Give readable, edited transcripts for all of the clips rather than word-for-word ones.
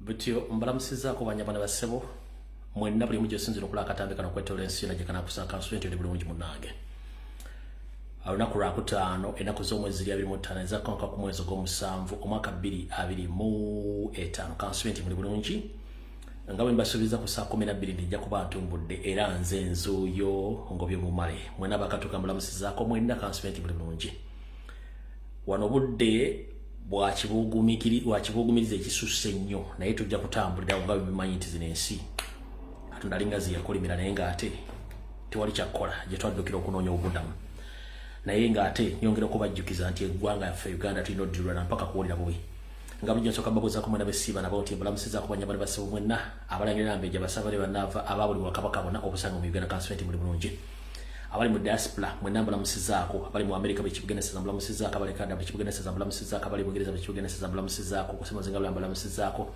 Butyo mbalamusizaako banyabo ne bassebo mwenna, buli mugyosinzira okulaba akatambi kano okwetoola ensi yonna gye kanakusanga. Nsuubira nti oli bulungi munnange. Olunaku lwakutaano, ennaku z'omwezi ziri 25 ezakkonka ku mwezi ogw'omusanvu, omwaka 2025. Kansuubire nti muli bulungi. Nga bwe mbasuubiza ku saa 12 nti nja kuba ntumbudde, era nze nzuuyo ngobye mumale. Mwena bakatuka mbalamusizaako mwenna, kansuubire nti muli bulungi. Wano obudde bwakibuugumiriza ekisusse ennyo, naye tujja kutambulirawo nga bwebimanyi nti zino ensi Katonda alinga ziyakolimira, naye ng'ate tewali kyakkola gye twaddukira okunoonya obubudamu. Naye ng'ate nyongera okubajjukiza nti eggwanga yaffe Uganda tulina oddirwana mpaka kuwulira bubi. Nga bulijjo nsooka mbabuuzaako mwena besiiba nabo nti mbalamusizaako banyabo ne bassebo mwenna abalangira Nambeja, basabale banaava aba buli wakabaka bonna obusanga mu Uganda. Kansuubire nti muli bulungi. Abali mu diaspora mwenna mbalamusizaako, abali mu America bekibugeneseza mbalamusizaako, abali Canada bekibugeneseza mbalamusizaako, abali Bungereza bekibugeneseza mbalamusizaako, kusemazinga bula mbalamusizaako,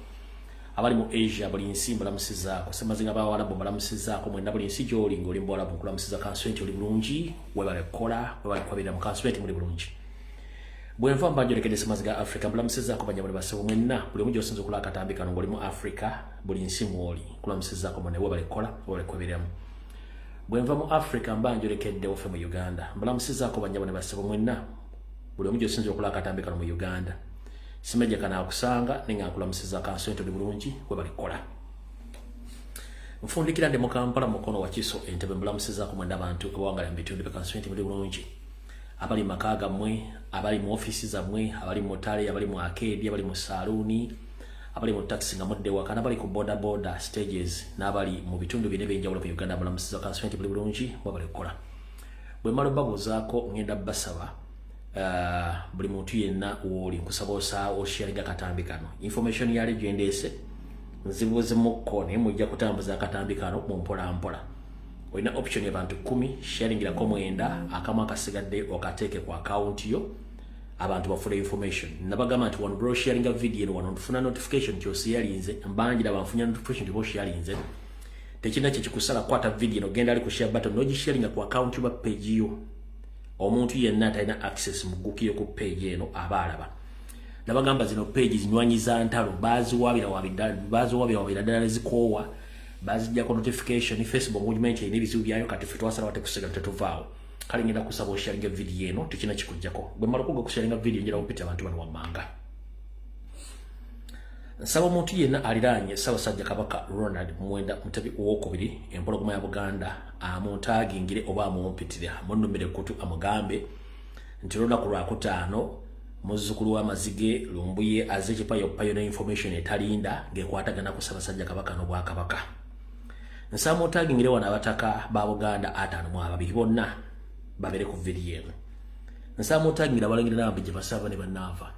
abali mu Asia buli nsi mbalamusizaako, semazinga bawalabu mbalamusizaako mwenna. Buli nsi gy'oli ng'oli mu Buwalabu nkulamusiza. Kansuubire nti oli bulungi, webale kukola, webale kubabeera mu. Kansuubire nti muli bulungi. Bwe nva mba njolekedde semazinga Africa. Mbalamusizaako banyabo ne bassebo mwenna, buli omu gy'osinza okulaba akatambi kano ng'oli mu Africa, buli nsi mw'oli nkulamusizaako mwenne, webale kukola, webale kubeeramu. Bwe nva mu Africa mba njolekedde waffe mu Uganda. Mbalamusizaako banyabo ne bassebo mwenna, buli omu gy'osinza okulaba akatambi kano mu Uganda. Simejja kano akusanga naye nga nkulamusiza. Kansuubire nti oli bulungi, webale kukola. Nfundikira ndi mu Kampala, Mukono, Wakiso, Entebe. Mbalamusizaako mwenda abantu abawangala mu bitundu bye. Kansuubire nti muli bulungi, abali mu maka gammwe, abali mu ofiisi zammwe, abali mu mutale, abali mu arcade, abali mu saaluuni, abali mu taxi nga mudde waka, n'abali ku boda boda stages, n'abali mu bitundu bine ebyenjawulo mu Uganda. Mbalamusiza. Kansuubire nti muli bulungi, webale kukola. Bwe mmala obabuuzaako, ngenda basaba buli muntu yenna wooli nkusaba osa osharinga akatambi kano. Information yali gyendeese nzibuuzimukko, naye mujja kutambuza akatambi kano mu mpola mpola. Olina option y'abantu 10, sharingirako mwenda, akamu akasigadde okateeke ku account yo, abantu bafune information. Nabagamba nti wano bro sharinga video eno, wano ntufuna notification kyosiyalinze mbangira banfunya notification tibo sharinze. Tekirina kyekikusala kwata video eno, genda ali ku share button nogisharinga ku account yo, page yo. Omuntu yenna atalina access mugukire ku page eno aba alaba. Nabagamba zino page zinywanyiza ntalo, baziwabira wabira wabira ddala nezikoowa, bazijjako notification. Facebook movement erina ebizibu byayo, kati ffe twasalawo tekusiga tetuvaawo. Kale ngenda kusaba osharinga video eno, tekina kikujjako. Bwe mmala okuga okusharinga video, njira okupita abantu bano wammanga. Nsaba omuntu yenna aliraanye Ssaabasajja Kabaka Ronald Mwenda Mutebi Owokubiri, empologoma ya Buganda, amuntaagingire oba amumpitire, amunnumire kutu, amugambe nti olunaku lwakutaano muzzukulu w'amazige Lumbuye aze ekipayopayo ne information etalinda ng'ekwatagana ku Ssaabasajja Kabaka n'Obwakabaka. Nsaba muntaagingire wano abataka ba Buganda 52 bonna babeere ku video eno. Nsaba muntaagingire abalangira n'abambejja basaba ne bannaava.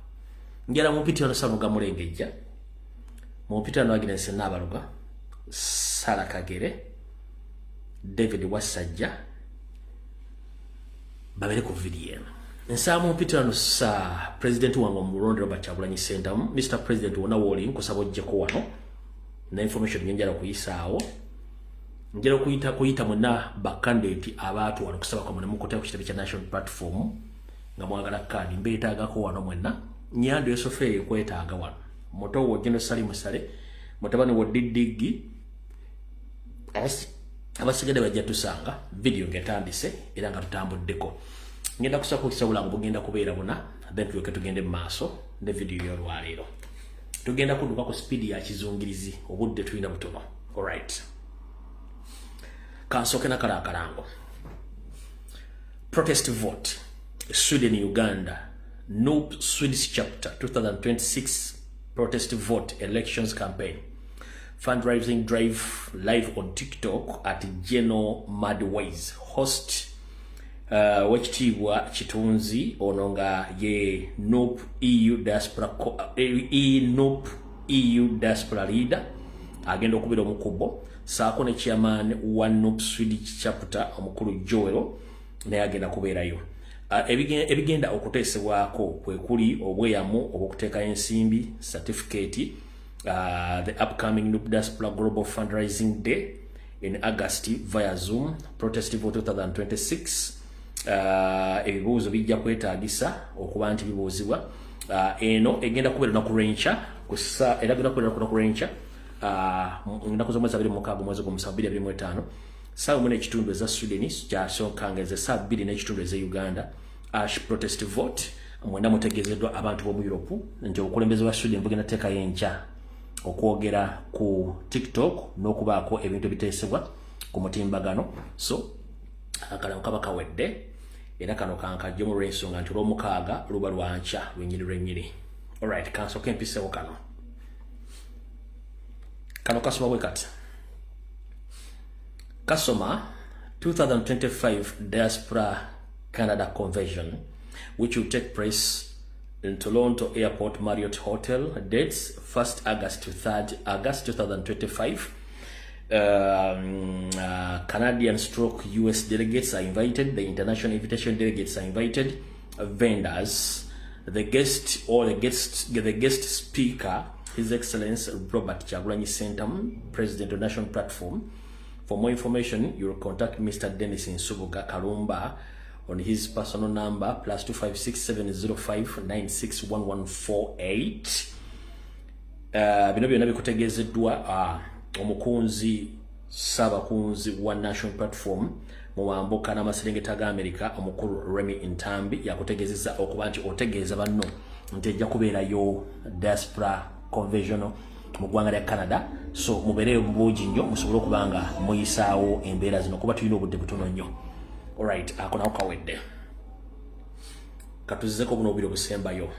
Njala mumpitira no Saluga Mulengejja, mumpitira no Agnes Naabaluga, Sara Kagere, David Wasajja babeere ku video eno. Nsaba mumpitira no sa president wange omulonde Robert Kyagulanyi Ssentamu. Mr President, wonna wooli nkusaba ojjeko wano na information nyenjala okuyisaawo. Njala okuyita kuyita mwenna bakandidate abaatwala okusaba kwamwe ne mukutera ku kitebe kya National Platform nga mwagala kaadi, mbeetaagako wano mwenna. Nyando Yosofeeri nkwetaaga wano, muto wo Geno Sali Musale, mutabani wo Diddiggi, abasigadde bajja tusanga video ng'etandise era nga tutambuddeko. Ngenda kusaba kukisa bulango bugenda kubeera buna, then tulyoke tugende mu maaso ne video y'olwaleero. Tugenda kudduka ku speed ya kizungirizi, obudde tulina butono. Alright, kansooke nakala akalango. Protest vote Sweden Uganda NUP Swedish chapter 2026 protest vote elections campaign fundraising drive live on TikTok at Geno Madways. Host wekitiibwa Kitunzi, ono nga ye NUP EU diaspora, NUP EU diaspora leader, agenda okubira omukubo saako ne chairman wa NUP Swedish chapter omukulu Joel, naye agenda kubeerayo. Ebigenda okuteesebwako kwe kuli obweyamu obw'okuteekayo ensimbi, certificate, the upcoming NUP Diaspora Global Fundraising Day in August via Zoom, protest vote 2026. Ebibuuzo bijja kwetaagisa okuba nti bibuuzibwa. Eno egenda kubeera lunaku lw'enkya Kusa era genda kubeera ku lwenkya, ennaku z'omwezi 26, omwezi gw'omusanvu, 2025, saawa 1:30 eza Sweden, kyasooka nga eze saa 2:30 eza Uganda. Ash protest vote. Mwenda mutegeezeddwa abantu b'omu Europe nti obukulembeze bwa Sweden bugenda teekayo enkya okwogera ku TikTok n'okubaako ebintu ebiteesebwa ku mutimbagano. So akalamu kaba kawedde, era kano kankajjemu olw'ensonga nti olwomukaaga luba lwankya lwennyini lwennyini. Alright, kansooke empisewo kano. Kano kasoma bwe kati, kasoma 2025 Diaspora Canada Convention, which will take place in Toronto Airport Marriott Hotel. Dates 1st August to 3rd August 2025. Canadian stroke US delegates are invited. The international invitation delegates are invited. Vendors, the guest or the guest speaker, His Excellency Robert Kyagulanyi Ssentamu, President of National Platform. For more information, you will contact Mr. Dennis Nsubuga Kalumba on his personal number +256 705 961148. Bino byonna bikutegeezeddwa omukunzi saabakunzi wa National Platform mu mambuka n'amaserengeta ga Amerika, omukulu Remy Ntambi. Yakutegeezezza okuba nti otegeeza banno nti ejja kubeerayo diaspora convention mu ggwanga lya Canada. So mubeereyo mu bungi nnyo, musobole okuba nga muyisaawo embeera zino, kuba tulina obudde butono nnyo. Alright, ako nako kawedde. Katuzizeko buno obubiri obusembayo.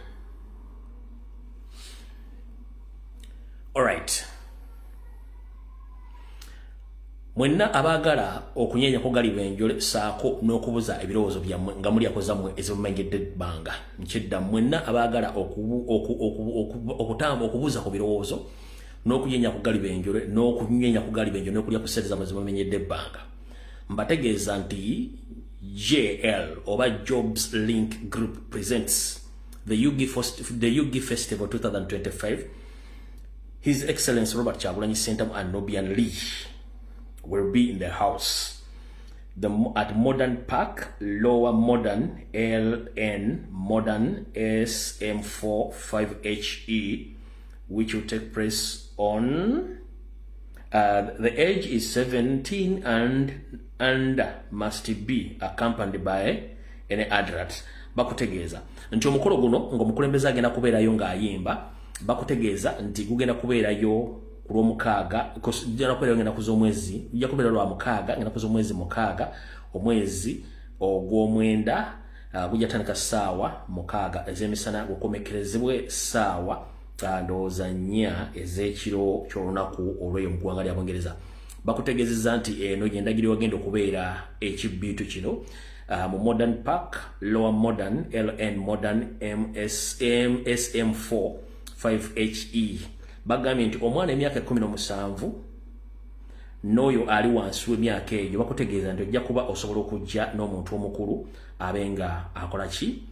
Alright, mwenna abaagala okunyeenya ku galiba enjole saako n'okubuza ebirowoozo byammwe nga mulyako zammwe ezimumengedde ebbanga, nkidda, mwenna abaagala okutamba okubuza ku birowoozo n'okunyeenya ku galiba enjole n'okunyeenya ku galiba enjole n'okulya ku ssente zammwe zimumenyedde ebbanga, mbategeeza nti JL oba Jobs Link Group presents the UG Festival 2025. His Excellency Robert Kyagulanyi Ssentamu and Nubian Lee will be in the house at Modern Park, Lower Modern, LN Modern, SM4 5HE, which will take place on the age is 17 and must be accompanied by any adult. Bakutegeeza nti omukolo guno ng'omukulembeze agenda kubeerayo ng'ayimba. Bakutegeeza nti gugenda kubeerayo ku lwomukaaga, genda kubeerayo ng'ennaku z'omwezi, gujja kubeera lwa mukaaga, ng'ennaku z'omwezi 6, omwezi ogw'omwenda. Gujja tandika ssaawa 6 ez'emisana, gukomekerezebwe ssaawa ndowooza 4 ez'ekiro ky'olunaku olw'eyo mu ggwanga lya Bungereza. Bakutegeezezza nti eno gyendagiro wagenda okubeera ekibbiitu kino mu Modern Park, Lower Modern, LN Modern, MSM, SM4 5HE. Bagambye nti omwana emyaka 17 n'oyo ali wansi w'emyaka egyo, bakutegeeza nti ojja kuba osobola okujja n'omuntu omukulu abe nga akola ki,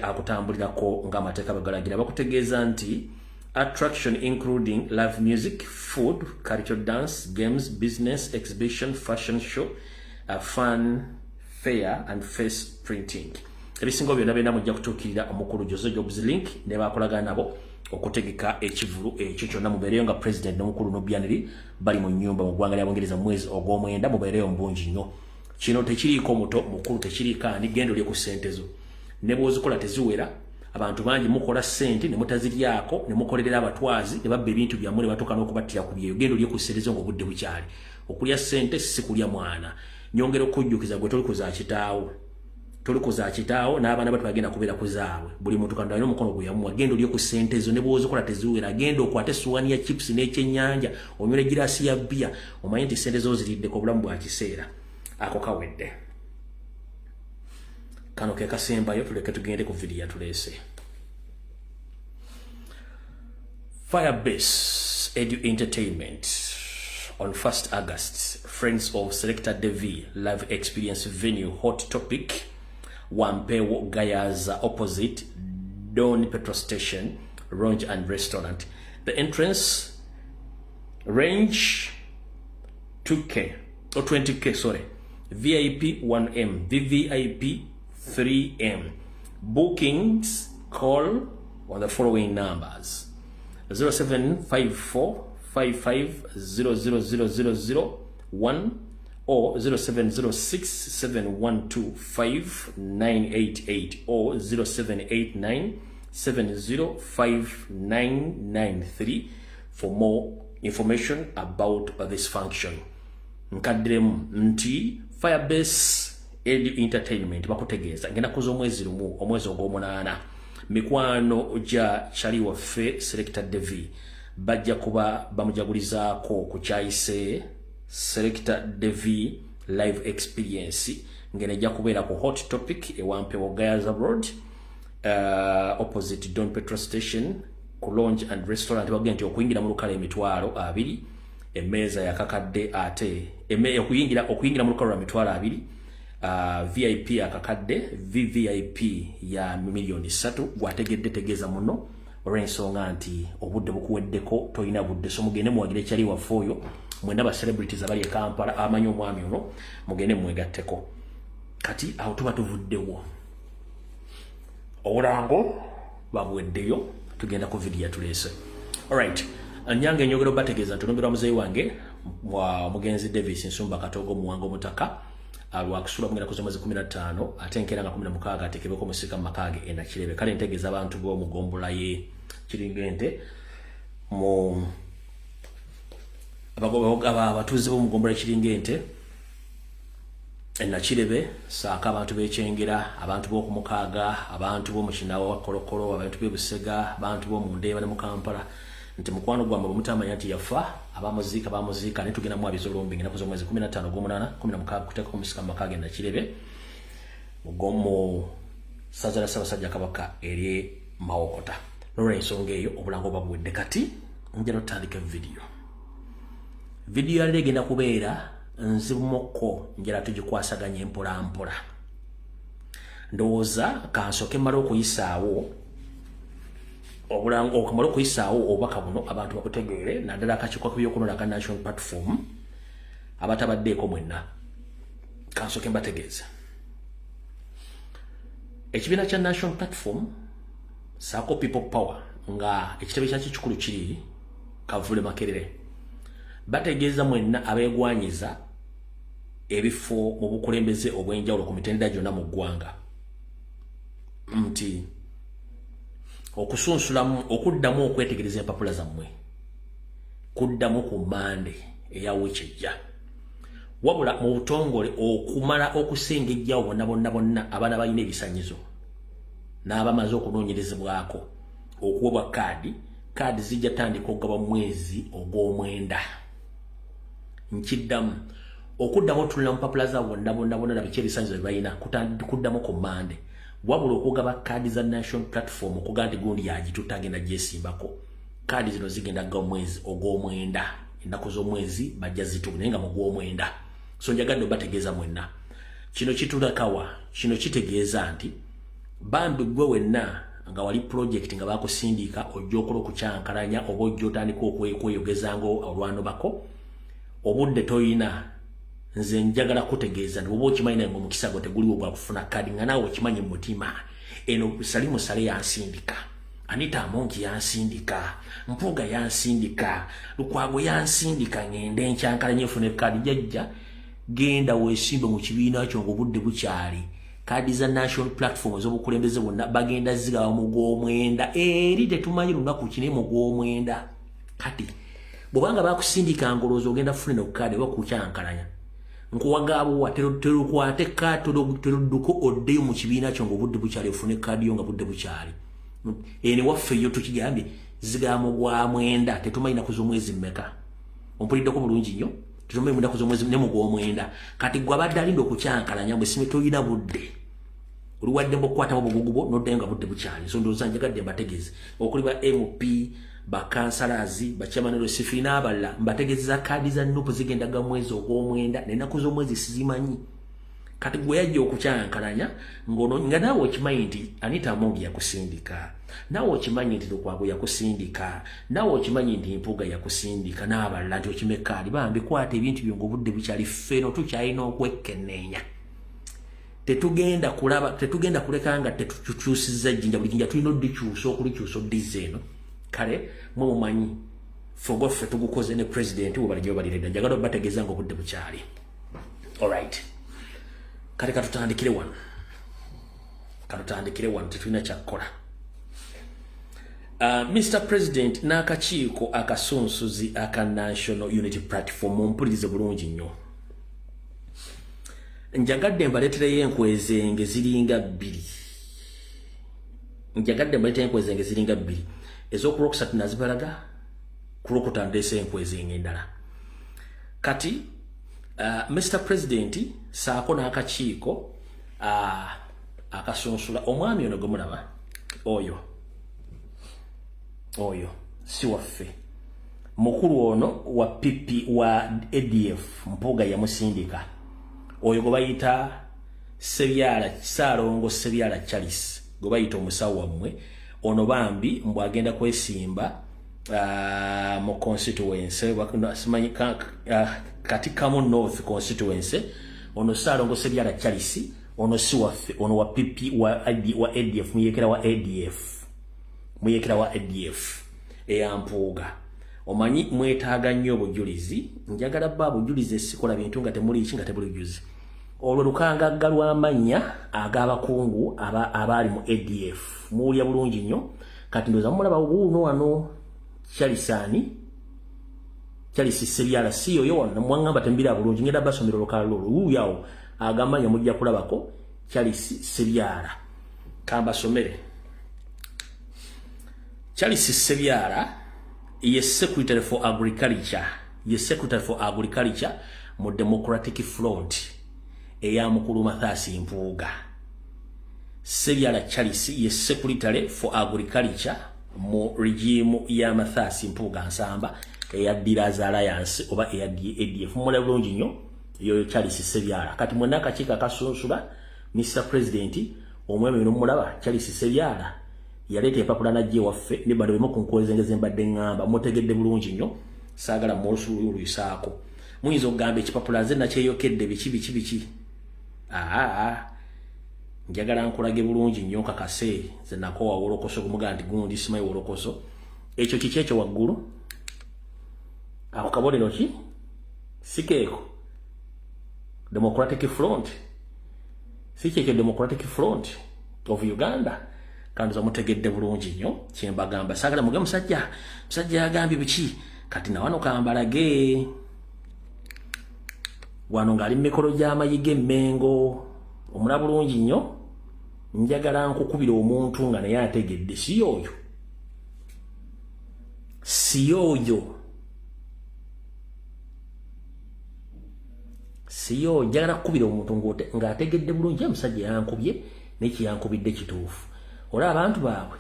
akutambulirako ng'amateeka bwe galagira. Bakutegeeza nti attraction including live music, food, cultural dance, games, business exhibition, fashion show, fun fair and face printing. Ebisinga byonna byonna mujja kutuukirira omukulu Jose Jobs Link ne bakolagana nabo okutegeka ekivulu ekyo kyonna. Mubeereyo nga president n'omukulu Nubian Li bali mu nnyumba mu ggwanga lya Bungereza mu mwezi ogw'omwenda. Mubeereyo mu bungi nnyo. Kino tekiriiko muto mukulu, tekiriiko ani. Genda olye ku ssente zo, ne bw'ozikola teziwera. Abantu bangi mukola ssente ne mutaziryako, ne mukolerera abatwazi ne babba ebintu byammwe ne batuuka n'okubattira ku byeyo. Genda olye ku ssente zo ng'obudde bukyali. Okulya ssente si kulya mwana. Nyongera okujjukiza gwe, toli kuza kitaawo, toli kuza kitaawo n'abaana bato bagenda kubeera ku zaabwe. Buli muntu Katonda alina omukono gwe yamuwa. Genda olye ku ssente zo, ne bw'ozikola teziwera. Genda okwate essuwaani ya chips n'ekyennyanja, onywere giraasi ya bbiya, omanye nti ssente zo ziriddeko. Obulamu bwa kiseera. Ako kawedde. Kano ke kasembayo, tuleke tugende ku vidiyo yatuleese. Firebase Edu Entertainment on 1st August, Friends of Selector Devi Live Experience Venue, Hot Topic, Wampewo Gayaza, opposite Don Petrol Station, Lounge and Restaurant. The entrance range 2K or 20K, sorry, VIP 1M, VVIP 3M. Bookings, call on the following numbers. 0754 55000001 or 0706 712 5988 or 0789 705993 for more information about this function. Nkaddiremu nti Firebase Edu Entertainment bakutegeeza ngenda kuza omwezi 1, omwezi ogw'omunaana, mikwano gya kyali waffe Selector Devi bajja kuba bamujagulizaako ku kyayise Selector Devi Live Experience, ngeno ejja kubeera ku Hot Topic ewampewo, Gayaza Road, opposite Don Petrol Station, ku Lounge and Restaurant. Bagenda nti okuyingira mu lukale 20,000, emmeeza yakakadde, ate okuyingira mu lukale lwa 20,000, VIP akakadde, VVIP ya 3 miliyoni. Gwategedde, tegeeza muno, olw'ensonga nti obudde bukuweddeko, tolina budde. So mugende muwagire ekyali waffe oyo. Mwena ba celebrities abali e Kampala amanyi omwami ono, mugende mwegatteko. Kati awo tuba tuvuddewo, obulango babuweddeyo, tugenda ku vidiyo yatuleese. Alright, nyange enyogero bategeeza nti olumbi lwa muzeeyi wange omugenzi Davis Nsumba Katogo Muwanga Omutaka lwakusula mugenda kuza mwezi 15, ate enkeera nga 16 ateekebweko omusika mu maka ge enakirebe. Kale ntegeeza abantu b'omugombola ye Kiringa Ente, mu abatuuze b'omugombola Kiringa Ente enakirebe, saako abantu b'ekyengera, abantu b'okumukaaga, abantu b'omukinawa wa Kolokolo, abantu b'e Busega, abantu b'omundeeba ne mu Kampala, nti mukwano gwammwe bwe mutamanya nti yafa, abamuziika bamuziika, naye tugenda mwabiza olumbi ngenda kuza omwezi 15 ogw'omunaana, 16, kuteekako omusika mu maka ge Nakirebe mu ssaza lya Ssaabasajja Kabaka ery'e Mawokota. N'olwensonga eyo obulango buba buwedde. Kati njala otandika vidiyo. Vidiyo yaliro egenda kubeera nzibumukko, njala tugikwasaganya mpola mpola. Ndowooza kansooke mmale okuyisaawo obulango, okumala okuyisaawo obubaka buno abantu bakutegeere, naddala akakiiko k'ebyokulonda aka National Platform abatabaddeeko mwenna. Kansooke mbategeeza, ekibiina kya National Platform saako People Power, nga ekitebe kyakyo kikulu kiri Kavule Makerere, bategeeza mwenna abeegwanyiza ebifo mu bukulembeze obw'enjawulo ku mitendera gyonna mu ggwanga nti okusunsulamu, okuddamu okwetegereza empapula zammwe kuddamu ku Mande eya wiiki ejja. Wabula mu butongole okumala okusengejjawo bonna bonna bonna abaana balina ebisanyizo n'abamaze okunoonyerezebwako okuwebwa kaadi, kaadi zijja tandika okugaba mwezi ogw'omwenda. Nkiddamu, okuddamu otunula mu mpapula za bonna bonna bonna na biki ebisanyizo bye balina kuddamu ku Mande. Wabula okugaba kaadi za National Platform, okugaa nti gundi yagitutte agenda gyesimbako, kaadi zino zigenda ga mwezi ogw'omwenda, ennaku z'omwezi bajja zitubu, naye nga mu gw'omwenda. So njagadde obategeeza mwenna kino kitulakawa. Kino kitegeeza nti bambi gwe wenna nga wali project nga bakusindika ojja okola okukyankalanya oba ojja otandika okweyogeza nga olwanobako, obudde toyina. Nze njagala kutegeeza nti oba okimanyi naye ngaomukisa gwo teguliwo gwakufuna kadi, nga naawe okimanyi mu mutima, eno Salimu Sale yansindika, Anita Amongi yansindika, Mpuuga yansindika, Lukwago yansindika, ngende nkyankalanye nfune kadi. Jajja genda weesimbe mu kibiina kyo ngaobudde bukyali. Kaadi za National Platform ez'obukulembeze bwonna bagenda zigaba mu gw'omwenda, eri tetumanyi lunaku kine, mu gw'omwenda. Kati bwobanga bakusindika ngolowooza ogenda kufuna eno kaadi oba kukyankalanya, nkuwagaabuwa terukwate kaadi, terudduko oddeyo mu kibiina kyo ngaobudde bukyali, ofune kaadi yo nga budde bukyali. Ene waffe yo tukigambye zigaba mu gwa mwenda, tetumanyi naku z'omwezi mmeka. Ompuliddeko bulungi nnyo? Tetumanyi munaku z'omwezi ne mu gw'omwenda. Kati gwe abadde alinda okukyankalanya bwe sime, toyina budde, oli waddembe okukwatamu obugugu bwo noddayo nga budde bukyali. So ndowooza njagadde mbategeeze, okuli ba MP, bakansalazi, bachairman lwesifi n'abalala, mbategeeza kaadi za NUP zigenda ga mwezi ogw'omwenda, nenaku z'omwezi sizimanyi. Kati gwe yajja okukyankalanya ngono, nga naawe okimanyi nti Anita Amongi yakusindika, naawe okimanyi nti Lukwago yakusindika, naawe okimanyi nti Mpuuga yakusindika n'abalala nti okime kaadi, bambi kwata ebintu byo ngaobudde bukyali. Ffeno tukyalina okwekenneenya, tetugenda kulaba, tetugenda kuleka nga tetukyusizza jjinja. Buli jjinja tulina oddikyusa, okulikyusa oddiza eno. Kale mwe mumanyi ffe ogwaffe tugukoze ne president webalijjo baliredda. Njagala obategeeza nga obudde bukyali. Alright, kale katutandikire wano, katutandikire wano, tetulina kyakkola. Mr President n'akakiiko akasunsuzi aka National Unity Platform, mumpulirize bulungi nnyo. Njagadde mbaleetereyo enkwezenge ziringa bbiri, njagadde mbaleetereyo enkwezenge ziringa bbiri. Ez'okulwokusatu nazibalaga, ku lwokutaano ndeese enkwezenge endala. Kati Mr President saako n'akakiiko akasunsula, omwami ono gwe mulaba oyo, oyo si waffe. Mukulu ono wa PP wa ADF, Mpuuga yamusindika. Oyo gwe bayita Sebyala, Saalongo Sebyala Charles, gwe bayita omusawo wammwe ono, bambi mbw agenda kwesimba mu constituency, simanyi Katikamu North constituency. Ono Saalongo Sebyala Charles ono si waffe, ono wa PP wa ADF, muyekera wa ADF, muyekera wa ADF eyampuuga. Omanyi mwetaaga nnyo obujulizi, njagala bba bujulizi, esikola bintu nga temuli ki, nga tebuli bujulizi. Olwo lukangagga lw'amannya ag'abakungu abaali mu ADF, muwulya bulungi nnyo. Kati ndowooza mumulaba wuuno wano, Charles ani, Charles Sebyala, si yoyo wano? Mwaŋŋamba tembira bulungi, ngenda basomera olukala olwo. Wuuyo awo agamanya mujja kulabako Charles Sebyala. Kambasomere. Charles Sebyala ye secretary for agriculture, ye secretary for agriculture mu Democratic Front eya mukulu Mathias Mpuuga. Sebyala Charles ye secretary for agriculture mu regime ya Mathias Mpuuga Nsamba eya Dealers Alliance oba eya ADF. Mumula bulungi nnyo, yoyo Charles Sebyala. Kati mwenna akakiiko akasunsula, Mr President, omwami ono mulaba, Charles Sebyala yaleeta empapula najja ewaffe ne bano bemu ku nkwezengeze mbadde ŋŋamba. Mutegedde bulungi nnyo, saagala mwolusaako. Muyinza okugamba ekipapula nze nakyeyokedde, biki biki biki. Aa, njagala nkulage bulungi nnyo nkakase nze nakowa wolokoso gumugaa nti gundi simanyi wolokoso. Ekyo kiki ekyo waggulu ako kabonero ki? Si keeko Democratic Front? Si kyekyo Democratic Front of Uganda? Kanduza mutegedde bulungi nnyo kyembagamba. Saagala muge musajja, musajja yagambye biki. Kati nawano kambalage wano ng'ali mu mikolo gy'amayiga emmengo, omula bulungi nnyo. Njagala nkukubira omuntu nga naye ategedde. Si yoyo? Si yoyo? Si yoyo? Njagala kukubira omuntu ng'ategedde bulungi. Omusajja yankubye, naye kyeyankubidde kituufu. Olaba abantu baabwe,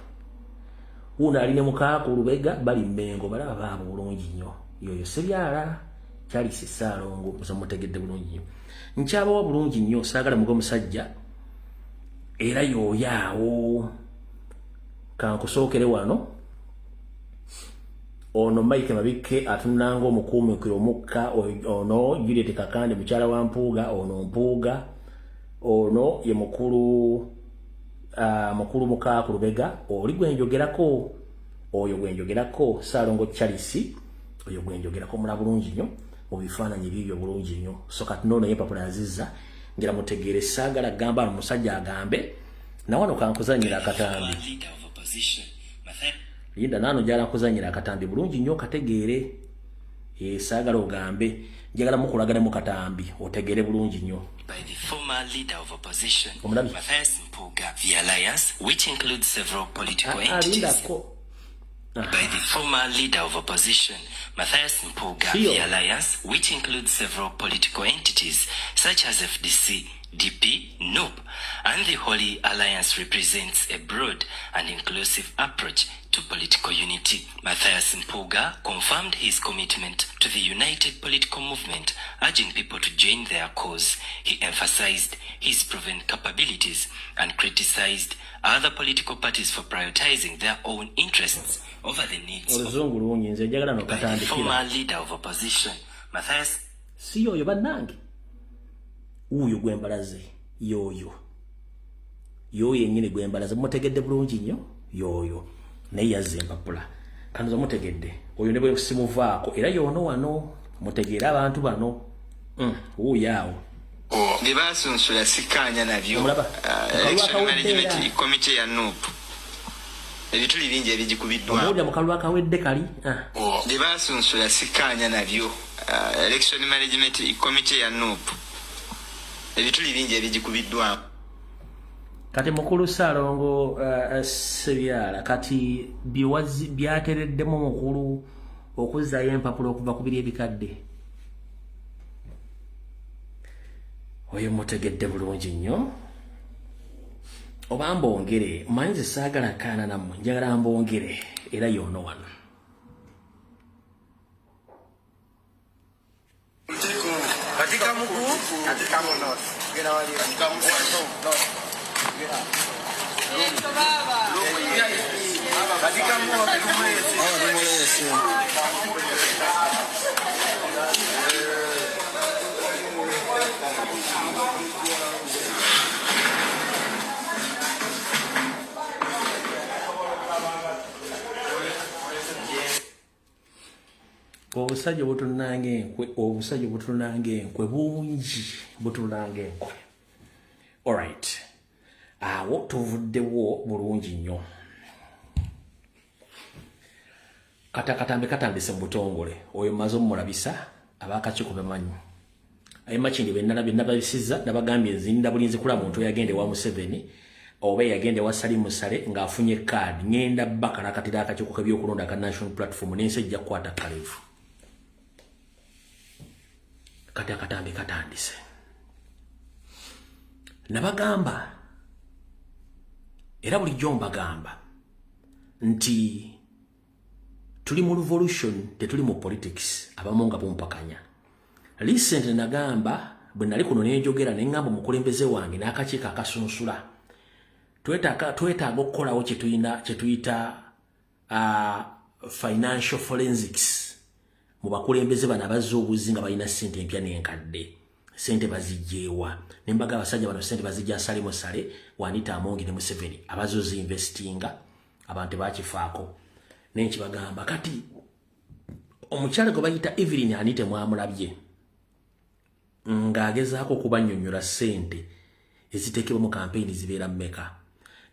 wuno ali ne mukaaku Lubega, bali Mmengo, balaba baabwe bulungi nnyo. Yoyo Sebyala Charles Ssaalongo, musa mutegedde bulungi nnyo. Nkyabawa bulungi nnyo, saagala muge musajja era yoyo awo. Kankusookere wano, ono Mike Mabikke atunulanga omukuumikiro omukka. Ono Juliet Kakande, mukyala wa Mpuuga. Ono Mpuuga ono ye mukulu, mukulu Mukaaku Lubega. Oli gwenjogerako, oyo gwenjogerako, Saalongo Charles, oyo gwenjogerako, mula bulungi nnyo mu bifaananyi biibyo bulungi nnyo. So kati noono yempapula yazizza ngira mutegeere. Saagala gamba ano musajja agambe nawano. Kankuzanyira akatambi, linda naano, njagala nkuzanyira akatambi bulungi nnyo okategeere. Saagala ogambe, njagala mukulagane mu katambi otegeere bulungi nnyo. By the former leader of opposition, Omulabi. Matthias Mpuuga. The alliance, which includes several political entities, Lindako. by the former leader of opposition, Matthias Mpuuga. Sio. The alliance, which includes several political entities such as FDC, DP, NUP, and the Holy Alliance, represents a broad and inclusive approach to political unity. Matthias Mpuuga confirmed his commitment to the united political movement, urging people to join their cause. He emphasized his proven capabilities and criticized other political parties for prioritizing their own interests over the needs of Oluzungu lungi, nze njagala by the nokatandikira. former leader of opposition, Matthias Si yoyo bannange? Wuuyo gwembalaze, yoyo, yoyo yennyini gwembalaze, mutegedde bulungi nnyo, yoyo. Naye yazza empapula. Kanoza mutegedde oyo ne bwe simuvaako era yono wano mutegeere abantu bano. Wuuyo awo bye basunsula sikkaanya nabyo. Omulaba? Election Akawedde era. Management Committee ya NUP, ebituli bingi ebigikubiddwamu. Omuwulira mu kalulu akawedde kali. Ah. Bye basunsula sikkaanya nabyo. Election Management Committee ya NUP, ebituli bingi ebigikubiddwamu. Kati mukulu Saalongo Sebyala kati byatereddemu mukulu okuzzaayo empapula okuva ku biri ebikadde. Oyo mutegedde bulungi nnyo. Oba mbongere, manyi nze saagala kaana nammwe, njagala mbongere era yoono wano. Katikamu Katikamu North. Genda wali. Katikamu North. Katikamu Lumulesi. Obusajja butunanga enkwe, obusajja butunanga enkwe bungi, butunanga enkwe. Alright, awo tuvuddewo bulungi nnyo. Kati akatambi katandise mu butongole. Oyo mmaze omulabisa, ab'akakiiko bamanyi. Aye Makindye bwe nalabye nababisizza, nabagambye nzinda bulinzi kulaba muntu eyagenda ewa Museveni oba eyagenda ewa Salim Saleh ng'afunye kaadi. Ngenda bakalakatira akakiiko k'ebyokulonda aka National Platform n'ensi ejja kukwata kalevu. Kati akatambi katandise. Nabagamba era bulijjo mbagamba nti tuli mu revolution, tetuli mu politics, abamu nga bumpakanya. Recently nagamba bwe nali kuno ne njogera ne ŋŋamba omukulembeze wange n'akakiiko akasunsula twetaaga okukolawo kye tuyita financial forensics mu bakulembeze bano abazze obuzzi nga balina ssente empya n'enkadde. Ssente bazigyewa? Ne mbaga abasajja bano ssente bazijja Salim Saleh, Anita Among ne Museveni abazze ozinvestinga, abantu tebakifaako. Ne nkibagamba kati omukyala gwe bayita Evelyn Anite mwamulabye ng'agezaako okubannyonnyola ssente eziteekebwa mu kampeyini zibeera mmeka.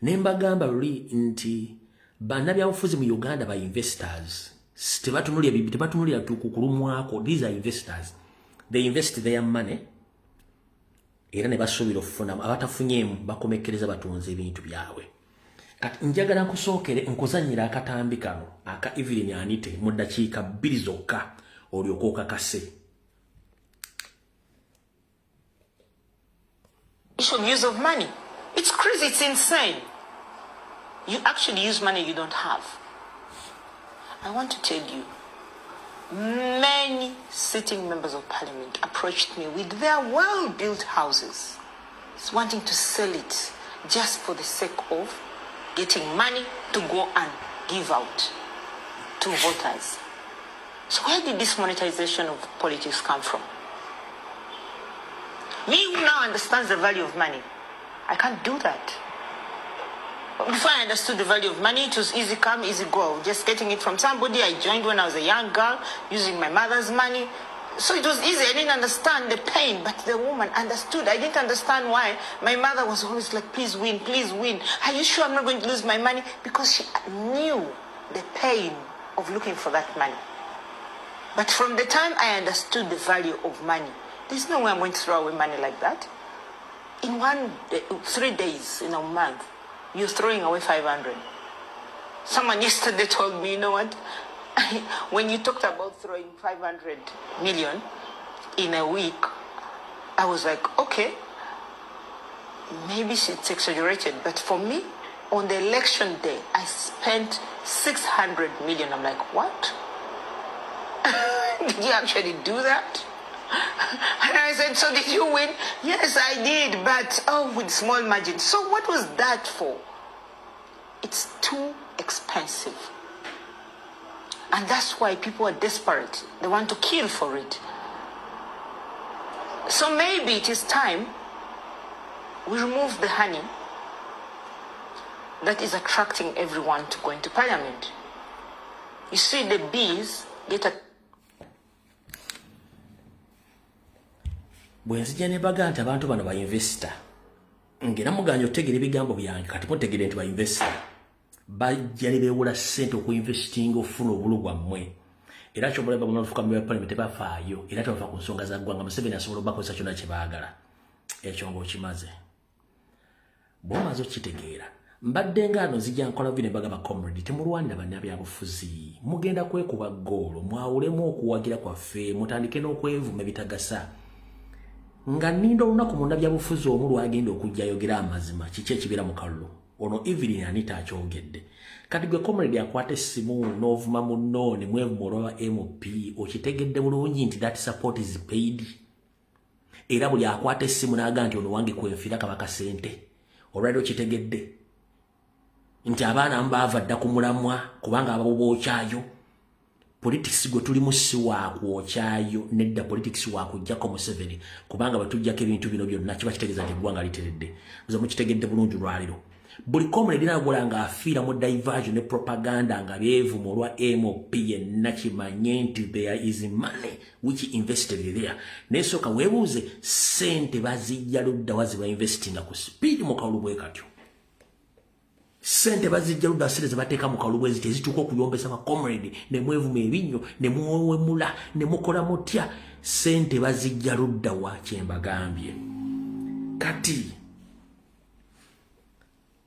Ne mbagamba luli nti bannabyabufuzi mu Uganda ba investors, tebatunulira kulumwako. These are investors, they invest their money era ne basuubira okufunamu. Abatafunyeemu bakomekkereza batunze ebintu byabwe. Kati njagala nkusookere nkuzannyira akatambi kano aka Evelyn Anite mu ddakiika 2 zokka olyoke okakase. Use of money. It's crazy, it's insane. You actually use money you don't have. I want to tell you, many sitting members of parliament approached me with their well-built houses, wanting to sell it just for the sake of getting money to go and give out to voters. So where did this monetization of politics come from? Me who now understands the value of money, I can't do that. Before I understood the value of money, it was easy come, easy go. Just getting it from somebody. I joined when I was a young girl, using my mother's money. So it was easy. I didn't understand the pain, but the woman understood. I didn't understand why my mother was always like, please win, please win. Are you sure I'm not going to lose my money? Because she knew the pain of looking for that money. But from the time I understood the value of money, there's no way I'm going to throw away money like that. In 3 days, in a month, you're throwing away 500. Someone yesterday told me, you know what? When you talked about throwing 500 million in a week, I was like, okay, maybe it's exaggerated. But for me, on the election day, I spent 600 million. I'm like, what? Did you actually do that? And I said, so did you win? Yes, I did, but oh, with small margin. So what was that for? It's too expensive. And that's why people are desperate. They want to kill for it. So maybe it is time we remove the honey that is attracting everyone to go into parliament. You see, the bees get a Bwe nzija ne baga nti abantu bano ba investor, ngera muganya otegeera ebigambo byange, kati mutegere nti ba investor bajja ne beewola ssente okuinvestinga okufuna obulu bwammwe. Era kyobulaba bunafuka mu parliament tebafaayo, era tebafa ku nsonga za ggwanga. Museveni asobola obakozesa kyonna kye baagala. Ekyo ng'okimaze, bw'omaze okitegeera, mbadde nga ano nzija nkola video mbagamba, comrade, temulwanira bannabyabufuzi, mugenda kwekuba ggoolo. Mwawulemu okuwagira kwaffe, mutandike n'okwevuma ebitagasa, nga nninda olunaku munnabyabufuzi omu lwagenda okujja ayogera amazima kiki ekibeera mu kalulu. Ono Evelyn Anita akyogedde. Kati gwe comrade akwata essimu n'ovuma munno ne mwevuma olwaba MP, okitegedde bulungi nti that support is paid. Era buli akwata essimu n'aga nti ono wange kwenfiira kabaka sente, olwaliro okitegedde nti abaana baava dda ku mulamwa, kubanga ababobookyayo. Politics gwe tulimu si waakwokyayo nedda, politics wakujjako Museveni, kubanga bwe tujjako ebintu bino byonna kiba kitegeeza nti eggwanga literedde. Nze mukitegedde bulungi lwaliro buli comrade nagola ng'afiira mu diversion ne propaganda nga beevuma olwa MP yenna, kimanye nti there is money which invested there. Naye sooka weebuuze, ssente bazijja ludda wa ze bainvestinga ku speed mu kalulu bwe katyo? Sente bazijja ludda, sente zebateeka mu kalulu bwezi tezituuka okuyombesa ba comrade ne mwevuma ebinnyo ne mwewemula ne mukola mutya? Sente bazijja ludda wa? Kyembagambye kati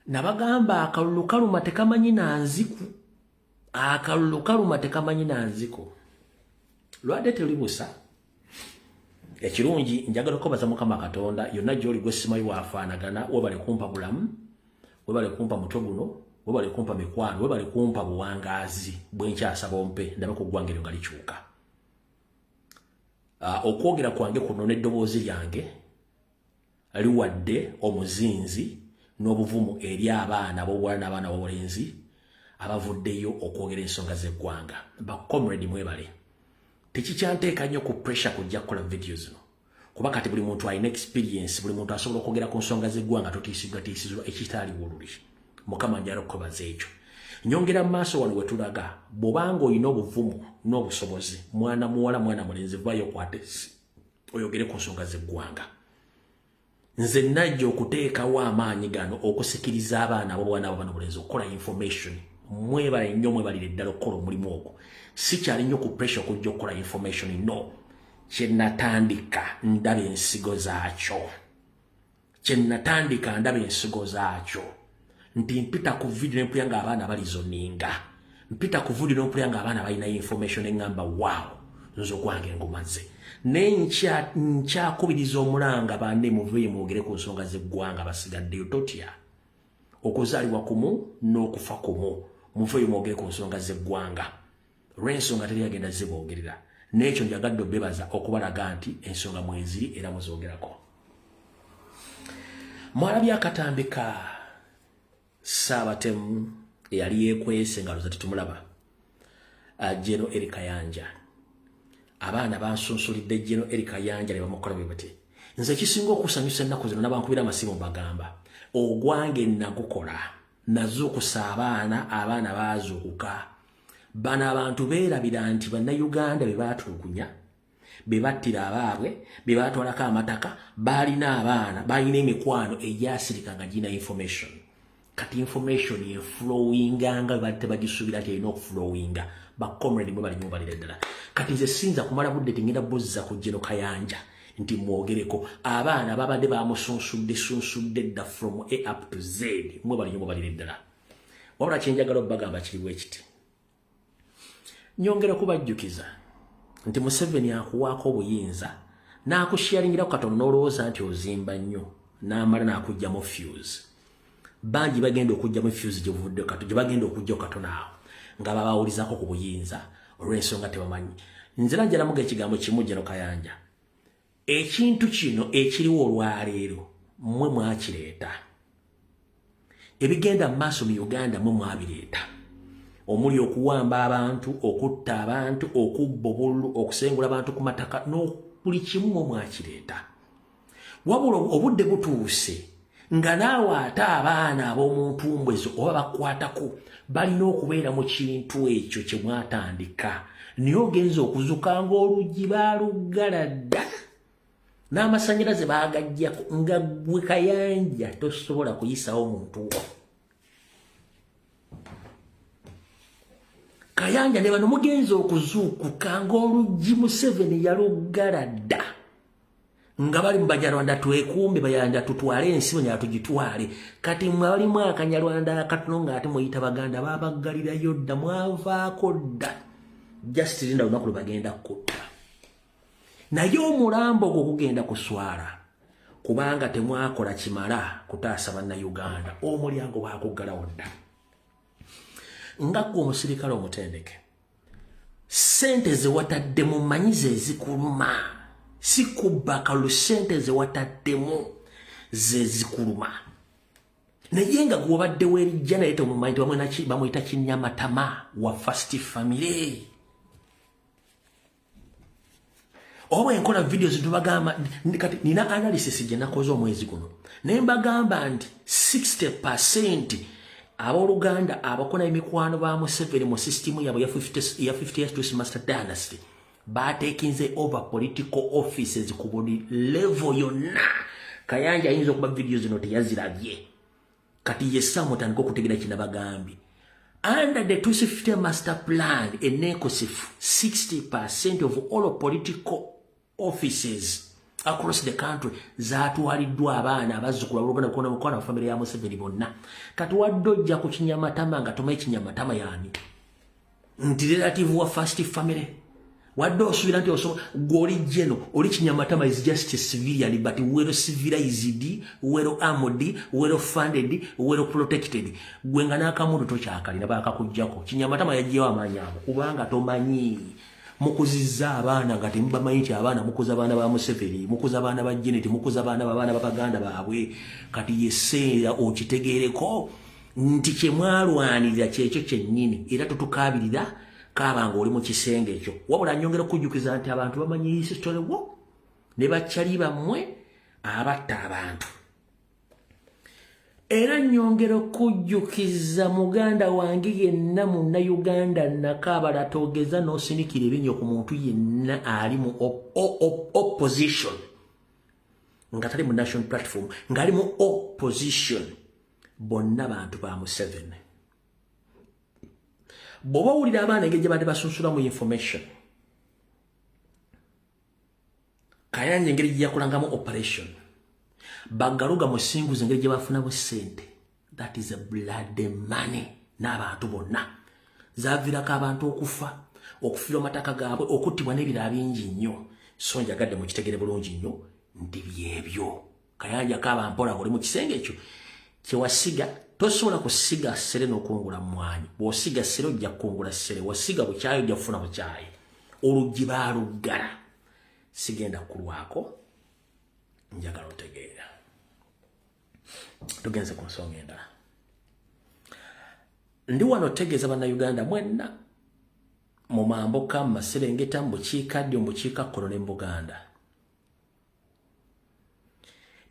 nabagamba, akalulu kaluma tekamanyi nanziku, akalulu kaluma tekamanyi nanziko, lwadde telibusa. Ekirungi, njagala okubaza Mukama Katonda yonna gy'oli gwe simanyi waafaanagana. Webale kumpa bulamu, webale kumpa mutwe guno, webale kumpa mikwano, webale kumpa buwangaazi bwenkyasaba ompe ndabe ku ggwanga eryo nga likyuka. Okwogera kwange kuno n'eddoboozi lyange liwadde omuzinzi n'obuvumu eri abaana ab'obuwala n'abaana b'obulenzi abavuddeyo okwogera ensonga z'eggwanga. Ba comrade, mwebale. Tekikyanteeka nnyo ku pressure kujja kukola video zino, kuba kati buli muntu alina experience, buli muntu asobola okwogera ku nsonga z'eggwanga, totiisiddwa tiisiddwa ekitaaliwo luli. Mukama njala okukobaza ekyo. Nyongera mu maaso wano we tulaga, bw'obanga olina obuvumu n'obusobozi, mwana muwala, mwana mulenzi, vayo okwate oyogere ku nsonga z'eggwanga. Nze najja okuteekawo amaanyi gano okusikiriza abaana ab'obwana abo bano bulenzi okukola information. Mwebale nnyo, mwebalire ddala okukola omulimu ogwo. Sikyali nnyo ku pressure okujja okukola information, no. Kyenatandika ndaba ensigo zaakyo, kyenatandika ndaba ensigo zaakyo, nti mpita ku video nempulya nga abaana balizoninga, mpita ku video nempulya nga abaana balina information, eŋŋamba, "Wow, nze ogwange ngumaze." Naye nkyakubiriza omulanga, bande muveeyo mwogere ku nsonga z'eggwanga. Basigaddeyo, totya, okuzaalibwa kumu n'okufa kumu. Muveeyo mwogere ku nsonga z'eggwanga, olw'ensonga teri agenda ziboogerera. N'ekyo njagadde obebaza okubalaga nti ensonga mweziri era muzoogerako. Mwalabye akatambi ka Saabatemu eyali yeekwese nga loza tetumulaba, General Elly Kayanja. Abaana bansunsulidde General Elly Kayanja ne bamukola bwe bati. Nze ekisinga okusanyusa ennaku zino, nabankubira amasimu mbagamba, ogwange nagukola, nazuukusa abaana, abaana baazuukuka. Bano abantu beerabira nti Bannayuganda be baatulugunya, be battira abaabwe, be baatwalako amataka, baalina abaana, balina emikwano egyasirika nga girina information. Kati information eflowinga nga bwe tebagisuubira nti erina okuflowinga. Ba comrade, mwe balimu balira ddala. Kati nze sinza kumala budde, tingenda buzza ku General Kayanja nti mwogereko. Abaana babadde bamusunsudde sunsudde dda from A up to Z. Mwe balimu mubalire ddala. Wabula kyenjagala obbagamba kiri bwe kiti: nyongera kubajjukiza nti Museveni akuwaako obuyinza n'akusharingirako katono, n'olowooza nti ozimba nnyo, n'amala n'akugjamu fuse. Bangi bagenda okugjamu fuse gye buvudde kato, gye bagenda okujja katono awo nga babawulizaako ku buyinza olw'ensonga tebamanyi. Nzira njalamuga ekigambo kimu, General Kayanja, ekintu kino ekiriwo olwaleero mmwe mwakireeta. Ebigenda mu maaso mu Uganda mmwe mwabireeta, omuli okuwamba abantu, okutta abantu, okubba obululu, okusengula abantu ku mataka, buli kimu mmwe mwakireeta. Wabula obudde butuuse Nga naawe ate abaana ab'omu ntumbwezo oba bakwatako balina okubeera mu kintu ekyo kye mwatandika. Naye ogenza okuzuka ng'oluggi baaluggala dda, n'amasannyalaze baagaggyako, nga ggwe Kayanja tosobola kuyisawo muntu wo. Kayanja ne bano mugenza okuzuukuka ng'oluggi Museveni yaluggala dda, nga bali mu Banyarwanda twekuume, Bayanja tutwale ensi, Banyarwanda tugitwale. Kati mwe abalimu Akanyarwanda akatono ng'ate muyita Baganda, baabaggalirayo dda, mwavaako dda. Just linda olunaku lwe bagenda kutta. Naye omulambo gwo gugenda kuswala, kubanga temwakola kimala kutaasa Bannayuganda. Omulyango baakuggalawo dda. Nga ggwe omusirikale omutendeke, ssente ze wataddemu manyi ze zikuluma, si kubba kalulu. Ssente ze wataddemu ze zikuluma, naye nga gwe wabadde weerijja naye temumanyi nti bamuyita Kinyamatama wa First Family. Oba bwe nkola videos tubagamba, kati nina analysis gye nakoze omwezi guno naye mbagamba nti 60% abooluganda abakola emikwano ba Museveni mu sisitimu yaabwe ya 50 years master dynasty batekinze over political offices ku buli level yonna. Kayanja ayinza okuba video zino teyazirabye. Kati yessa mutandika okutegera kinabagambye. Under the 250 master plan enekosifu, 60% of all political offices across the country zatwaliddwa abaana, abazzukulu, abooluganda kona mukwano wa family ya Museveni bonna. Kati wadde ojja ku Kinyamatama nga tomanyi Kinyamatama yaani, nti relative wa First Family, wadde osuubira nti gwe oli geno oli Kinyamatama is just a civilian, but well civilized, well armed, well funded, well protected. Gwe nga n'akamundu tokyakalina, baakakuggyako. Kinyamatama yaggyewo amaanyi ago kubanga tomanyi mukuzizza abaana nga temubamanyi nti abaana mukuza abaana ba Museveni, mukuza abaana ba Janet, mukuza abaana babaana babaganda baabwe. Kati yeseera okitegeereko nti kyemwalwanirira kyekyo kyennyini, era totukaabirira kaabanga oli mu kisenge ekyo. Wabula nyongera okujjukiza nti abantu bamanyi history wo ne bakyali bammwe abatta abantu. Era nyongera okujjukiza muganda wange yenna Munnayuganda nakaabala togeza n'osinikira ebinyo ku muntu yenna ali mu opposition nga tali mu National Platform, ng'ali mu opposition. Bonna bantu ba Museveni. Bw'oba owulira abaana engeri gye badde basunsula mu information, Kayanja engeri gye yakolangamu operation, Bagaluga Musinguzi engeri gye bafunamu ssente, that is a blood money. N'abantu bonna zaviirako abantu okufa, okufiirwa amataka gaabwe, okuttibwa n'ebirala bingi nnyo. So njagadde mukitegere bulungi nnyo nti byebyo. Kayanja kaaba mpola oli mu kisenge ekyo kyewasiga. Tosobola kusiga ssere n'okungula mmwanyi. Bw'osiga ssere ojja kukungula ssere, wasiga bukyayi ojja kufuna bukyayi. Oluggi baaluggala, sigenda kulwako. Njagala otegeera. Tugenze ku nsonga endala. Ndi wano otegeeza Bannayuganda mwenna mu mambuka, mu maserengeta, mu bukiikaddyo, mu bukiikakkono ne mu Buganda.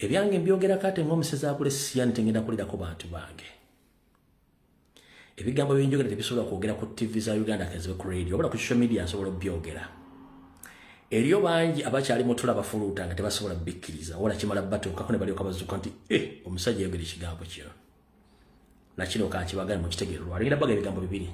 Ebyange mbyogerako ate ng'omusezi akulesiyani, tengenda kulirako bantu bange. Ebigambo byenjogera tebisobola kwogera ku TV za Uganda, kezibe ku radio, wabula ku social media nsobola obyogera. Eriyo bangi abakyali mutula bafuluuta nga tebasobola bikkiriza, wala kimala batuukako ne balyoka bazuuka nti eh, omusajja yogera ekigambo kino nakino. Kankibagane mukitegeero lwalengera baga ebigambo bibiri.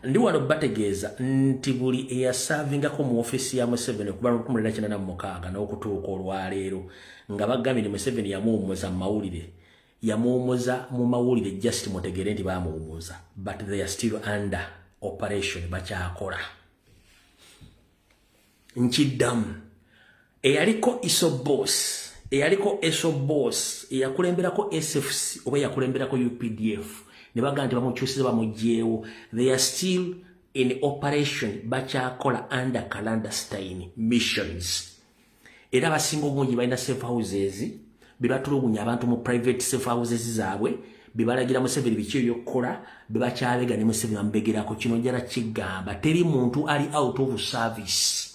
Ndi wano bategeeza nti buli eyasavingako mu ofiisi ya Museveni okuba 1986 n'okutuuka olwaleero nga bagambye ni Museveni yamuwummuza mu mawulire, yamuwummuza mu mawulire, just mutegeere nti bamuwummuza, but they are still under operation, bakyakola. Nkiddamu, eyaliko ISO boss, eyaliko ESO boss, eyakulemberako SFC oba eyakulemberako UPDF ne bagamba nti bamukyusiza, bamugyewo, they are still in operation, bakyakola under clandestine missions. Era abasinga obungi balina safe houses bebatulugunya abantu mu private safe houses zaabwe, bebalagira Museveni biki ebyokukola, bebakyabega ne Museveni bamubegerako. Kino njala kigamba, teri muntu ali out of service.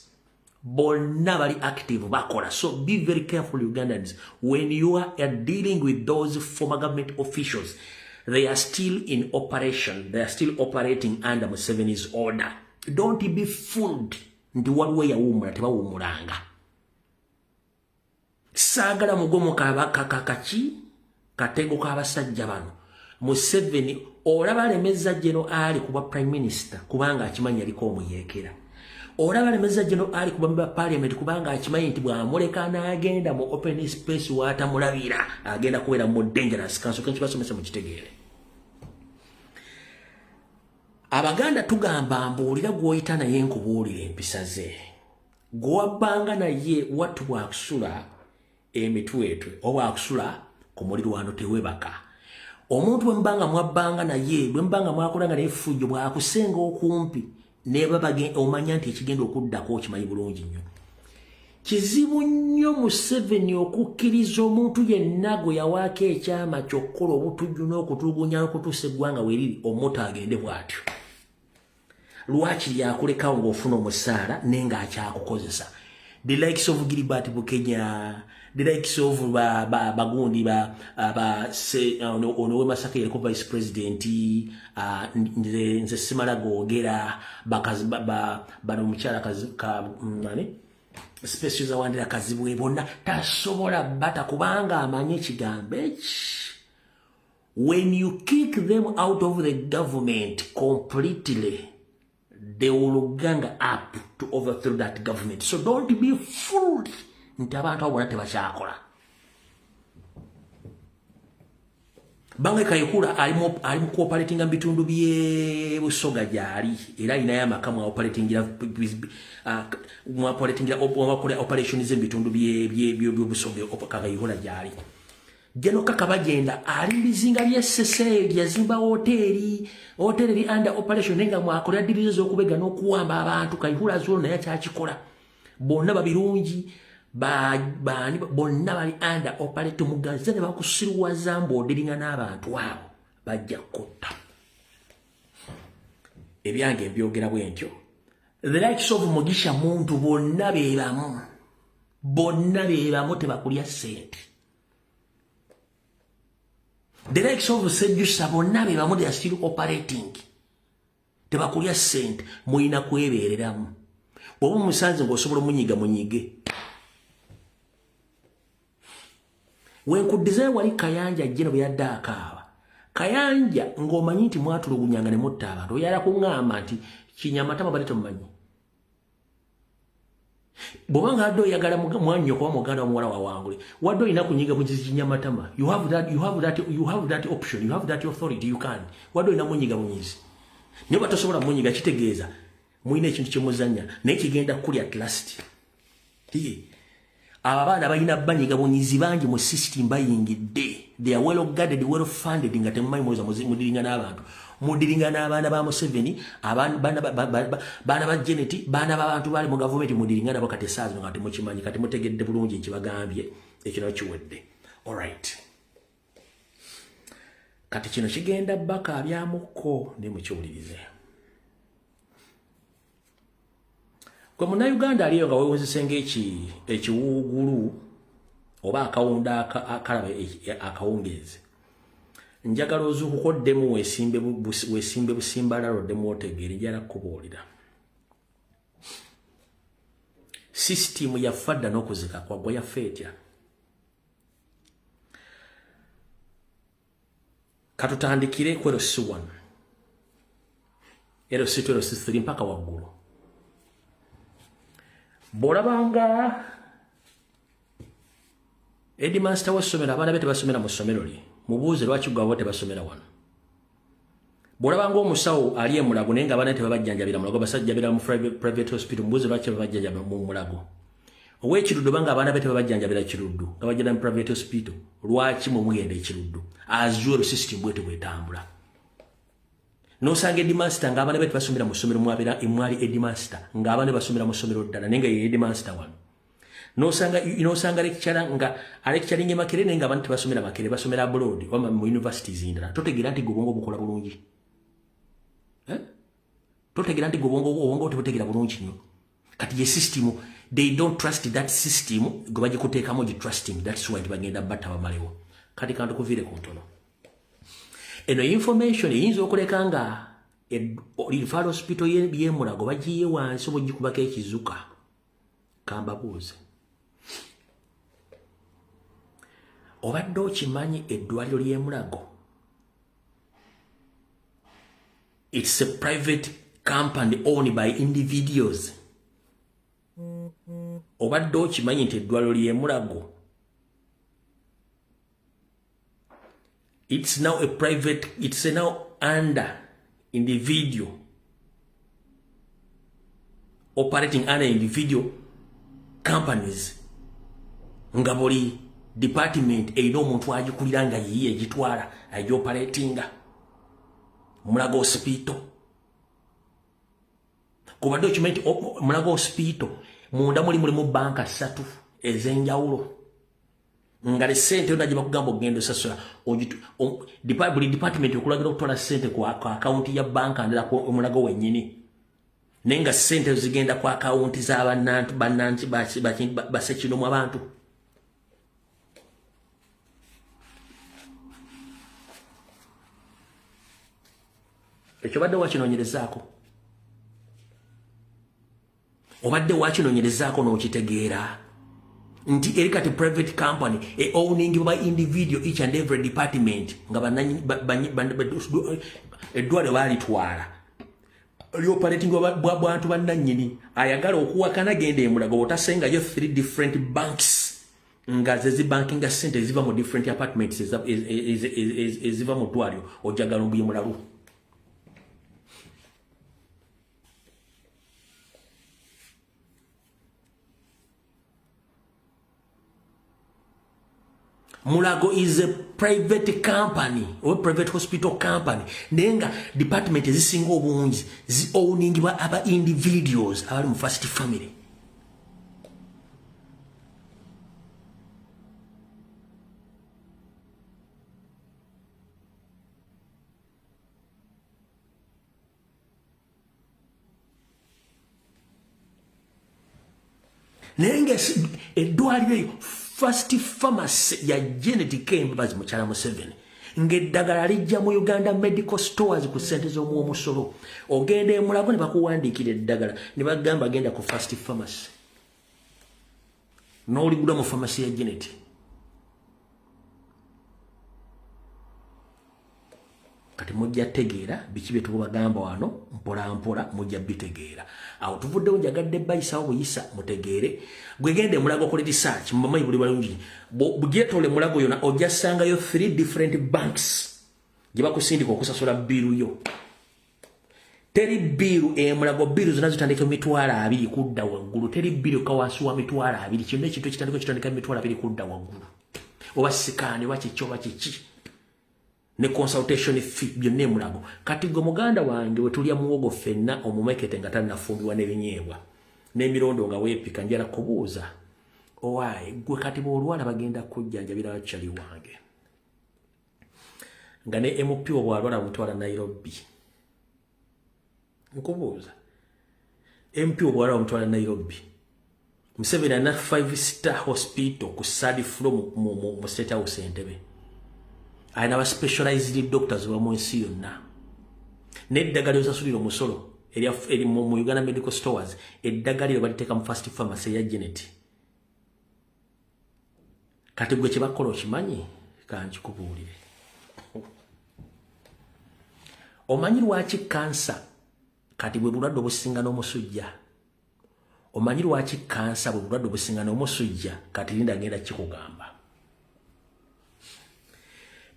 Bonna bali active, bakola. So be very careful, Ugandans, when you are dealing with those former government officials. They are still in operation. They are still operating under Museveni's order. Don't be fooled nti waliwo eyawummula. Tebawummulanga. Saagala mugomo kaki katego k'abasajja bano. Museveni olaba alemeza General Ali kuba prime minister kubanga akimanyi aliko omuyeekera. Olaba alemeza General Ali kuba member parliament kubanga akimanyi nti bw'amuleka n'agenda mu open space w'atamulabira, agenda kubeera mu dangerous. Kansooke nkibasomesa mukitegeere. Abaganda tugamba, mbuulira gw'oyita naye nkubuulira empisa ze. Gwewabbanga naye wattu bwakusula emitwetwe oba akusula ku mulirwano tewebaka. Omuntu bwe mubanga mwabbanga naye, bwe mubanga mwakolanga naye effujjo, bwakusenga okumpi nebabage, omanya nti ekigenda okuddako okimanyi bulungi nnyo. Kizibu nnyo Museveni okukkiriza omuntu yenna gwe yawaako ekyama kyokkola obutujju n'okutulugunya n'okutuusa eggwanga weriri omuto agende bw'atyo. Lwaki lyakulekawo ng'ofuna omusaala naye ng'akyakukozesa? The likes of Gilbert Bukenya, the likes of ba, ba, bagundi ba, ba se, ono we Masaka yaliko vice president, nze simala googera bakazi bano omukyala ka nani, Specioza Wandira Kazibwe, bonna tasobola bata kubanga amanyi ekigambo eki. When you kick them out of the government completely, they will gang up to overthrow that government. So don't be fooled nti abantu abo bonna tebakyakola. Bange Kayihura ali mu cooperatinga mu bitundu by'e Busoga gy'ali, era alinayo amaka mwaoperatingira mwakola operations mu bitundu by'Obusoga. Kayihura gy'ali. General Kaka Bagenda ali mu bizinga by'e Ssese, yazimba woteeri, woteeri eri under operation, naye nga mwakolera deal z'okubega n'okuwamba abantu. Kayihura zuulo naye akyakikola. Bonna babirungi baani, bonna bali under operate. Mugaze ne bakusiruwaza mbw'odiringa n'abantu abo, bajja kutta. Ebyange mbyogera bwe ntyo. The likes of Mugisha Muntu, bonna be bamu, bonna be bamu, tebakulya ssente. The likes of Sejusa, bonna be bamu, they are still operating, tebakulya ssente. Mulina kwebeereramu. Bw'oba omusanze ng'osobola omunyiga, munyige. Wenkuddizayo wali Kayanja jjeno bwe yadde akaaba. Kayanja ng'omanyi nti mwatulugunyanga ne mutta abantu, oyala kuŋŋamba nti Kinyamatama bali tomumanyi. Bw'oba nga adde oyagala mwannyoko oba muganda wa muwala wawangule, wadde olina kunyiga bugizi Kinyamatama. You have that, you have that, you have that option, you have that authority, you can. Wadde olina munyiga bunyizi. Naye oba tosobola munyiga, kitegeeza mulina ekintu kyemuzannya naye kigenda kulya at last. Abo abaana balina banyiga bunyizi bangi mu system bayingidde. They are well guarded, well funded, nga temumanyi. Muweza mudiringa n'abantu, mudiringa n'abaana ba Museveni, baana ba Janet, baana b'abantu bali mu gavumenti, mudiringa nabo kati essaawa zino nga temukimanyi. Kati mutegedde bulungi nkibagambye, ekyo nakyo kiwedde. Alright, kati kino kigenda bakaabyamuko ne mukiwulirize. Gwe Munnayuganda aliyo nga weewozese ng'ekiwuugulu oba akawunda akalaba akawungeezi, njagala ozuukuka oddemu weesimbe busimbalala, oddemu otegeere. Njagala kukubuulira, sisitimu yafa dda n'okuzika kwaggwa. Yaffe etya? Katutandikire ku LC1, LC2, LC3 mpaka waggulu. Bw'olabanga headmaster w'essomero abaana be tebasomera mu ssomero lye, mubuuze lwaki gwabo tebasomera wano. Bw'olabanga omusawo ali e Mulago naye nga abaana tebabajjanjabira Mulago, basajjabira mu private hospital, mubuuze lwaki babajjanjabira mu Mulago. Ow'Ekiruddu banga abaana be tebabajjanjabira Kiruddu, nga bajjira mu private hospital, lwaki mwe mugenda Ekiruddu? As well, system bwete bwetambula. Nosanga headmaster nga abaana be tebasomera mu ssomero mwabeera emwali headmaster, nga abaana basomera mu ssomero ddala naye nga ye headmaster wano. Nosanga lecturer nga alecturinga Makerere naye nga abantu tebasomera Makerere, basomera abroad oba mu universities endala. Totegeera nti gwe obwongo bukola bulungi, eh? Totegeera nti gwe obwongo tebutegeera bulungi nnyo. Kati ye system They don't trust that system gwe bagikuteekamu gi trusting. That's why bagenda batta bamalewo. Kati kantukuviire ku ntono. Eno information eyinza okuleka nga referral hospital y'e Mulago bagiye wansi oba ogikubako ekizuka. Kambabuuze, obadde okimanyi eddwaliro ly'e Mulago, it's a private company owned by individuals? Obadde okimanyi nti eddwaliro ly'e Mulago, it's now a private, it's now under individual, operating under individual companies, nga buli department erina omuntu agikulira nga yiye egitwala agioperatinga Mulago Hospital? Kubadde okimanyi nti Mulago Hospital munda mulimu banka ssatu ez'enjawulo, nga sente yonna gye bakugamba okugenda osasula, buli department okulagira okutwala sente ku akawunti ya banka ndala Omulago wennyini, naye nga sente zigenda ku akawunti z'abannantu bannansi basekinomu abantu? Ekyo obadde wakinoonyerezaako? Obadde wakinoonyerezaako n'okitegeera nti eri kati private company e owning by individual, each and every department, nga eddwaliro baalitwala lyoperating bwantu bannannyini? Ayagala okuwakana, genda eMulago, otasengayo three different banks nga ze zibankinga sente eziva mu different apartments eziva mu ddwaliro. Ojagala ombuye mulalu. Mulago is a private company or private hospital company, naye nga department ezisinga obungi zi owningibwa aba individuals abali mu first family. Naye nga eddwaliro eyo, first pharmacy ya Janet Kembabazi, mukyala Museveni, ng'eddagala lijja mu Uganda Medical Stores ku ssente z'omuwomusolo. Ogenda eMulago ne bakuwandiikira eddagala ne bagamba genda ku first pharmacy, n'oligula mu pharmacy ya Janet. Kati mujja tegeera biki bye tubagamba wano. Mpola mpola mujja bitegeera. Awo tuvuddewo, njagadde bayisawo buyisa mutegeere. Gwegende Mulago, okole research, mubamanyi buli balungi. Bugyetole Mulago yona, ojja sangayo three different banks gye bakusindika okusasula bill yo. Teri bill eMulago, bill zonna zitandika 20,000 kudda waggulu. Teri bill ka wansi wa 20,000. Kyonna ekintu ekitandika kitandika 20,000 kudda waggulu, oba scan, oba kiki, oba kiki, ne consultation fee, byonna eMulago. Kati gwe muganda wange, we tulya muwogo ffenna omumekete nga tannafumbibwa n'ebinyeebwa n'emirondo nga weepika, njala kubuuza, owaaye gwe kati bw'olwala bagenda kujjanjabira wakyali wange, nga ne MP obwalwala mutwala Nairobi? Nkubuuza, MP obwalwala mutwala Nairobi? Museveni alina five star hospital ku third floor mu State House Entebe, alina ba specialized doctors ba mu nsi yonna, n'eddagala lyosasulira omusolo eri mu Uganda Medical Stores, eddagala eryo baliteeka mu first pharmacy eya Janet. Kati gwe kyebakola okimanyi? Kankikubuulire. Omanyi lwaki kansa kati bwe bulwadde obusinga n'omusujja? Omanyi lwaki kansa bwe bulwadde obusinga n'omusujja? Kati linda, genda kikugamba.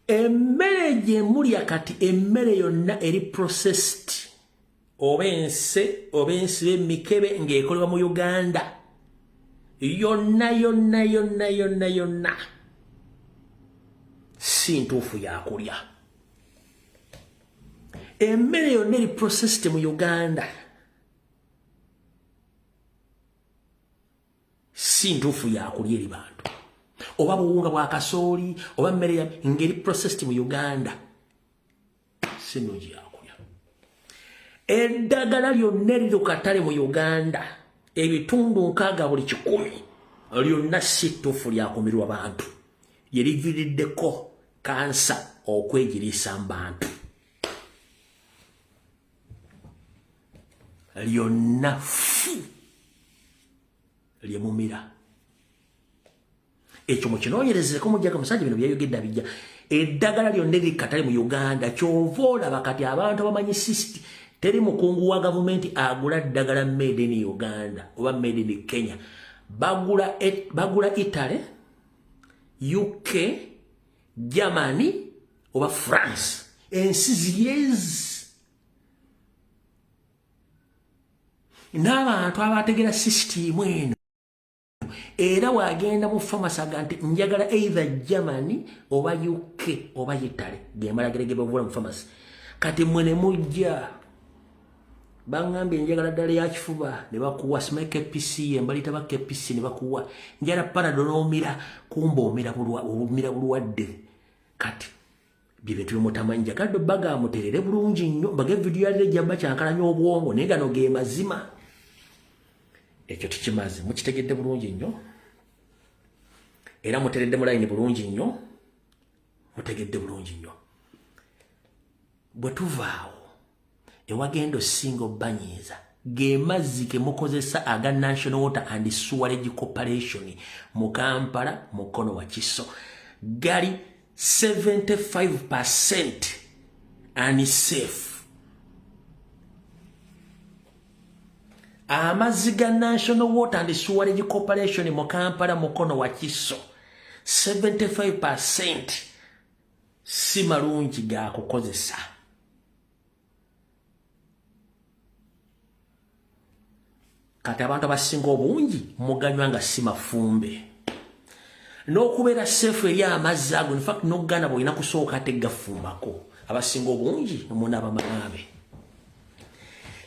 Emmere gye mulya kati, emmere yonna eri processed, oba ense oba ensiba emikebe ng'ekolebwa mu Uganda, yonna yonna yonna yonna yonna si ntuufu yakulya. Emmere yonna eri processed mu Uganda si ntuufu yakulya eri bantu. Oba buwunga bwa kasooli, oba mmere ngeri processed mu Uganda, si nnungi yakulya. Eddagala lyonna eriri ku katale mu Uganda Ebitundu 60 buli 100 lyonna si ttuufu lyakumirwa bantu. Lye liviiriddeko kansa okwegiriisa mu bantu. Lyonna ffu lye mumira. Ekyo mukinoonyerezeko mujjako musajja bino byayogedde abijja. Eddagala lyonna eriri katale mu Uganda ky'ova olaba kati abantu abamanyi sisiti teri mukungu wa gavumenti agula ddagala made in Uganda oba made in Kenya. Bagula Italy, UK, Germany oba France. Ensi ziri ezi. N'abantu abategera sisitimu eno era wagenda mu pharmacy aga nti njagala either Germany oba UK oba Italy gemalagire ge bavula mu pharmacy. Kati mmwe ne mujja baŋŋambye njagala ddala ya kifuba ne bakuwa sima KPC embalita ba KPC ne bakuwa njagala Panadol n'omira kumba omira bulwadde. Kati bye bintu bye mutamanyi njagadde obbaga muterere bulungi nnyo mbage vidiyo yaliro ejja bakyankalanya obwongo naye gano ge mazima. Ekyo tukimaze mukitegedde bulungi nnyo era muteredde mu layini bulungi nnyo mutegedde bulungi nnyo. Bwe tuvaawo ewagenda osinga obbanyiiza ge mazzi ge mukozesa aga National Water and Sewerage Corporation mu Kampala Mukono Wakiso gali 75% unsafe. Amazzi ga National Water and Sewerage Corporation mu Kampala Mukono Wakiso 75% si malungi ga kukozesa. Kati abantu abasinga obungi muganywa nga si mafumbe. N'okubeera seefu eri amazzi ago, in fact n'okugana bw'olina kusooka ate gafumbako. Abasinga obungi munaaba manaabe.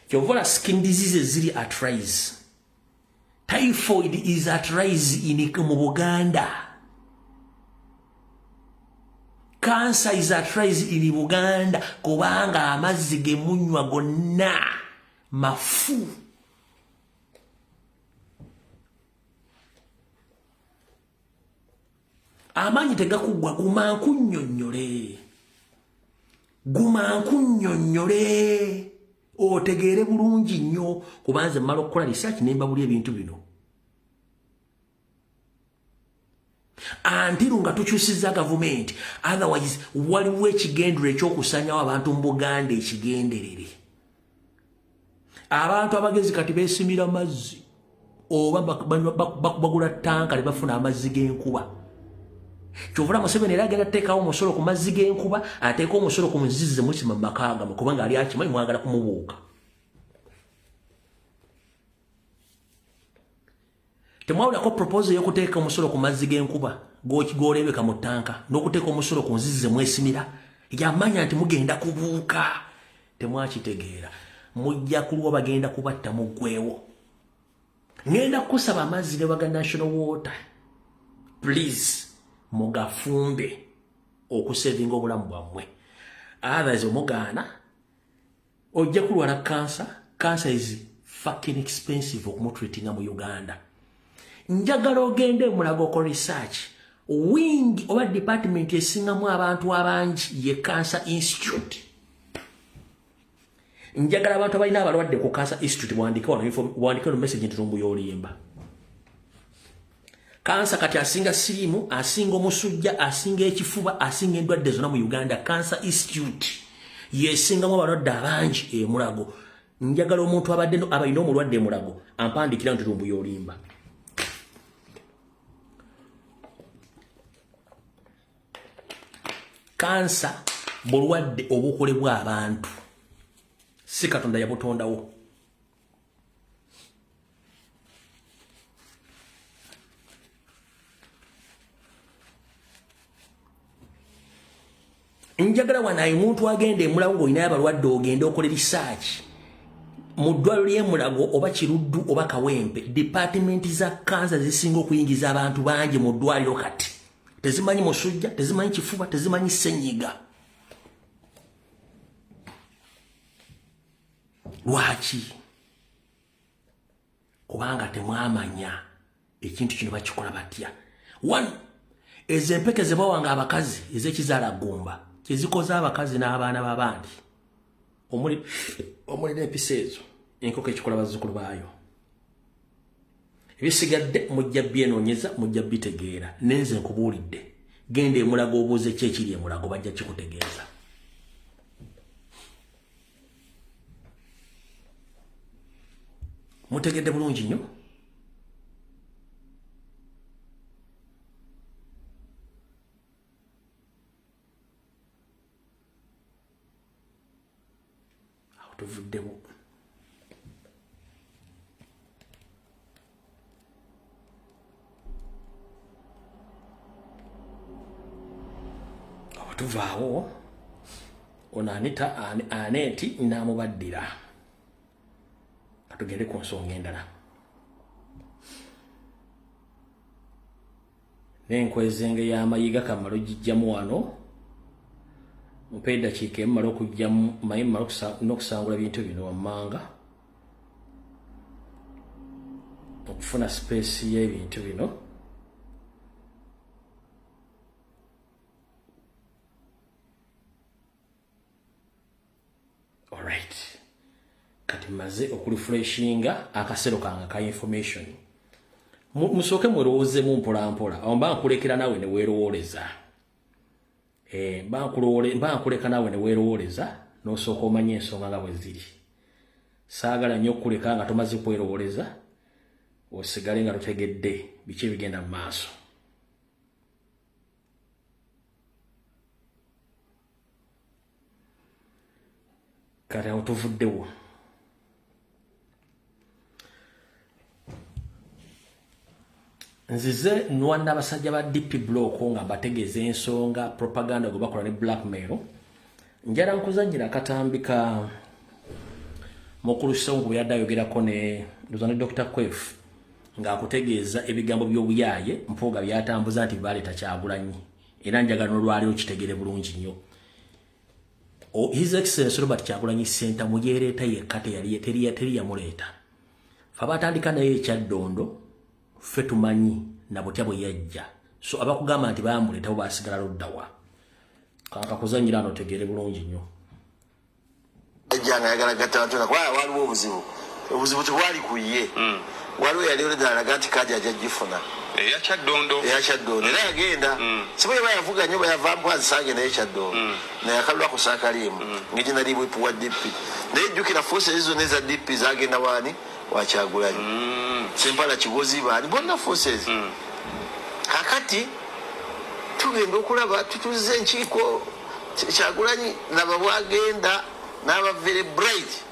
Kyova olaba skin diseases ziri at rise. Typhoid is at rise in mu Buganda. Cancer is at rise in Buganda kubanga amazzi ge munywa gonna mafu. Amaanyi tegakuggwa, guma nkunnyonnyole. Guma nkunnyonnyole. Otegeere bulungi nnyo kubanze mmala okukola research ne mbabulya ebintu bino. Until nga tukyusizza gavumenti, otherwise waliwo ekigendero ekyokusanyawo abantu mu Buganda ekigenderere. Abantu abagezi kati beesimira mazzi oba bagula ttanka ne bafuna amazzi g'enkuba. Kyovula Museveni era agenda kuteekawo omusolo ku mazzi g'enkuba, ateeka omusolo ku nzizi ze musima mu maka gammwe kubanga ali akimanyi mwagala kumubuuka. Temwawulako proposal ey'okuteeka omusolo ku mazzi g'enkuba g'olebeka mu ttanka n'okuteeka omusolo ku nzizi ze mwesimira. Yamanya nti mugenda kubuuka. Temwakitegeera. Mujja kulwa bagenda kubatta muggwewo. Ngenda kusaba amazzi ne baga National Water. Please mugafumbe okusevinga obulamu bwammwe. Others omugaana ojja kulwala kansa. Cancer is fucking expensive okumutreatinga mu Uganda. Njagala ogende Mulago ko research. Wing oba department esingamu abantu abangi ye Cancer Institute. Njagala abantu abalina abalwadde ku Cancer Institute wandike wano wandike no message nti Lumbuye olimba. Kansa kati asinga siriimu, asinga omusujja, asinga ekifuba, asinga endwadde zonna mu Uganda. Cancer Institute yesingamu abalwadde abangi e Mulago. Njagala omuntu abadde abalina omulwadde e Mulago ampandiikira nti Lumbuye olimba. Kansa bulwadde obukolebwa abantu, si Katonda yabutondawo. Njagala wano omuntu agenda e Mulago ng'olinayo abalwadde ogende okole research mu ddwaliro ly'e Mulago oba Kiruddu oba Kawempe, department za kansa zisinga okuyingiza abantu bangi mu ddwaliro kati. Tezimanyi musujja, tezimanyi kifuba, tezimanyi ssenyiga. Lwaki? Kubanga Kubanga temwamanya ekintu kino bakikola batya. One, ezo empeke ze bawanga abakazi ez'ekizaala ggumba kyezikoze abakazi n'abaana b'abandi omuli n'empisa ezo, enkoko ekikola bazzukulu baayo. Ebisigadde mujja byenoonyeza, mujja bitegeera. Nenze nkubuulidde, genda emulago obuuze ki ekiri emulago, bajja kikutegeeza. Mutegedde bulungi nnyo. Awo tuvuddewo. Awo tuvaawo. Ono Anita Aneti n'amubaddira. Katugende ku nsonga endala. N'enkwezenge y'amayiga kamalo gijjamu wano. Mpe eddakiika emu mmale okuggyamu, mmaye mmale n'okusangula bintu bino wammanga. Okufuna space y'ebintu bino. Alright. Kati mmaze okurefreshinga akasero kange ka information. Musooke mwerowoozeemu mpola mpola. Awo mba nkulekera naawe ne weerowooleza. Mba nkuleka naawe ne weerowooleza n'osooka omanye ensonga nga bwe ziri. Saagala nnyo okukuleka nga tomaze kwerowooleza, osigale nga totegedde biki ebigenda mu maaso. Kati awo tuvuddewo. Nzize nwana abasajja ba DP Block nga mbategeeza ensonga propaganda gwe bakola ne blackmail. Njala nkuzannyira akatambi ka Mukulu Ssewungu bwe yadde ayogerako ne ndoza ne Dr. Kwef ng'akutegeeza ebigambo by'obuyaaye Mpuuga by'atambuza nti baleeta Kyagulanyi. Era njagala n'olwaleero kitegeere bulungi nnyo. His Excellency Robert Kyagulanyi Ssentamu yeereeta yekka, teri yamuleeta. Ffe abatandika naye ekyaddondo ffe tumanyi na butya bwe yajja. So abakugamba nti baamuleeta bo baasigala ludda wa? Kankakuzannyira ano otegeere bulungi nnyo. Ajja nga ayagala gatta bantu na kuba waliwo obuzibu. Obuzibu tebwali ku ye. Waliwo eyali already alaga nti kaadi ajja gifuna. Eya Kyaddondo. Eya Kyaddondo. Era yagenda. Simanyi oba yavuga nnyo oba yava Mpwazi saagenda ye Kyaddondo. Naye akalulu ako saakaliimu. Ngeri nali whip wa DP. Naye jjukira forces zonna eza DP zaagenda waani? Wa Kyagulanyi. Sempala Kigozi baani bonna forces. Kakati tugenda okulaba tutuzze enkiiko Kyagulanyi laba bwagenda n'aba very bright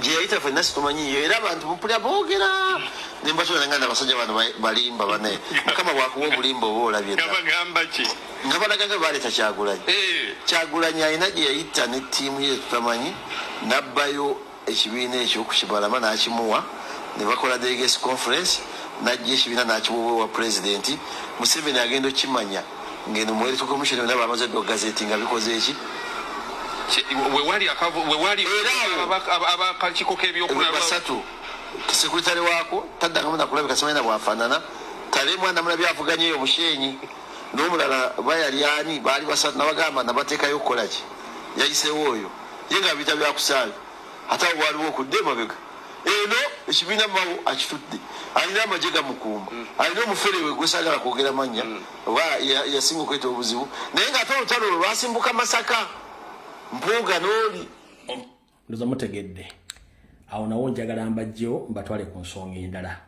gye yayita ffenna situmanyiyo, era abantu mpulira boogera ne mbatwala nga abasajja bano balimba bane. Mukama bw'akuwa obulimba oba olabye dda. Nga bagamba ki? Nga balaga nga baleeta Kyagulanyi. Kyagulanyi alina gye yayita ne ttiimu ye tutamanyi, n'abbayo ekibiina ekyo ku Kibalama n'akimuwa ne bakola delegates conference, n'ajja ekibiina n'akiwa owa pulezidenti. Museveni agenda okukimanya ng'eno mu Electoral Commission yonna bamaze dda okugazeti nga bikoze eki. Wewali Era awo abakakiiko k'ebyokulonda basatu, sekuritale waako taddangamu nakulabika, simanyi na bw'afaanana. Tale mwana mulabye avuganya eyo Bushenyi n'omulala bayali ani, baali basatu nabagamba nabateekayo okukola ki, yayiseewo oyo ye nga biyita byakusaaga. Ate awo waliwo okudda emabega eno ekibiina mawo akitudde, alina amagye gamukuuma, alina omufere we gwe saagala kwogera mannya oba yasinga okweta obuzibu, naye ng'ate olutalo olwo lwasimbuka Masaka, Mpuuga n'oli. Ndoza mutegedde. Awo nawo njagala mbajjewo mbatwale ku nsonga endala.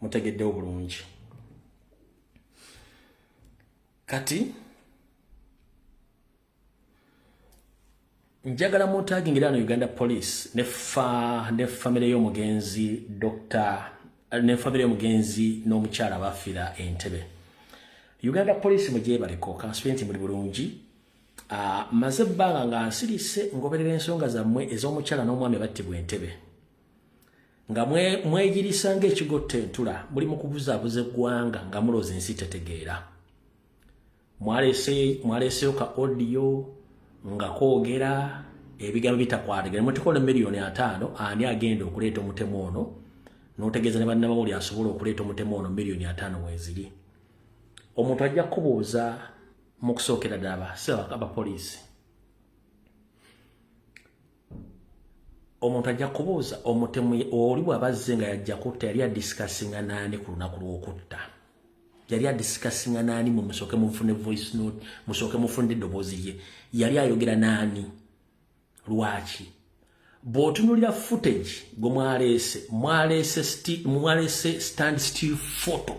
Mutegeddewo bulungi. Kati njagala mutagingira ano Uganda Police ne fa ne family y'omugenzi Dr. ne family y'omugenzi n'omukyala bafiira Entebbe. Uganda Police mugyebaleko, kansuubire nti muli bulungi. Maze ebbanga nga nsirise ngoberera ensonga zammwe ez'omukyala n'omwami abattibwa Entebbe. Nga mwegirisa ng'ekigotta entula, muli mu kubuzaabuza eggwanga nga mulooza ensi tetegeera. Mwaleseeyo ka audio nga koogera Ebigambo bitakwatagana. Mutekola 5,000,000 ani agenda okuleeta omutemu ono, n'otegeeza ne bannamawulire asobola okuleeta omutemu ono 5,000,000 weeziri. Omuntu ajja kubuuza mu kusookera ddala abapoliisi. Omuntu ajja kubuuza omutemu oli bw'abazze nga yajja kutta, yali adiscussinga naani ku lunaku lw'okutta? Yali adiscussinga naani? Mwe musooke mufune voice note, musooke mufune eddoboozi lye. Yali ayogera naani? Lwaki? Bw'otunuulira footage gwe mwaleese, mwaleese stand still photo,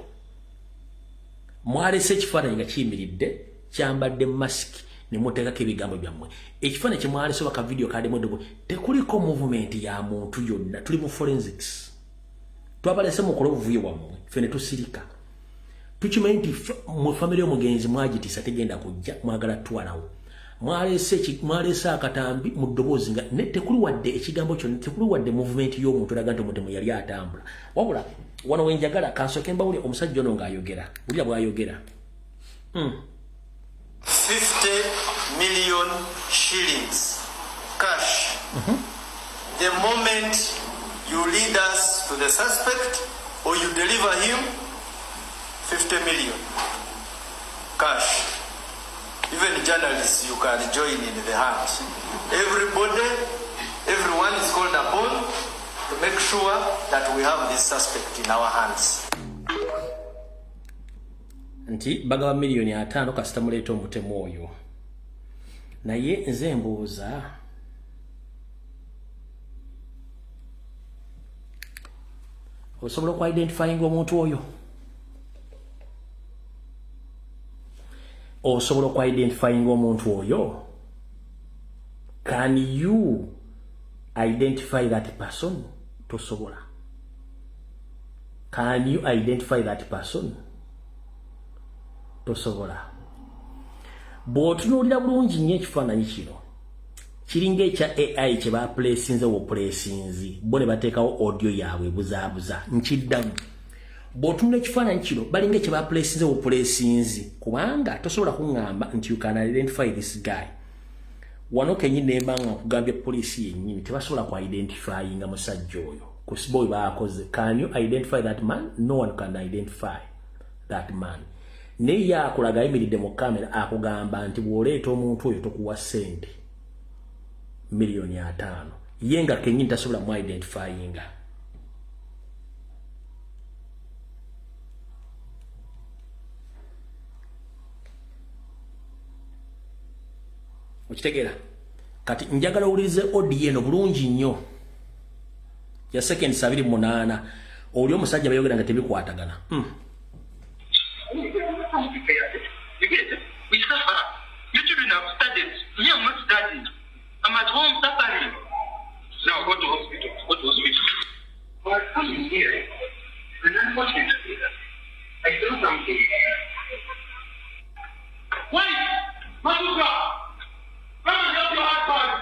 mwaleese ekifaananyi nga kiyimiridde, kyambadde mask, ne muteekako ebigambo byammwe. Ekifaananyi kye mwaleese oba ka video kaddemu eddobo, tekuliko movement ya muntu yonna. Tuli mu forensics, twabalese mukole obuvuyo bwammwe, ffe ne tusirika. Tukimanyi nti mu famire y'omugenzi mwagitiisa, tegenda kujja, mwagala tutwalawo. Mwaleese akatambi mu ddoboozi nga ne tekuli wadde ekigambo kyonna, tekuli wadde movement y'omuntu eraga nti omutemu yali atambula. Wabula wano wenjagala kansooke mbawule omusajja ono ng'ayogera. Wulira bw'ayogera. 50 million shillings cash. The moment you lead us to the suspect or you deliver him, 50 million cash. Even journalists, you can join in the hunt. Everybody, everyone is called upon to make sure that we have this suspect in our hands. Nti bagaba 5,000,000 kasita muleeta omutemu oyo. Naye nze mbuuza, osobola okuidentifyinga omuntu oyo? Osobola okuidentifyinga omuntu oyo? Can you identify that person? Tosobola. Can you identify that person? Tosobola. Bw'otunuulira bulungi nnyo ekifaananyi kino, kiringa ekya AI kye bapulesinze wopulesinzi bo ne bateekawo audio yaabwe ebuzaabuza. Nkiddamu, bw'otunula ekifaananyi kino, balinga ekye bapulesinze wopulesinzi, kubanga tosobola kuŋŋamba nti you can identify this guy. Wano kenyini nemba nga nkugambye, poliisi yennyini tebasobola ku identifyinga musajja oyo ku siboy baakoze. Can you identify that man? No one can identify that man. Naye ye akulaga ayimiridde mu kamera, akugamba nti bw'oleeta omuntu oyo tokuwa ssente 5,000,000, ye nga kenyini tasobola mu identifyinga. Okitegeera? Kati njagala owulirize audio eno bulungi nnyo ya seconds 28, oli omusajja bayogera nga tebikwatagana. You get it? We suffer. You children have studied. Me, I'm not studying. I'm at home suffering. Now go to hospital. Go to hospital. I was coming here, and unfortunately, I saw something. Wait! Masuka! Come and help your husband!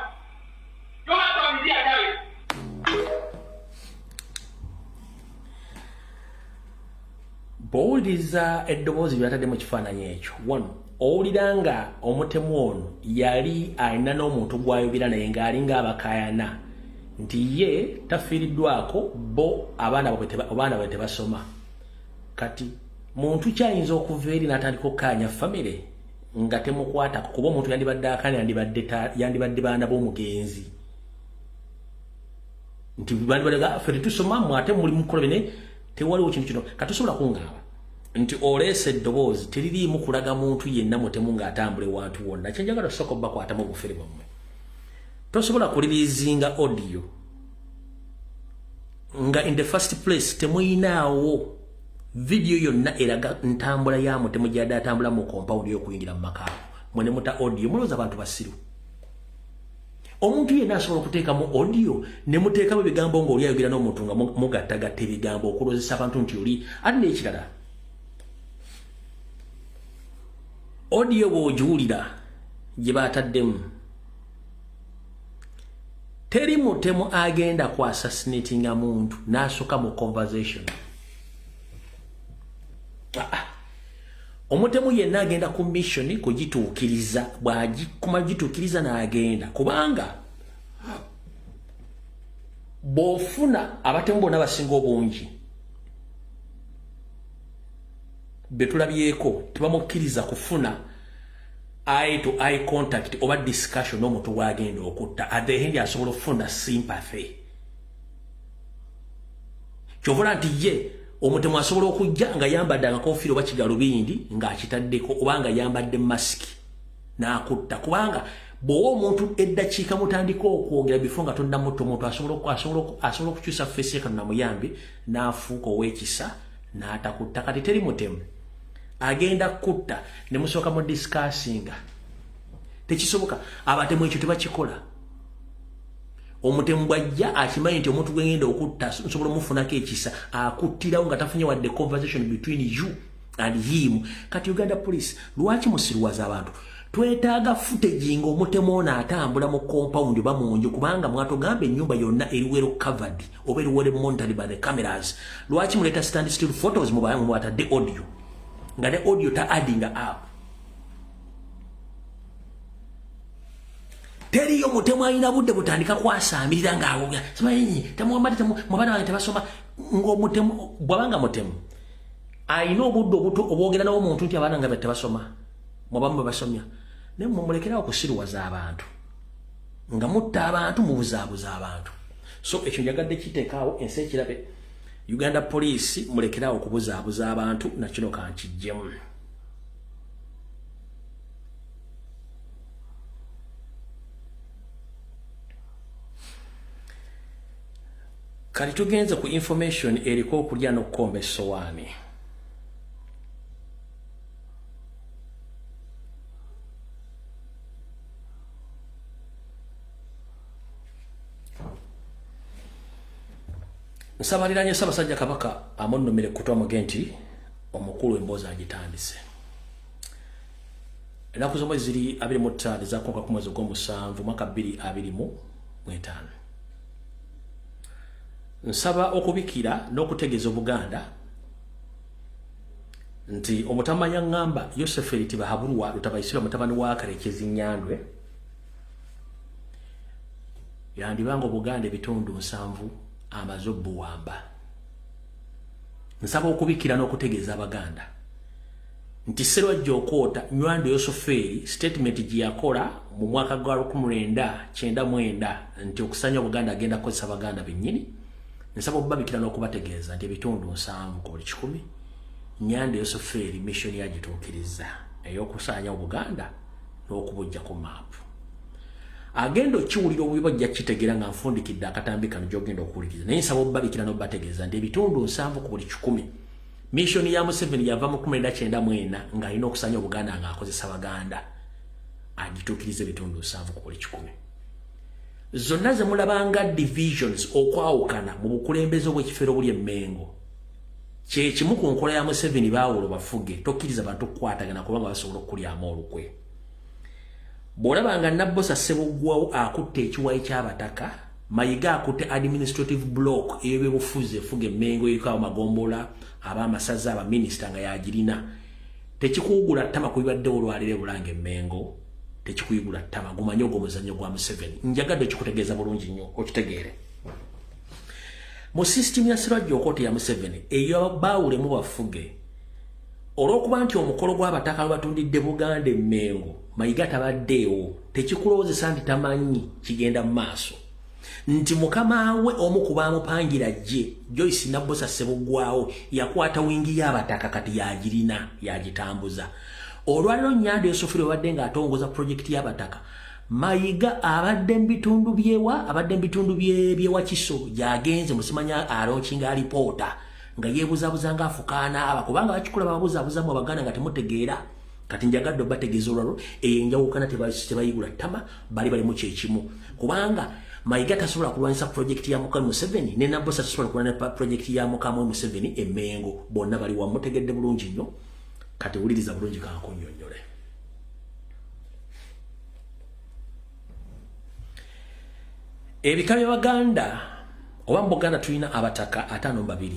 Your husband is here, darling. Bw'owuliriza eddoboozi lyatadde mu kifaananyi ekyo, one, owulira nga omutemu ono yali alina n'omuntu gw'ayogera naye ng'alinga abakaayana nti ye tafiiriddwako, bo abaana bwe tebasoma. Kati muntu kyayinza okuva eri n'atandika okukaanya famire nga temukwatako? Kuba omuntu yandibadde akaanya yandibadde baana b'omugenzi, nti bandibadde ffe tetusoma, mmwe ate muli mukola bine. Tewaliwo kintu kino. Katosobola kuŋŋamba nti oleese eddoboozi teririimu kulaga muntu yenna mutemu ng'atambula ewantu wonna. Kyenjagala osooka obbakwatamu obufere bwammwe, tosobola kureleasinga audio nga in the first place temuyinaawo video yonna eraga ntambula ya mutemu gyadde atambula mu compound y'okuyingira mu maka. Mwe ne muta audio, mulowooza abantu basiru? Omuntu yenna asobola okuteekamu audio ne muteekamu ebigambo ng'oli ayogera n'omuntu nga mugattagatta ebigambo okulowozesa abantu nti oli. Ate n'ekirala, audio bw'ogiwulira gye baataddemu, teri mutemu agenda ku assassinatinga muntu n'asooka mu conversation. Ah, ah. Omutemu yenna agenda ku mission kugituukiriza, bw'agikuma gituukiriza n'agenda, kubanga Bw'ofuna abatemu bonna abasinga obungi betulabyeko tebamukkiriza kufuna eye to eye contact oba discussion n'omuntu gw'agenda okutta. At the end asobola okufuna sympathy. Kyovula nti ye omutemu asobola okujja nga yambadde akakofiira oba kigalubindi ng'akitaddeko oba nga yambadde masiki n'akutta, kubanga bw'owa omuntu eddakiika mutandika okwogera bifo nga tonnamutta, omuntu asobola okukyusa face ye kanamuyambe n'afuuka ow'ekisa n'atakutta. Kati teri mutemu agenda kutta ne musooka mu discussinga, tekisoboka. Abatemu ekyo tebakikola. Omutemu bw'ajja akimanyi nti omuntu gwengenda okutta nsobola omufunako ekisa, akuttirawo nga tafunye wadde conversation between you and him. Kati Uganda Police, lwaki musiruwaza abantu? Twetaaga footage nga omutemu ono atambula mu compound oba mu nju, kubanga mwatugamba ennyumba yonna eri well covered oba eri well monitored by the cameras. Lwaki muleeta stand still photos mubatadde audio nga ne audio ta adding up? Teriyo mutemu alina budde butandika kwasaamirira ng'awoga simanyi temuwambadde mubaana bange tebasoma. Ng'omutemu bw'abanga mutemu alina obudde obuto obwogera n'omuntu nti abaana nga tebasoma, mwabamu bwe basomya, naye mumulekerawo okusiruwaza abantu nga mutta abantu, mubuzaabuza abantu. So ekyo njagadde kiteekaawo ensi ekirabe. Uganda Police, mulekerawo okubuzaabuza abantu. Nakino kankijjemu. Kati tugenze ku information eriko okulya n'okukomba essowaani. Nsabaliranye Ssaabasajja Kabaka amunumire kutwamuge nti omukulu emboozi agitandise. Ennaku z'omwezi ziri 25 ezakonka ku mwezi ogw'omusanvu mwaka 2025. Nsaba okubikira n'okutegeeza Obuganda nti omutamanya ŋŋamba Yoseferi Tibahabulwa Lutabayisirwa, mutabani wa Karekezi Nyandwe, yandibanga Obuganda ebitundu 70 amaze obbuwamba. Nsaba okubikira n'okutegeeza Abaganda nti Serwajja Okwota Nywando Yosofeeri, statement gye yakola mu mwaka gwa 1999 nti okusanya Obuganda agenda kukozesa Abaganda bennyini, nsaba okubabikira n'okubategeeza nti ebitundu 70 ku buli 100 Nyando Yosofeeri mission yagituukiriza ey'okusaanya Obuganda n'okubujja ku maapu. Agenda okiwulira obubi bajja kitegeera nga nfundikidde akatambi kano gy'ogenda okuwuliriza, naye nsaba obbabikira n'obategeeza nti ebitundu 70 ku buli 100 mission ya Museveni yava mu 1994 ng'alina okusanya Obuganda ng'akozesa Baganda agituukiriza ebitundu 70 ku buli 100. Zonna ze mulabanga divisions, okwawukana mu bukulembeze obw'ekifeero obuli emmengo, kyekimu ku nkola ya Museveni. Baawulo bafuge, tokkiriza bantu kukwatagana kubanga basobola okukulyamu olukwe. Bw'olaba nga Nabbosa Ssebuggwawo akutte ekiwayi ky'abataka, Mayiga akutte administrative block ey'ebyobufuzi efuga emmengo eriko abamagombola, ab'amasaza, abaminisita nga yagirina, tekikuwugula ttama ku bibaddewo olwaleero ebulanga emmengo. Tekikuyigula ttama, gumanye ogwo omuzannyo gwa Museveni. Njagadde okikutegeeza bulungi nnyo okitegeere. Mu sisitimu ya Sirwajja Okooti ya Museveni eyo baawulemu bafuge, olw'okuba nti omukolo gw'abataka lwe batundidde Buganda emmengo Mayiga tabaddeewo, tekikulowoozesa nti tamanyi kigenda mu maaso, nti mukama we omu ku baamupangira gye Joyce Nabbosa Ssebuggwawo yakwata wing y'abataka, kati yagirina yagitambuza. Olwaliro Nyando Yosofiri obadde ng'atongoza pulojekiti y'abataka, Mayiga abadde mu bitundu byewa, abadde mu bitundu byewakiso gyagenze musimanya alaunchinga alipoota nga yeebuzabuza ng'afukaana aba kubanga bakikula babuzaabuzamu Abaganda nga temutegeera. Kati njagadde obategeeza olwalo eyo enjawukana tebayigula ttama, bali balimu kyekimu, kubanga Mayiga tasobola kulwanyisa pulojekiti ya mukama Museveni ne Nabbosa tasobola kulwanyisa pulojekiti ya mukama Museveni emmengo. Bonna bali wamu, mutegedde bulungi nnyo. Kati wuliriza bulungi kankunnyonnyole. Ebika by'Abaganda oba mu Buganda tulina abataka 52.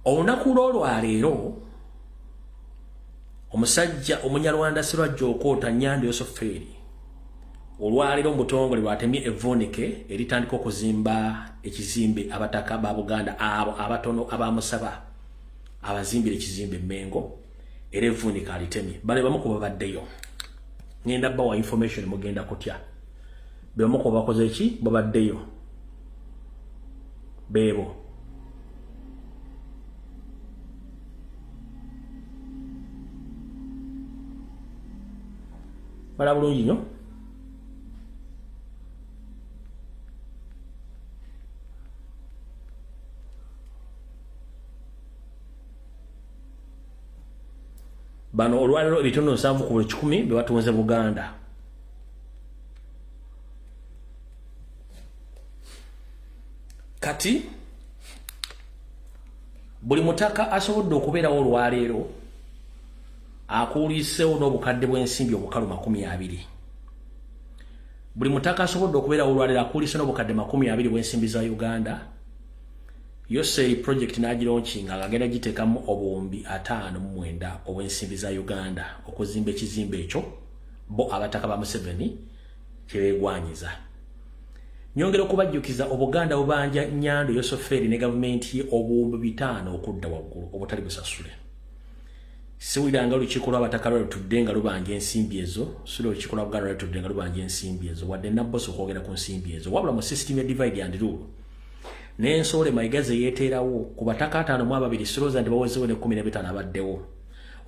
Olunaku lw'olwaleero omusajja Omunyarwanda Sirwajja Okoota Nyando Yosofeeri Olwaleero mu butongole lwatemye evvuunike eritandika okuzimba ekizimbe abataka ba Buganda abo abatono abamusaba abazimbira ekizimbe Mengo, era evvuunike alitemye. Bale bamu ku babaddeyo, ngenda bawa information, mugenda kutya. Be bamu ku bakoze ki babaddeyo beebo. Bala bulungi nnyo. Bano olwaleero ebitundu 70 ku buli 100 be batunze Buganda. Kati buli mutaka asobodde okubeerawo olwaleero akuuliseewo n'obukadde bw'ensimbi obukalu 20. Buli mutaka asobodde okubeerawo olwaleero akuulise n'obukadde 20 bw'ensimbi za Uganda. Yoseri project n'agilaunchinga ng'agenda giteekamu 559 obw'ensimbi za Uganda okuzimba ekizimbe ekyo bo abataka ba Museveni kyebeegwanyiza. Nyongera okubajjukiza, Obuganda bubanja Nyando Yosoferi ne gavumenti ye 5,000 okudda waggulu obutali busasule. Siwuliranga olukiiko lw'abataka lwe lutudde nga lubanja ensimbi ezo, si olukiiko lwa Buganda lwe lutudde nga lubanja ensimbi ezo, wadde Nabbosa okwogera ku nsimbi ezo. Wabula mu system ya divide and rule n'ensowole Mayiga ze yeeteerawo ku bataka 52, sirowooza nti bawezeewo ne 15 abaddewo,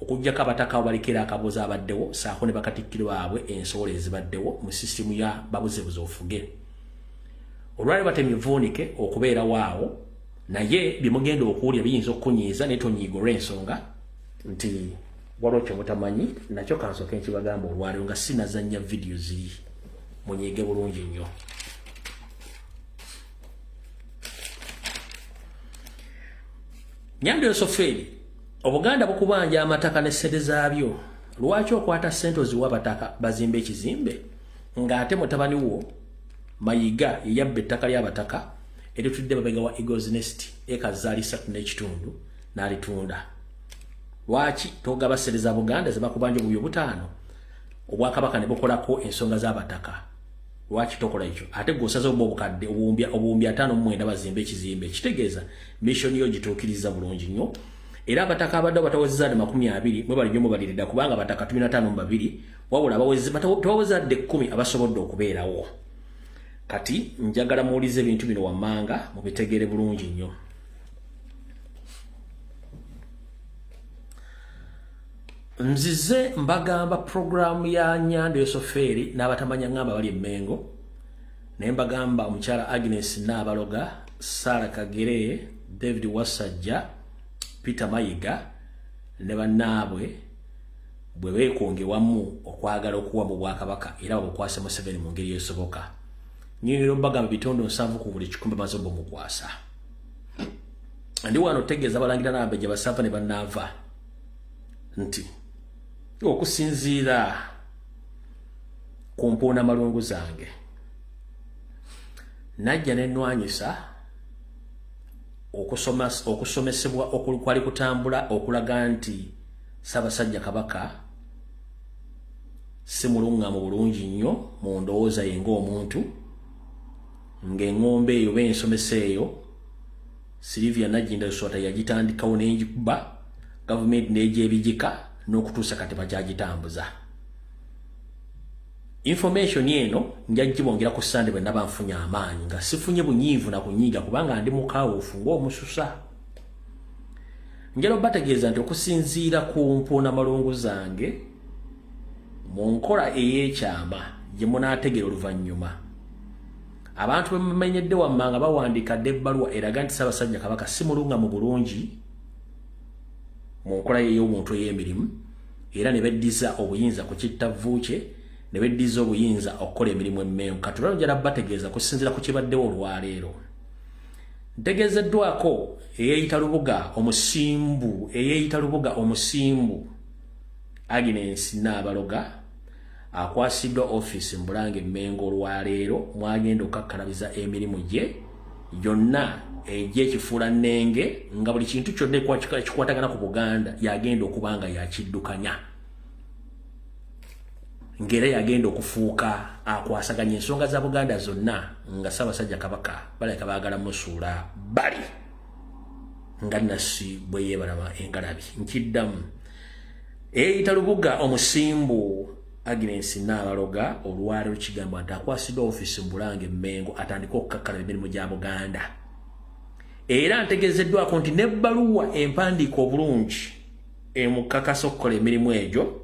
okuggyako abataka abo baliko era akaboozi abaddewo saako ne bakatikkiro baabwe. Ensowole ezibaddewo mu sisitimu ya babuzebuze ofuge, olwali batemye evvuunike okubeerawo awo. Naye bye mugenda okuwulira biyinza okukunyiiza, naye tonyiiga olw'ensonga nti waliwo kyemutamanyi nakyo. Kansooke nkibagamba olwaleero nga sinazannya vidiyo ziri, munyiige bulungi nnyo. Nyando Yosoferi, Obuganda bukubanja amataka ne ssente zaabyo. Lwaki okwata ssente oziwa abataka bazimba ekizimbe ng'ate mutabani wo Mayiga yeyabba ettaka ly'abataka eritudde mabega wa Eagles Nest, eka zaali 3.5, n'alitunda? Lwaki togaba ssente za Buganda ze bakubanja 5,000, obwakabaka ne bukolako ensonga z'abataka? Lwaki tokola ekyo, ate gwe osaze oba obukadde 59 bazimbe ekizimbe? Kitegeeza mission yo gituukiriza bulungi nnyo. Era abataka abadde batawezezadde 20, mwebali nnyo, mubalirira, kubanga abataka tulina 52, wabula tebawezadde 10 abasobodde okubeerawo. Kati njagala muwulize ebintu bino wammanga mubitegeere bulungi nnyo. Nzize mbagamba puroguramu ya Nyando Yosoferi n'abatamanya ngamba bali Emmengo, naye mbagamba omukyala Agnes Naabaloga, Sara Kagere, David Wasajja, Peter Mayiga ne bannaabwe bwe beekonge wamu okwagala okuwa mu bwakabaka era babukwase Museveni mu ngeri esoboka. Nyongera obagamba 70 ku buli 100 bamaze obumukwasa. Ndi wano otegeeza abalangira n'abambejja basaava ne bannaava nti okusinziira ku mpuuna malungu zange, najja nenwanyisa okusomesebwa okwali kutambula okulaga nti Ssaabasajja Kabaka si muluŋŋamu bulungi nnyo mu ndowooza ye ng'omuntu, ng'eŋŋombe eyo oba ensomesa eyo Silivia Nagginda Luswata yagitandikawo n'engikuba gavumenti n'egyebijika n'okutuusa kati bakyagitambuza. Information eno njagibongera ku Sande bwe naba nfunye amaanyi, nga sifunye bunyiivu na kunyiiga, kubanga ndi mukawuufu ng'omususa. Njala obategeeza nti okusinziira ku mpuuna malungu zange mu nkola ey'ekyama gye munaategera oluvannyuma, abantu bwe mumenyedde wammanga bawandiika dda ebbaluwa eraga nti Ssaabasajja Kabaka si mulungamu bulungi mu nkola ye ey'obuntu ey'emirimu, era ne beddiza obuyinza ku kittavvu kye, ne beddiza obuyinza okukola emirimu emmengo. Kati olwaleero njala bategeeza kusinziira ku kibaddewo olwaleero. Ntegeezeddwako eyeeyita Lubuga omusimbu, eyeeyita Lubuga omusimbu Agnes Naabaloga akwasiddwa ofiisi Mbulange Mmengo olwaleero, mwagenda okukakkalabiza emirimu gye gyonna egy'ekifuula nnenge, nga buli kintu kyonna ekikwatagana ku Buganda yagenda okuba nga yakiddukanya. Ng'era yagenda okufuuka akwasaganya ensonga za Buganda zonna, nga Ssaabasajja Kabaka balabika baagala musuula bali nga Nasi bwe yeebalama engalabi. Nkiddamu, eyita Lubuga omusimbu Agnes Nnaabaloga olwaleero kigambwa nti akwasiddwa ofiisi mu Bulange Mmengo atandike okukakkalaba emirimu gya Buganda. Era ntegeezeddwako nti n'ebbaluwa empandiika obulungi emukakasa okukola emirimu egyo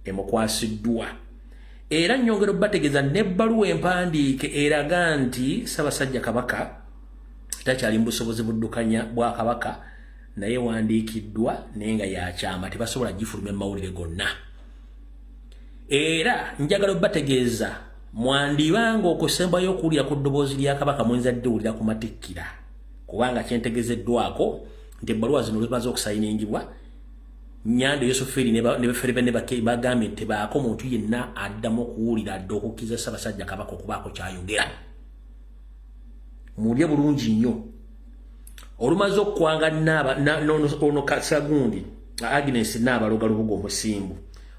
emukwasiddwa. Era nnyongera okubategeeza n'ebbaluwa empandiike eraga nti Ssaabasajja Kabaka takyali mu busobozi buddukanya bwa Kabaka, naye ewandiikiddwa naye nga yakyama, tebasobola gifulumya mu mawulire gonna. Era njagala obategeeza mwandibanga okusembayo okuwulira ku ddoboozi lya Kabaka muyinza ddiwulira ku matikkira, kubanga kyentegezeddwako nti ebbaluwa zino oluzimaze okusayiningibwa Nyando Yosufiri ne befere bane bagambye nti tebaako muntu yenna addamu okuwulira adda okukkiriza Ssaabasajja Kabaka okubaako kyayogera. Mulye bulungi nnyo. Olumaze okukwanga ono Kasagundi Agnes Nnaabaloga Lubuga omusimbu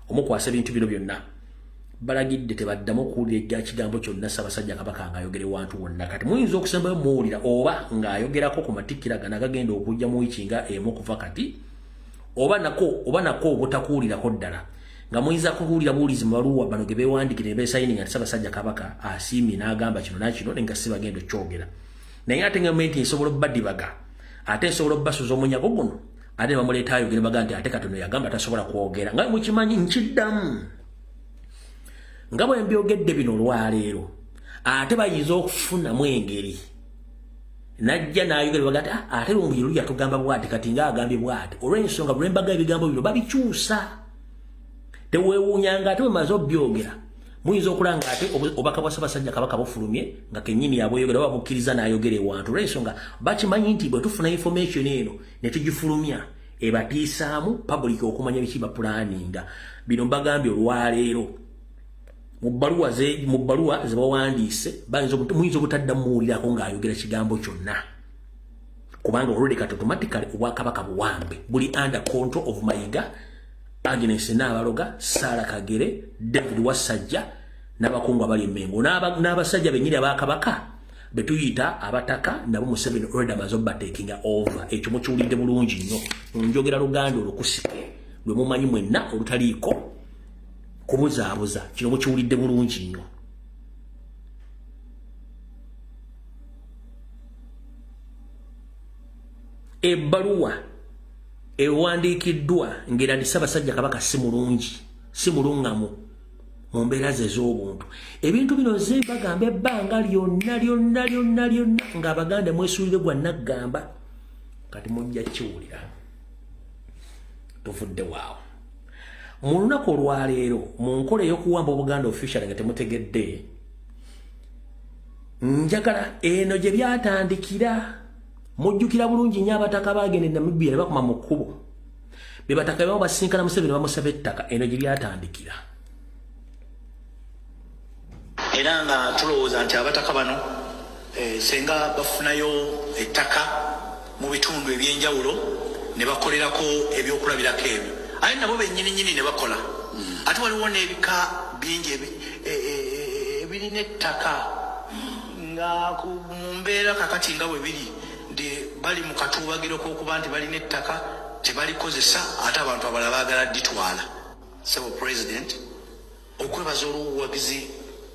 omukwasa ebintu bino byonna, balagidde tebaddamu okuwulira ejja kigambo kyonna Ssaabasajja Kabaka ng'ayogera ewantu wonna. Kati muyinza okusembayo muwulira oba ng'ayogerako ku matikkira gano agagenda okujja mu wiiki nga emu okuva kati, oba nako obutakuwulirako ddala, nga muyinza kuwulira buwulizi mu baluwa bano ge beewandikira ne beesayininga nti Ssaabasajja Kabaka asiimye n'agamba kino na kino, naye nga si bagenda okukyogera. Naye ate gavumenti nsobola obbadibaga, ate nsobola obbasuza omunyago guno, ate ne bamuleeta ayogere baga nti ate katono yagamba tasobola kwogera. Nga mukimanyi, nkiddamu nga bwe mbyogedde bino olwaleero, ate bayinza okufunamu engeri najja n'ayogera baga nti ate Lumbuye luli yatugamba bw'ati, kati ng'agambye bw'ati. Olw'ensonga lwe mbaga ebigambo bino babikyusa, teweewuunyanga ate bwe maze obyogera muyinza okulaba nga ate obubaka bwa Ssaabasajja Kabaka bufulumye nga kennyini yabweyogera oba bukkiriza n'ayogera ewantu, olw'ensonga bakimanyi nti bwe tufuna information eno ne tugifulumya ebatiisaamu public okumanya biki bapulaninga. Bino mbagambye olwaleero mu bbaluwa ze bawandiise, muyinza obutaddamu muwulirako ng'ayogera kigambo kyonna, kubanga already kati automatically obwakabaka buwambe buli under control of Mayiga, Agnes Nnaabaloga, Sarah Kagere, David Wassajja n'abakungu abali Emmengo n'abasajja bennyini abakabaka betuyita abataka, nabo Museveni already amaze obatekinga over. Ekyo mukiwulidde bulungi nnyo. Njogera Luganda olukusike lwe mumanyi mwenna olutaliiko kubuzaabuza. Kino mukiwulidde bulungi nnyo. Ebbaluwa ewandiikiddwa ng'era nti Ssaabasajja Kabaka si mulungi, si mulungamu mu mbeera ze ez'obuntu. Ebintu bino nze mbagamba ebbanga lyonna lyonna lyonna lyonna ng'Abaganda mwesuulire gwa naggamba, kati mujja kiwulira. Tuvudde waawo. Mu lunaku olwaleero mu nkola ey'okuwamba Obuganda official nga temutegedde, njagala eno gye byatandikira. Mujjukira bulungi nnyo abataka baagenda e Namibia ne bakoma mu kkubo, be bataka bebamu basinkana Museveni bamusaba ettaka. Eno gye byatandikira. Era nga tulowooza nti abataka bano senga bafunayo ettaka mu bitundu ebyenjawulo ne bakolerako ebyokulabirako ebyo, aye nabo bennyini nnyini ne bakola. Ate waliwo n'ebika bingi ebirina ettaka nga mu mbeera kakati nga bwe biri nti bali mu katuubagiro k'okuba nti balina ettaka tebalikozesa, ate abantu abalala baagala dditwala. Ssebo President, okwebaza olw'obuwagizi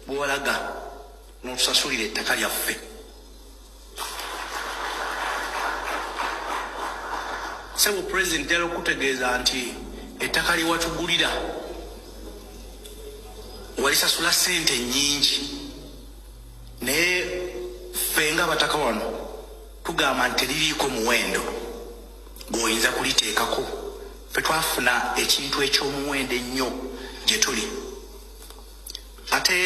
bwe walaga n'otusasulira ettaka lyaffe. Ssebo President, njagala okukutegeeza nti ettaka lye watugulira walisasula ssente nnyingi, naye ffe ng'abataka wano tugamba nti teririiko muwendo gw'oyinza kuliteekako. Ffe twafuna ekintu eky'omuwendo ennyo gye tuli, ate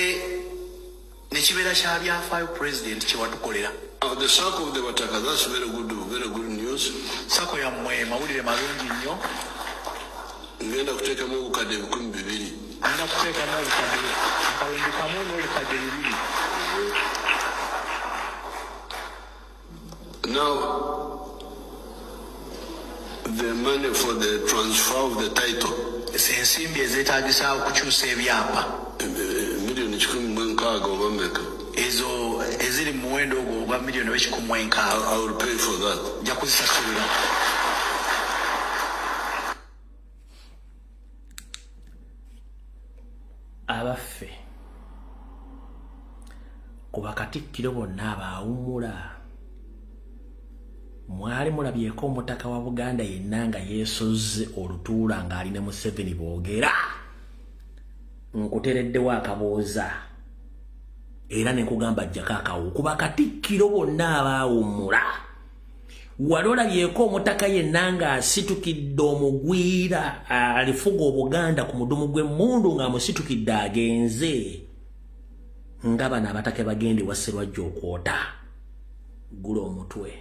ne kibeera kya byafaayo President kye watukolera. The SACCO of the Bataka, that's very good, very good news. SACCO yammwe mawulire malungi nnyo. Ngenda kuteekamu obukadde 2000. Ngenda kuteekamu obukadde 1000 n'obukadde 2. Now, the money for the transfer of the title. Ensimbi ezeetagisa okukyusa ebyapa. Miliyoni 160 oba mmeka? Ezo eziri mu muwendo ogwo ogwa miliyoni oba 160. I will pay for that. Nja kuzisasulira. Abaffe, ku bakatikkiro bonna abaawummula, mwali mulabyeko omutaka wa Buganda yenna nga yeesozze olutuula ng'ali ne Museveni boogera? Nkutereddewo akabooza era ne nkugamba jjako akawo. Ku bakatikkiro bonna abaawummula, wali olabyeko omutaka yenna ng'asitukidde omugwira alifuga Obuganda ku mudumu gw'emmundu ng'amusitukidde agenze nga bano abataka bagende wa Sserwajja okwota gula omutwe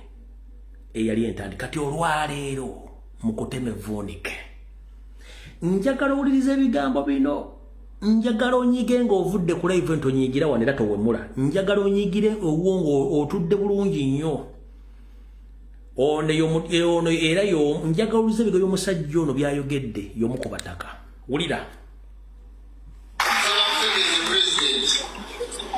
eyali entandika? Kati olwaleero mu kutema evvuunike, njagala owuliriza ebigambo bino. Njagala onyige ng'ovudde ku live nti onyigira wano era towemula. Njagala onyigire owwo ng'otudde bulungi nnyo. Ono ono era njagala owuliriza ebigambo by'omusajja ono byayogedde, y'omu ku bataka. Wulira. Nsaba kutegeeza Pulezidenti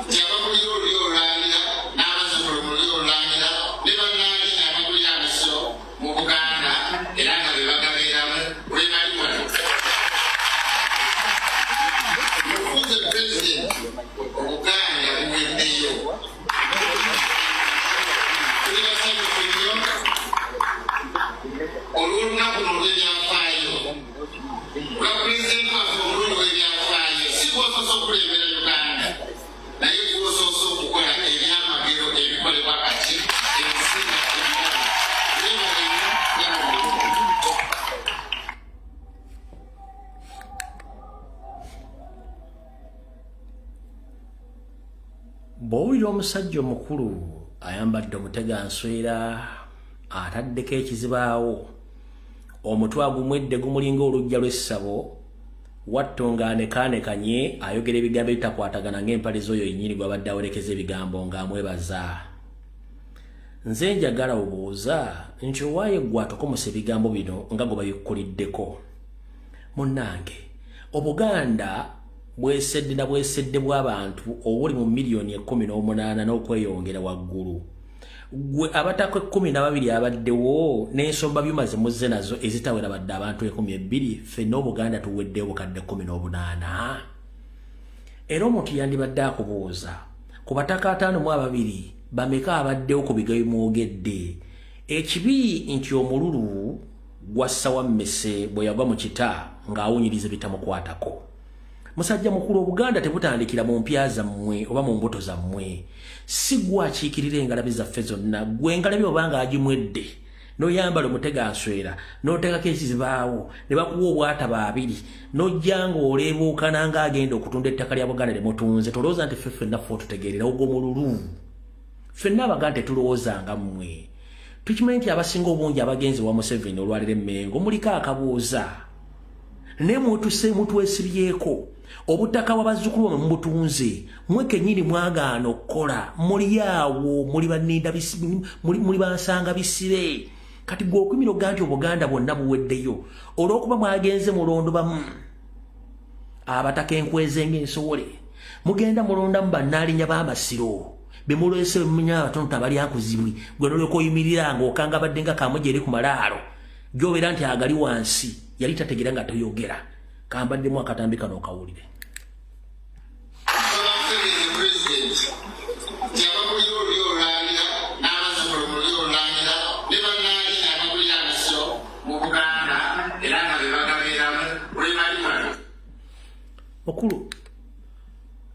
nti abakulira olulyo olulangira n'abazzukulu mu lulyo olulangira ne bannannyini abakulira amasiro mu Buganda era nga be bagabeeramu lwe bali wano. Mufuze Pulezidenti, Obuganda buweddeyo. Tuli basanyufu nnyo olw'olunaku luno olw'ebyafaayo lwa Pulezidenti waffe omulungi w'ebyafaayo. Si gwosoose okukulembera Uganda, naye gwosoose okukola ebyamagero ebikolebwa kati ensi nga ebiraba. Weebale nnyo, weebale. Bw'owulira omusajja omukulu ayambadde omuteganswera, ataddeko ekizibaawo, omutwe agumwedde gumulinga oluggya lw'essabo, watto ng'anekaanekanye ayogera ebigambo ebitakwatagana ng'empale z'oyo yennyini gw'abadde awerekeza ebigambo ng'amwebaza, nze njagala obuuza nti owaaye ggwe atokomosa ebigambo bino nga gwe babikkuliddeko? Munnange, Obuganda bwesedde na bwesedde bw'abantu obuli mu miliyoni 18 n'okweyongera waggulu. Ggwe abataka 12 abaddewo n'ensomba byuma ze muzze nazo ezitawera badde abantu 2000, ffenna Obuganda tuweddeyo obukadde 18. Era omuntu yandibadde akubuuza, ku bataka 52 bameka abaddewo ku bigabi mwogedde? Ekibi nti omululu gwassa wammese bwe yagwa mu kita ng'awunyiriza bitamukwatako. Musajja mukulu, Obuganda tebutandikira mu mpya zammwe oba mu mbuto zammwe. Si gwe akiikirira engalabi zaffe zonna. Gwe engalabi obanga agimwedde n'oyambala omuteganswera n'oteekako ekizibaawo ne bakuwa obwataba abiri n'ojja ng'oleebuukana ng'agenda okutunda ettaka lya Buganda lye mutunze, tolowooza nti ffe ffenna ffe otutegeerera. Ogwo mululu. Ffenna Abaganda tetulowoozanga mmwe. Tukimanyi nti abasinga obungi abagenzi wa Museveni olwaliro Emmengo muliko akabuuza, naye mutuse mutwesibyeko obutaka bw'abazzukulu bamwe mubutunze. Mwe kennyini mwagaana okukola, muli awo muli banninda, muli bansanga bisibe. Kati gwe okumira ogaa nti Obuganda bwonna buweddeyo olw'okuba mwagenze mulondobamu abataka enkweze ng'ensowole, mugenda mulondamu bannaalinya b'amasiro bemulwese bemunya abatono abalyankuzibwi, gwe nolyoka oyimirira ng'okanga badde nga kamuja eri ku malaalo gy'obeera nti agali wansi yali tategeera nga toyogera. Kambaddemu akatambi kano okawulire. Nsaba kutegeeza Pulezidenti nti abakulira olulyo olulangira n'abazzukulu mu lulyo olulangira ne bannannyini abakulira amasiro mu Buganda era nga be bagabeeramu lwe bali wano. Mukulu,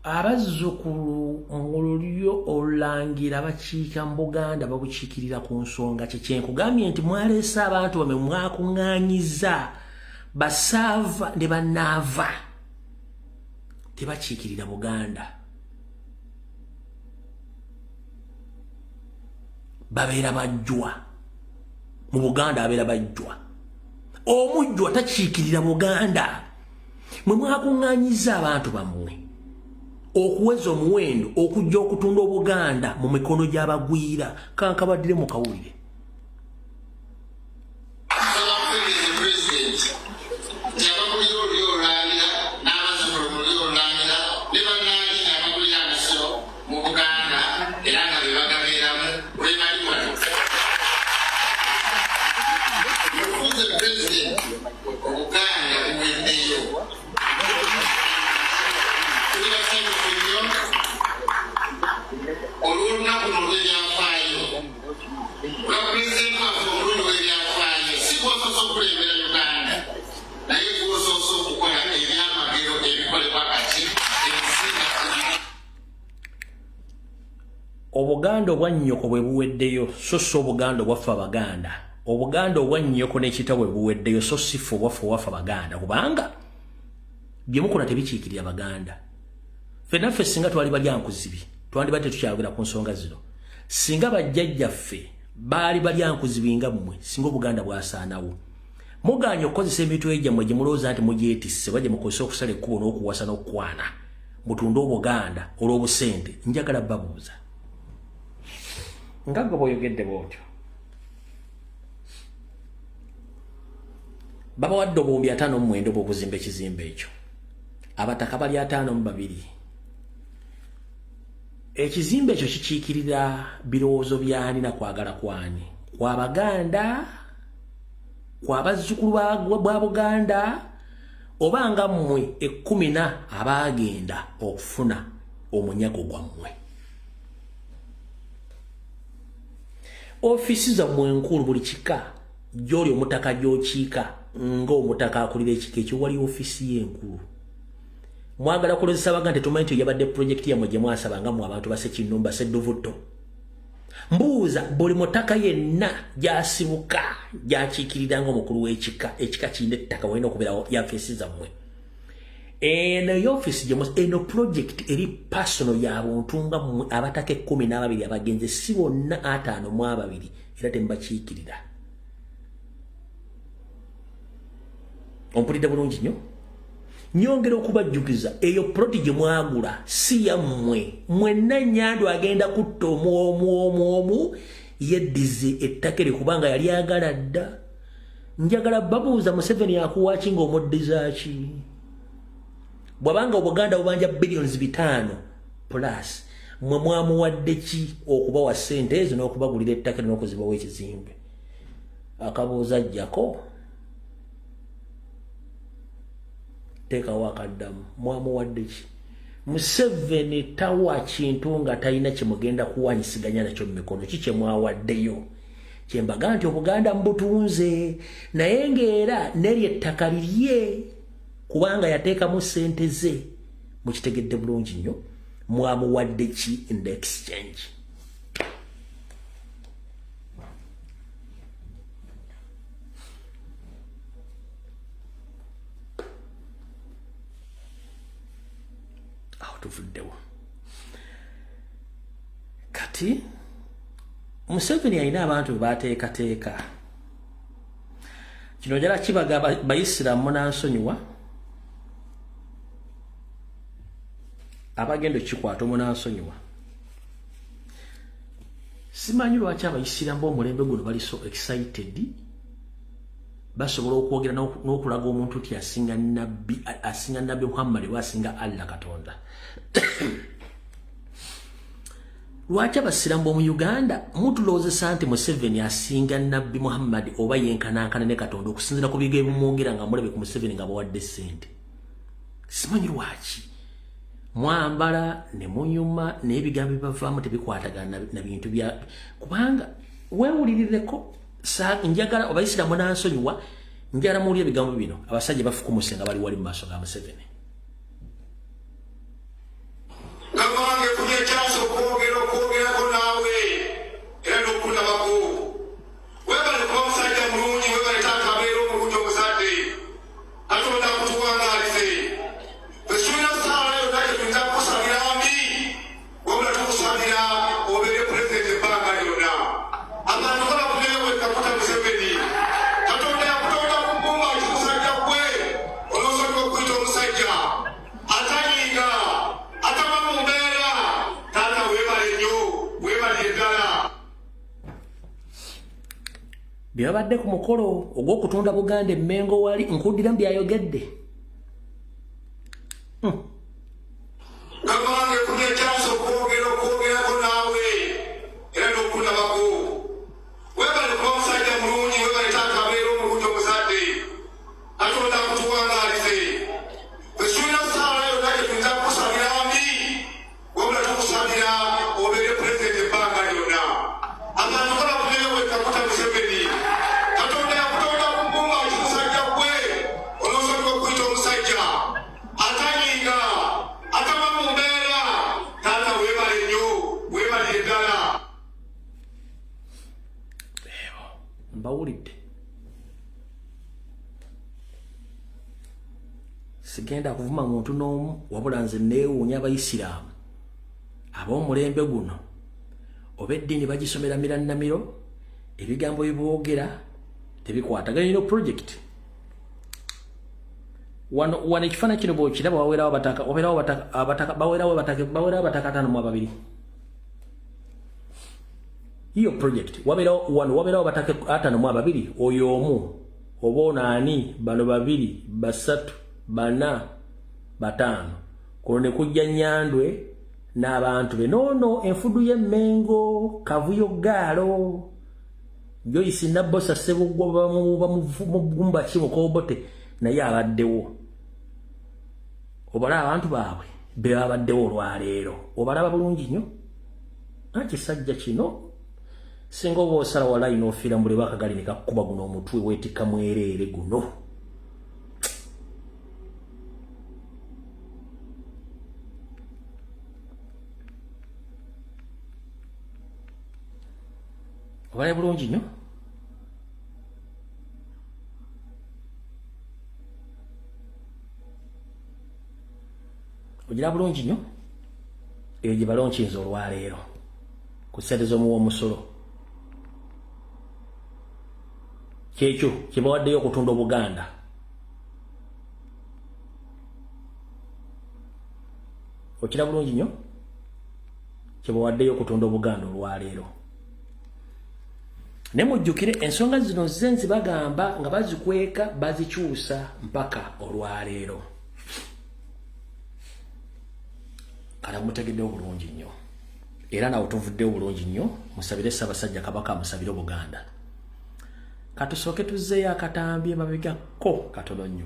abazzukulu mu lulyo olulangira bakiika mu Buganda, babukiikirira ku nsonga kye kyenkugambye nti mwaleese abantu bamwe, mwakuŋŋaanyiza basaava ne bannaava, tebakiikirira Buganda, babeera bajjwa mu Buganda, abeera bajjwa. Omujjwa takiikirira Buganda. Mwe mwakuŋŋaanyiza abantu bammwe okuweza omuwendo okujja okutunda Obuganda mu mikono gy'abagwira. Kankabaddire mukawulire. Nsaba kutegeeza Pulezidenti nti abakulira olulyo Nga pulezidenti waffe omulungi w'ebyafaayo, si gwosoose okukulembera Uganda, naye gwosoose okukola ebyamagero ebikolebwa kati ensi nga. Obuganda obwa nnyoko bwe buweddeyo, so si Obuganda obwaffe Abaganda. Obuganda obwa nnyoko n'ekita bwe buweddeyo, so si ffe obwaffe obwaffe Abaganda, kubanga bye mukola tebikiikirira Abaganda. Ffenna ffe singa twali balyankuzibi, twandibadde tukyayogera ku nsonga zino. Singa bajjajjaffe baali balyankuzibi nga mmwe, singa Obuganda bwasaanawo. Mugaanye okukozesa emitwe gyammwe gye mulowooza nti mugyetisse, oba gye mukozesa okusala ekkubo n'okuwasa n'okukwana, mutunde Obuganda olw'obusente. Njagala babuuza, nga gwe bw'oyogedde bw'otyo, babawadde 59,000 bw'okuzimba ekizimbe ekyo, abataka bali 52. Ekizimbe ekyo kikiikirira birowoozo byani na kwagala kwani? Kwa Baganda, kwa bazzukulu bwa Buganda, oba nga mmwe 14 abaagenda okufuna omunyago gwammwe? Ofiisi zammwe enkulu, buli kika gy'oli omutaka gy'okiika ng'omutaka akulira ekika ekyo, wali ofiisi ye enkulu. Mwagala kulozesa Baganda, tetumanyi nti yabadde pulojekiti yammwe gye mwasaba nga mmwe abantu basekinnumba sedduvuto. Mbuuza, buli mutaka yenna gy'asibuka, gy'akiikirira ng'omukulu w'ekika, ekika kirina ettaka walina okubeerawo yafeesi zammwe. Eno yofiisi gye, eno project eri personal ya buntu nga mmwe abataka 12 abagenze, si bonna 52, era temubakiikirira. Ompulidde bulungi nnyo? Nyongera okubajjukiza, eyo ploti gye mwagula si yammwe mwenna. Nyandu agenda kutta omu omu omu omu yeddize ettaka eryo, kubanga yali agala dda. Njagala babuuza, Museveni akuwaki ng'omuddizaaki? Bw'abanga Obuganda bubanja billions 5 plus, mwe mwamuwadde ki okubawa ssente ezo n'okubagulira ettaka eryo n'okuzibawo ekizimbe? Akabuuza ajjako teekawo akaddamu. Mwamuwadde ki? Museveni tawa kintu nga talina kyemugenda kuwanyisiganya nakyo mu mikono. Ki kyemwawaddeyo? Kyembaga nti Obuganda mubutunze, naye ng'era neryo ettaka lirye, kubanga yateekamu ssente ze. Mukitegedde bulungi nnyo? Mwamuwadde ki in the exchange? Awo tuvuddewo. Kati Museveni alina abantu be bateekateeka. Kino njala kibaga Bayisiraamu, munansonyiwa, abagenda okikwata omunansonyiwa. Simanyi lwaki Abayisiraamu b'omulembe guno bali so excited, basobola okwogera n'okulaga omuntu nti asinga nabbi, asinga Nabbi Muhammad, oba asinga Allah Katonda. Lwaki Abasiraamu b'omu Uganda mutulowoozesa nti Museveni asinga Nabbi Muhammad oba yenkanankana ne Katonda, okusinziira ku bigo ebimwongera nga mulabe ku Museveni nga bawadde ssente? Simanyi lwaki mwambala ne munyuma n'ebigambo bibavaamu tebikwatagana na bintu bya, kubanga weewulirireko. Njagala Abayisiraamu nansonyiwa, njagala muwulire ebigambo bino abasajja bafukumuse nga bali wali mu maaso ga Museveni. Gamba wange, funye chance okwogera, okwogerako naawe era n'okukulabako. Webale kuba musajja mulungi, webale taata abeera omulungi omuzadde. Katonda akutuwangaalize. Ffe tulina saala yonna gye tuyinza kukusabira mbi, wabula tukusabira obeere pulezidenti ebbanga lyonna. Abantu nga bakuneewe Kaguta Museveni. Katonda yakutonda ku bbumba ki, musajja gwe onoosonyiwa okuyita omusajja atanyiiga, atava mu mbeera. Taata weebale nnyo, weebalire ddala. Bye babadde ku mukolo ogw'okutunda Buganda Emmengo, wali nkuddiramu byayogedde. Gamba wange, funye chance okwogera, okwogerako naawe era n'okukulabako. Webale kuba musajja mulungi, webale taata abeera omulungi omuzadde. Katonda akutuwangaalize. Ffe tulina saala yonna gye tuyinza kukusabira mbi, wabula tukusabira obeere pulezidenti ebbanga lyonna. Abantu Mbawulidde. Sigenda kuvuma muntu n'omu, wabula nze neewuunya Abayisiraamu ab'omulembe guno oba eddiini bagisomera mirannamiro, ebigambo bye boogera tebikwatagana. Ino project wano wano, ekifaananyi kino bw'okiraba, wabeerawo abataka, wabeerawo abataka, bawerawo abataka, bawerawo abataka 52. Iyo project wabeerawo wano, wabeerawo abataka 52. Oyo omu oba ono ani? Bano babiri, basatu, bana, bataano. Kuno ne kujja Nyandwe n'abantu be. Noono enfudu y'Emmengo, Kavuyo, Gaalo, Joyce Nabbosa Ssebuggwa, bamugumba ki mukobote, naye abaddewo. Obala abantu baabwe be babaddewo olwaleero, obalaba bulungi nnyo. Akisajja kino singa oba osala walayi n'ofiira muli bakagali ne kakkuba guno omutwe, weetikka mwereere guno. Obale bulungi nnyo. Ogira bulungi nnyo eyo gye balonkinza olwaleero ku ssente z'omuwa omusolo. Kyekyo kye bawaddeyo okutunda Obuganda. Okira bulungi nnyo kye bawaddeyo okutunda Obuganda olwaleero. Naye mujjukire ensonga zino ze nzibagamba nga bazikweka, bazikyusa mpaka olwaleero. Kale mutegeddewo bulungi nnyo, era nawe tuvuddewo bulungi nnyo. Musabire Ssaabasajja Kabaka, musabire Obuganda. Katusooke tuzzeeyo akatambi emabegako katono nnyo.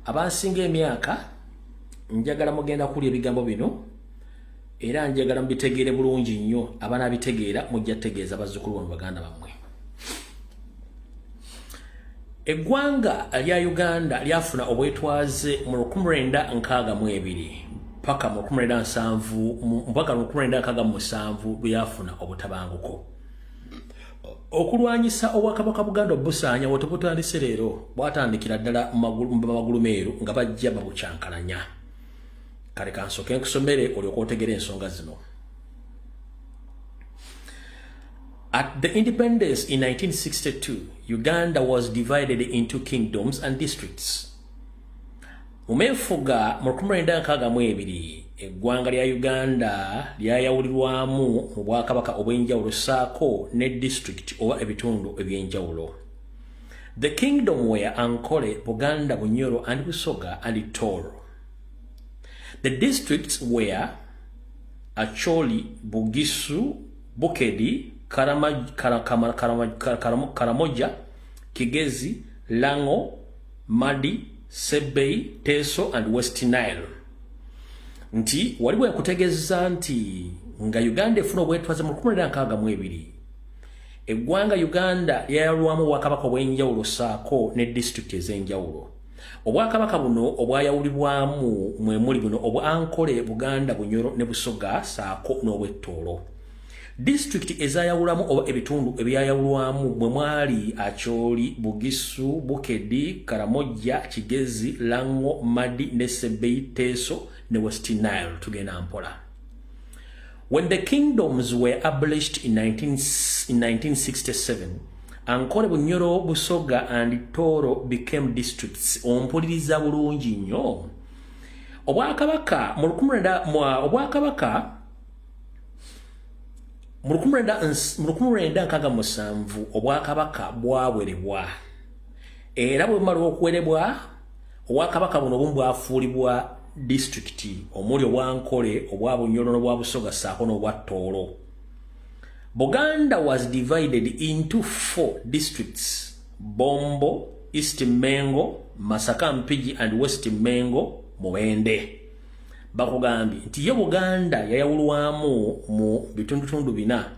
Abansinga emyaka, njagala mugenda kulya ebigambo bino, era njagala mubitegeere bulungi nnyo. Abanaabitegeera mujja tegeeza bazzukulu bano, baganda bammwe. Eggwanga lya Uganda lyafuna obwetwaze mu 1962 paka mu 1970, mpaka 1967 lwe yafuna obutabanguko. Okulwanyisa obwakabaka Buganda obusaanya wo tebutandise leero, bwatandikira ddala mu Magulumeeru nga bajja babukyankalanya. Kale kansooke nkusomere olyoka otegere ensonga zino. At the independence in 1962, Uganda was divided into kingdoms and districts. Mu meefuga mu 1962, eggwanga lya Uganda lyayawulirwamu mu bwakabaka obw'enjawulo ssaako ne district oba ebitundu ebyenjawulo. The kingdom were Ankole, Buganda, Bunyoro and Busoga and Toro. The districts were Acholi, Bugisu, Bukedi, Karama, Karama, Karama, Karama, Karamoja, Kigezi, Lango, Madi, Sebei, Teso and West Nile. Nti waliwo yakutegeeza nti nga Uganda efuna obwetwaze mu 1962, eggwanga Uganda lyayawulwamu obwakabaka obw'enjawulo ssaako ne disitulikiti ez'enjawulo. Obwakabaka buno obwayawulibwamu mwe muli buno: obwa Ankole, Buganda, Bunyoro ne Busoga ssaako n'obwettoolo. Disitulikiti ezayawulamu oba ebitundu ebyayawulwamu mwe mwali Acholi, Bugisu, Bukedi, Karamojja, Kigezi, Lango, Madi ne Sebei, Teso ne West Nile. Tugenda mpola. When the kingdoms were abolished in 1967, Ankole, Bunyoro, Busoga and Toro became districts. Ompuliriza bulungi nnyo. Obwakabaka mu obwakabaka mu 1967, obwakabaka bwawerebwa, era bwe bumala okuwerebwa, obwakabaka buno obumu bwafuulibwa disitulikiti, omuli obwankole, obwa Bunyoro n'obwa Busoga ssaako n'obwa Tooro. Buganda was divided into four districts: Bombo, East Mengo, Masaka Mpigi and West Mengo Mubende. Bakugambye nti ye Buganda yayawulwamu mu bitundutundu bina,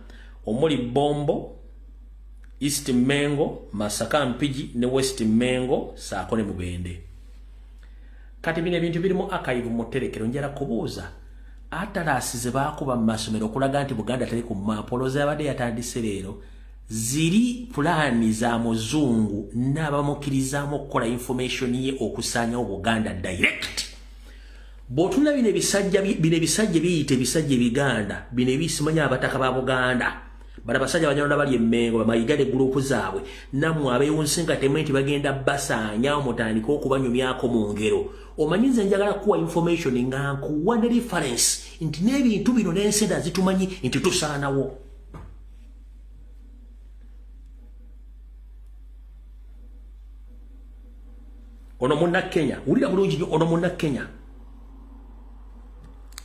omuli Bombo, East Mengo, Masaka Mpigi ne West Mengo saako ne Mubende. Kati bino ebintu biri mu archive, mu tterekero. Njala kubuuza, atlas ze baakuba mu masomero okulaga nti Buganda teri ku maapu, olowooza yabadde yatandise leero? Ziri pulaani za muzungu n'abamukirizaamu okukola information ye okusaanyawo Buganda direct. Bw'otunula bino ebisajja, bino ebisajja biyita ebisajja ebiganda, bino ebisimanya abataka ba Buganda, bano abasajja Abanyarwanda bali Emmengo, bamayiga ne gurupu zaabwe, nammwe abeewunse nga temwe nti bagenda basaanyawo, mutandike okubanyumyako mu ngero. Omanyi nze njagala kuwa information nga nkuwa ne reference nti n'ebintu bino n'ensenda zitumanyi nti tusaanawo. Ono munna Kenya, wulira bulungi nnyo, ono munna Kenya.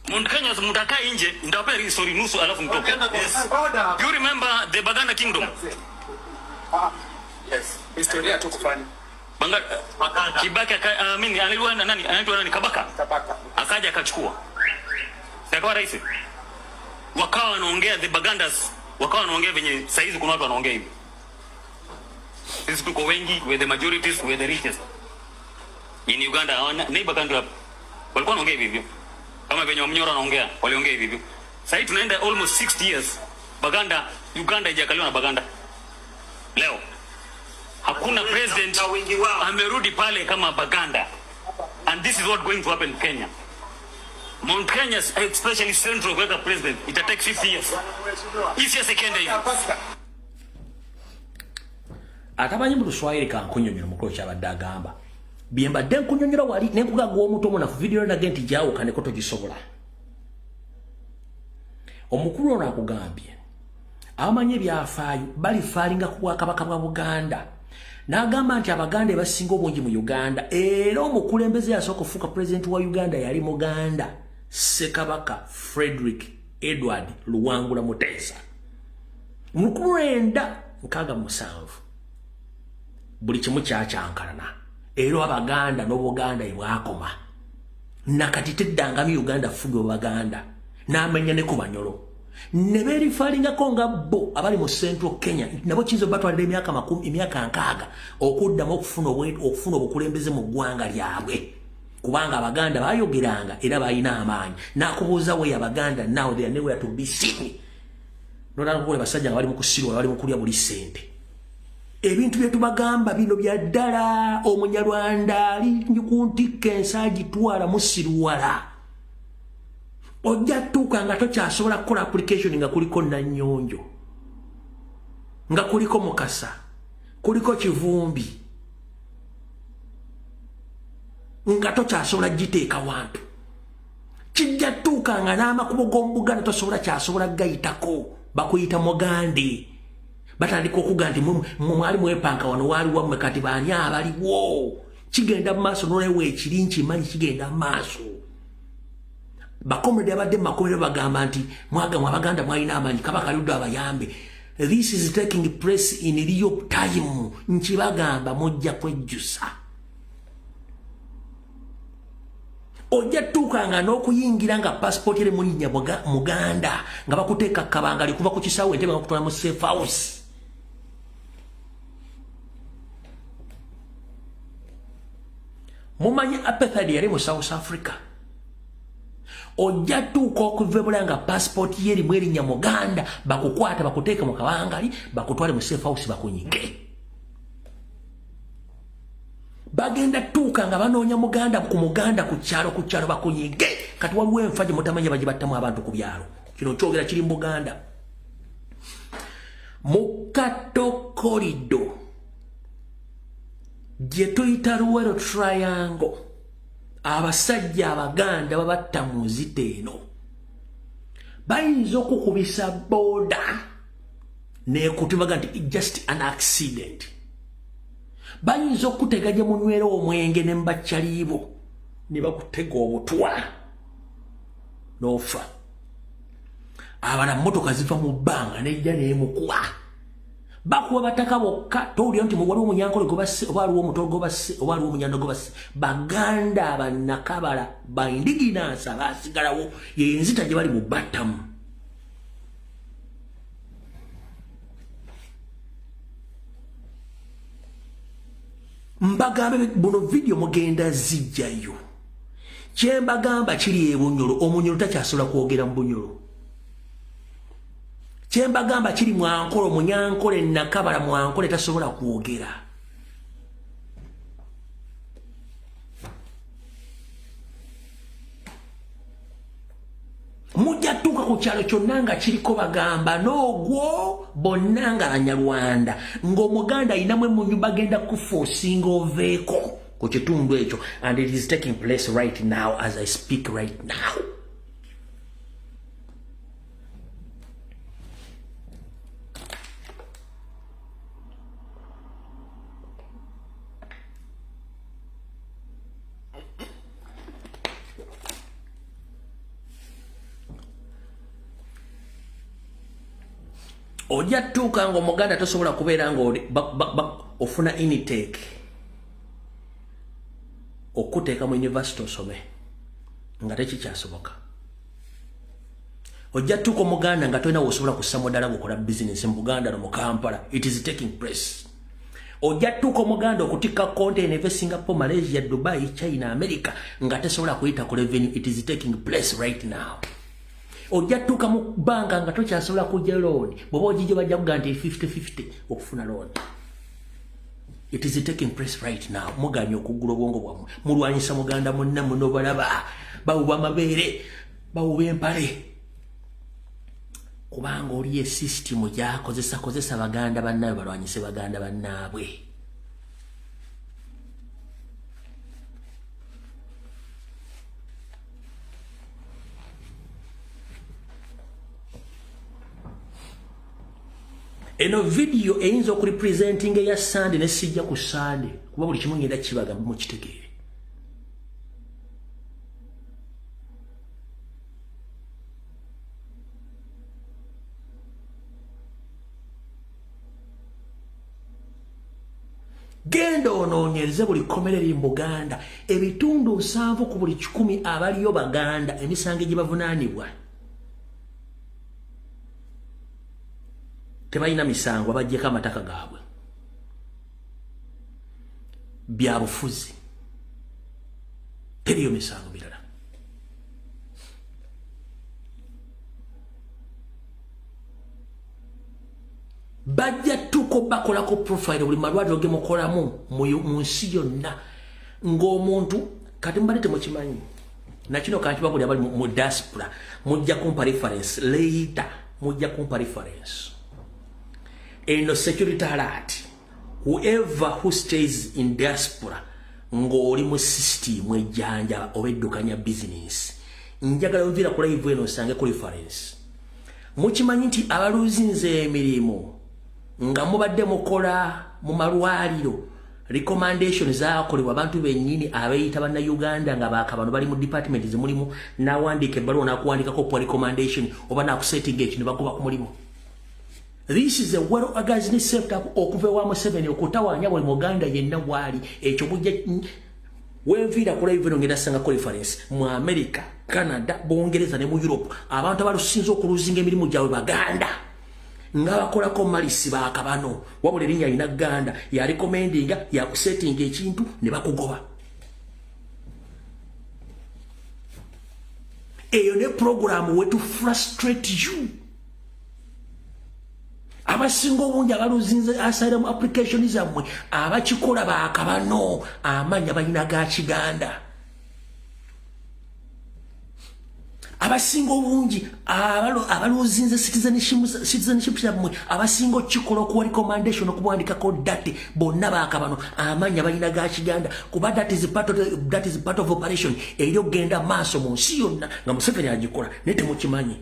Mount Kenya mtakaa nje, nitawapea hii story nusu alafu mtoke. Yes. Do you remember the Baganda Kingdom? Yes. Historia tu kufanya. Banga, Kibaki I mean anaitwa nani? Anaitwa nani? Kabaka. Kabaka. Akaja akachukua. Si akawa rais. Wakawa wanaongea the Bagandas, wakawa wanaongea venye saa hizi kuna watu wanaongea hivi. Sisi tuko wengi, we the majorities, we the richest. In Uganda, our neighbor country hapa. Walikuwa wanaongea hivi hivyo. Kama venye Wamnyoro wanaongea, waliongea hivi hivyo. Sasa hivi tunaenda almost 60 years. Baganda, Uganda haijakaliwa na Baganda. Leo hakuna president amerudi pale kama Baganda. And this is what going to happen in Kenya. Mount Kenya, especially Central, kuweka president, it take 50 years. Hii siasa ikienda hivi. Atamanyi mu Luswahili kankunyonyola mukulu kyabadde agamba. Bye mbadde nkunyonyola wali ne nkugaga omuntu omunafu video nage nti gyawukaneko togisobola. Omukulu ono akugambye abamanyi ebyafaayo balifaalinga ku bwakabaka bwa Buganda. N'agamba nti Abaganda abasinga obungi mu Uganda, era omukulembeze yasooka okufuuka pulezidenti wa Uganda yali Muganda, Ssekabaka Frederick Edward Luwangula Muteesa. Mu 1967 buli kimu kyakyankalana, era Abaganda n'Obuganda bwakoma. Nakati teddangamu Uganda fugibwa Baganda, n'amenya ne ku Banyolo. Ne beerifaalingako nga bo abali mu Central Kenya nabo kiyinza obatwalira emyaka 60, emyaka 60 okuddamu okufuna obukulembeze mu ggwanga lyabwe, kubanga Abaganda baayogeranga era balina amaanyi. N'akubuuza we Abaganda now they are nowhere to be seen. Nolaba basajja nga bali mu kusirwa, bali mu kulya buli ssente. Ebintu bye tubagamba bino bya ddala. Omunyarwanda ali ku ntikko ensi agitwala musiruwala. Ojja tuuka nga tokyasobola kukola application nga kuliko Nannyonjo, nga kuliko Mukasa, kuliko Kivumbi, nga tokyasobola giteeka wantu. Kijja tuuka nga n'amakubo g'omu Buganda tosobola kyasobola gayitako, bakuyita Mugande. Batandika okuga nti mwali mwepanka wano waali wammwe, kati baani abaliwo? Kigenda mu maaso n'olwewo ekiri nkimanyi kigenda mu maaso. Bakomedi abadde mu makomero bagamba nti mwagamwe Abaganda mwalina amaanyi, Kabaka aludde abayambe. This is taking place in real time. Nkibagamba mujja kwejjusa. Ojja tuuka nga n'okuyingira nga passport eri mu linnya Muganda, nga bakuteeka kabangali kuva ku kisaawe Entebbe nga bakutwala mu safe house. Mumanyi apartheid yali mu South Africa. Ojja tuuka okuva e Bulaya nga passport ye erimu erinnya Muganda, bakukwata bakuteeke mu kabangali, bakutwale mu safe house bakunyige. Bagenda tuuka nga banoonya Muganda ku Muganda ku kyalo ku kyalo bakunyige. Kati waliwo enfa gye mutamanya bagibattamu abantu ku byalo. Kino kyogera kiri mu Buganda. Mu Kato Corridor gye tuyita Luwero Triangle, abasajja Abaganda babatta mu nzita eno. Bayinza okukubisa booda n'ekutubaga nti just an accident. Bayinza okutega gye munywera omwenge ne mubakyaliibo ne bakutega obutwa n'ofa. Abala mmotoka ziva mu bbanga n'ejja n'emukuba. Bakuba bataka bokka, towulira nti waliwo Omunyankole gwe basse, oba waliwo Omutoro gwe basse, oba waliwo Omunyando gwe basse. Baganda Abannakabala ba indigenous abaasigalawo, ye nzita gye bali mu battamu. Mbagambe buno video mugenda zijjayo. Kye mbagamba kiri e Bunyoro, Omunyoro takyasobola kwogera mu Bunyoro. Kyembagamba kiri mwankolo, munyankole, nakabala mwankole tasobola kwogera. Mujja tuka ku kyalo kyonna nga kiriko bagamba n'ogwo bonna nga Banyarwanda ng'Omuganda ayinamu emunyu bagenda kuforcinga oveeko ku kitundu ekyo, and it is taking place right now as I speak right now. Ojja tuuka ng'Omuganda tosobola kubeera ng'ofuna intake okuteeka mu university osome nga tekikyasoboka. Ojja tuuka Omuganda nga tolina w'osobola kussa mudaala gukola bizinesi mu Buganda no mu Kampala. It is taking place. Ojja tuuka Omuganda okutikka container eva Singapore, Malaysia, Dubai, China, America nga tesobola kuyita ku revenue. It is taking place right now. Ojja tuuka mu banka nga tokyasobola kujja loan, bw'oba ogijja bajja kugamba nti 50-50 okufuna loan. It is taking place right now. Muganye okuggula obwongo bwammwe, mulwanyisa muganda munna muno, balaba bawuba amabeere, bawuba empale, kubanga oli esisitimu gy'akozesa kozesa baganda bannaabwe balwanyise baganda bannaabwe. Eno video eyinza okurepresentinga eya Sande ne sijja ku Sande kuba buli kimu ngenda kibagamba mukitegeere. Genda onoonyereze buli kkomera eri mu Buganda, ebitundu 70 ku buli 100 abaliyo Baganda emisango egibavunaanibwa tebalina misango, abaggyeko amataka gaabwe. Bya bufuzi, teriyo misango mirala. Bajja tuko bakolako profile buli malwaliro ge mukolamu mu nsi yonna ng'omuntu kati mbadde temukimanyi. Na kino kankiba buli abali mu diaspora mujja kumpa reference later, mujja kumpa reference. Eno security alert, whoever who stays in diaspora ng'oli mu system ejjanjaba oba eddukanya business, njagala nviira ku live eno nsange ku reference. Mukimanyi nti abaluzinze emirimu nga mubadde mukola mu malwaliro, recommendation zaakolebwa abantu bennyini abeeyita Bannayuganda nga baakabano bali mu department zemulimu, n'awandiika ebbaluwa n'akuwandikako poor recommendation oba n'akusetinga ekintu bagoba ku mulimu. This is a well organized setup okuva ewa Museveni okutawaanya buli Muganda yenna waali. Ekyo mujja wenviira ku live eno ngenda sanga conference mu America, Canada, Bungereza ne mu Europe. Abantu abalusinze okuluzinga emirimu gyabwe Baganda nga bakolako malisi baakabano, wabula erinnya alina Ganda yarecommendinga yakusetinga ekintu ne bakugoba. Eyo ne program we to frustrate you. Abasinga obungi abaluzinze asylum application zammwe abakikola baakabano, amanya balina ga Kiganda. Abasinga obungi abaluzinze citizenship zammwe abasinga okukikola okuwa recommendation okuwandikako date bonna baakabano, amanya balina ga Kiganda, kuba that is part of operation eri okugenda maaso mu nsi yonna nga Museveni agikola naye temukimanyi.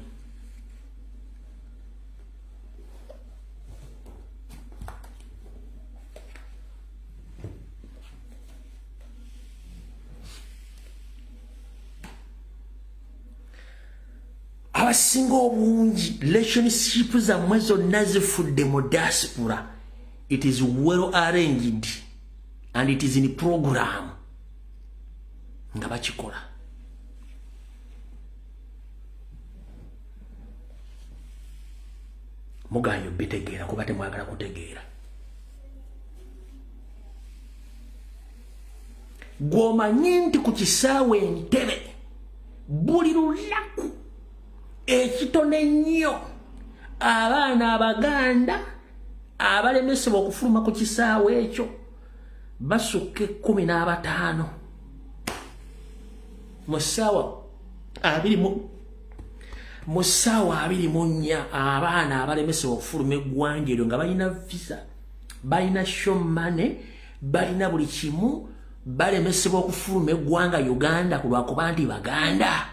Abasinga obungi relationship zammwe zonna zifudde mu diaspora. It is well arranged and it is in program nga bakikola. Mugayo bitegeera kuba temwagala kutegeera. Gw'omanyi nti ku kisaawe Entebbe buli lunaku ekitono ennyo Abaana Abaganda abalemesebwa okufuluma ku kisaawe ekyo basukka 15 mu ssaawa 24. Abaana abalemesebwa okufuluma eggwanga eryo nga balina visa, balina show money, balina buli kimu, balemesebwa okufuluma eggwanga Uganda ku lwakuba nti Baganda.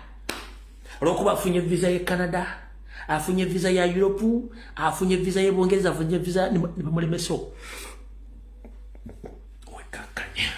Olwokuba afunye visa ye Canada, afunye visa ya Europe, afunye visa ye Bungereza, afunye visa, ne bamulemesa wekakanya.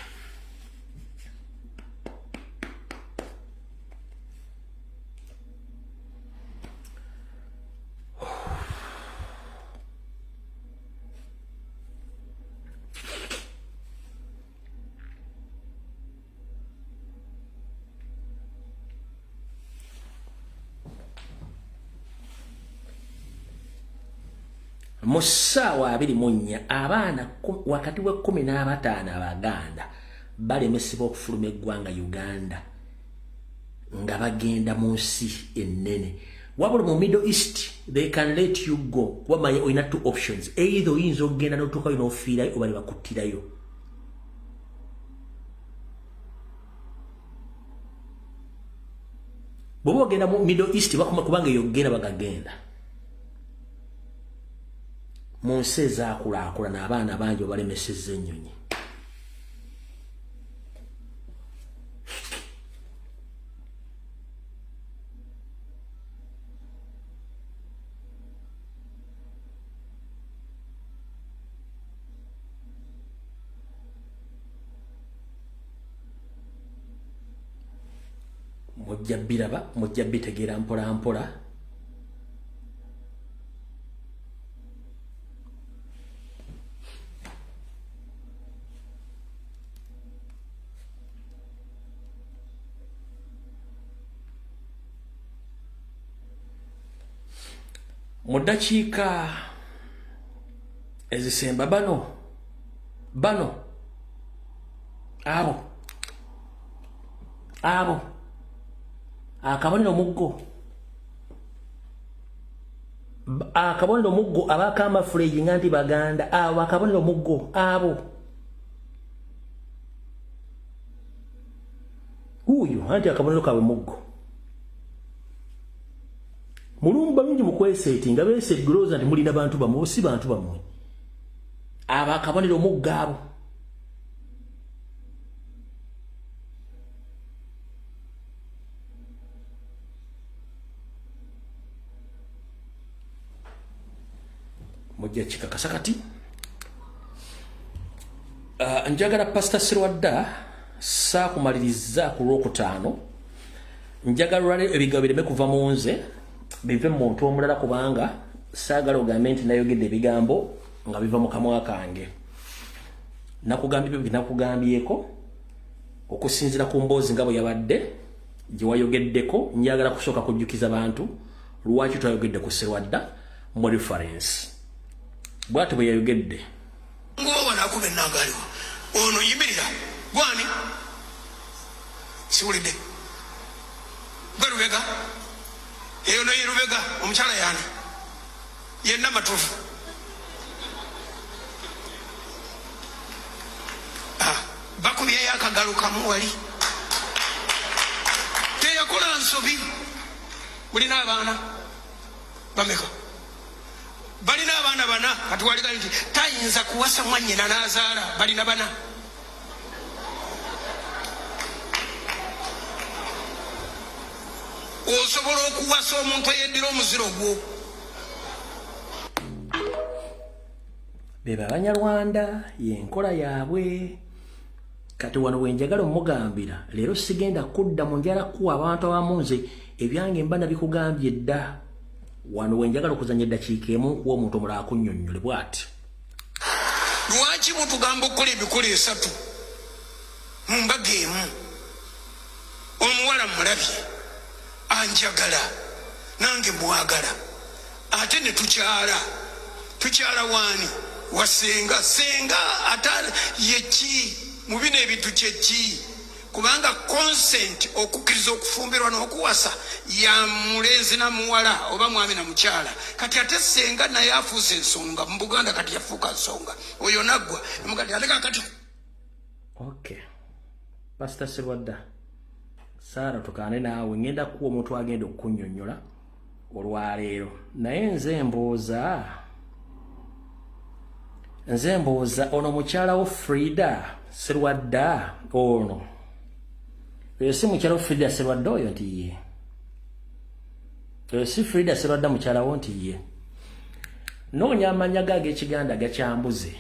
Mu ssaawa 24 abaana wakati wa 15 Abaganda balemesebwa okufuluma eggwanga Uganda nga bagenda mu nsi ennene. Wabula mu Middle East they can let you go. Wamanya olina two options, either oyinza okugenda n'otuukayo n'ofiirayo oba ne bakuttirayo. Bw'oba ogenda mu Middle East bakuma kubanga eyo ogenda bagagenda. Mu nsi ezaakulaakulana abaana bangi babalemesezza ennyonyi. Mujja biraba, mujja bitegeera mpola mpola. Mu ddakiika ezisemba bano bano abo abo akabonero muggo, akabonero muggo abakamafuleji nga nti Baganda, abo akabonero muggo abo huyu anti akabonero kaabwe muggo. Mulumba mingi mukweseeti nga beese egulooza nti mulina bantu bammwe, si bantu bammwe. Abo akabonero muggo abo. Mujja kikakasa kati. Njagala Pastor Sirwadda saakumaliriza ku Lwokutaano. Njagala olwaleero ebigambo bireme kuva mu nze, bive mu muntu omulala, kubanga saagala ogambe nti nayogedde ebigambo nga biva mu kamwa kange. Nakugambye bye nakugambyeko okusinziira ku mboozi nga bwe yabadde gye wayogeddeko. Njagala kusooka kujjukiza bantu lwaki twayogedde ku Sirwadda mu reference. Bw'atyo bwe yayogedde. Nguba wano akuba ennanga aliwo ono yimirira gwani siwulidde gwe Lubega eyo no ye Lubega omukyala yani yenna matufu bakubyeyo akagalo kamu wali teyakola nsobi. Mulina abaana bameka? Balina abaana bana. Kati waligali nti tayinza kuwasa mwannyina n'azaala, balina bana. Osobola okuwasa omuntu eyeddira omuziro gwo. Beba Abanyarwanda yenkola yaabwe. Kati wano wenjagala omugambira leero sigenda kudda mu njala kuwa abantu abamu nze ebyange mba nabikugambye dda. Wano wenjagala okuzanya eddakiika emu nkuwa omuntu omulala akunnyonnyole bw'ati. Lwaki mutugamba okukola emikolo 3 mu mbaga emu? Omuwala mulabye anjagala nange mwagala, ate ne tukyala. Tukyala waani? Wa senga. Senga ate yeki mu bino ebintu kyeki? Kubanga consent, okukkiriza okufumbirwa n'okuwasa, ya mulenzi na muwala oba mwami na mukyala. Kati ate senga naye afuuse ensonga mu Buganda, kati yafuuka nsonga. Oyo naggwa mugati ate kakati. Okay, Pastor Serwadda, Saara tukaane naawe, ngenda kuwa omuntu agenda okukunnyonnyola olwaleero. Naye nze mbuuza ono mukyala wo Frida Serwadda ono, oyo si mukyala wo Frida Serwadda oyo? Nti ye oyo si Frida Serwadda mukyala wo? Nti ye. Noonya amanya ge ag'ekiganda gakyambuze,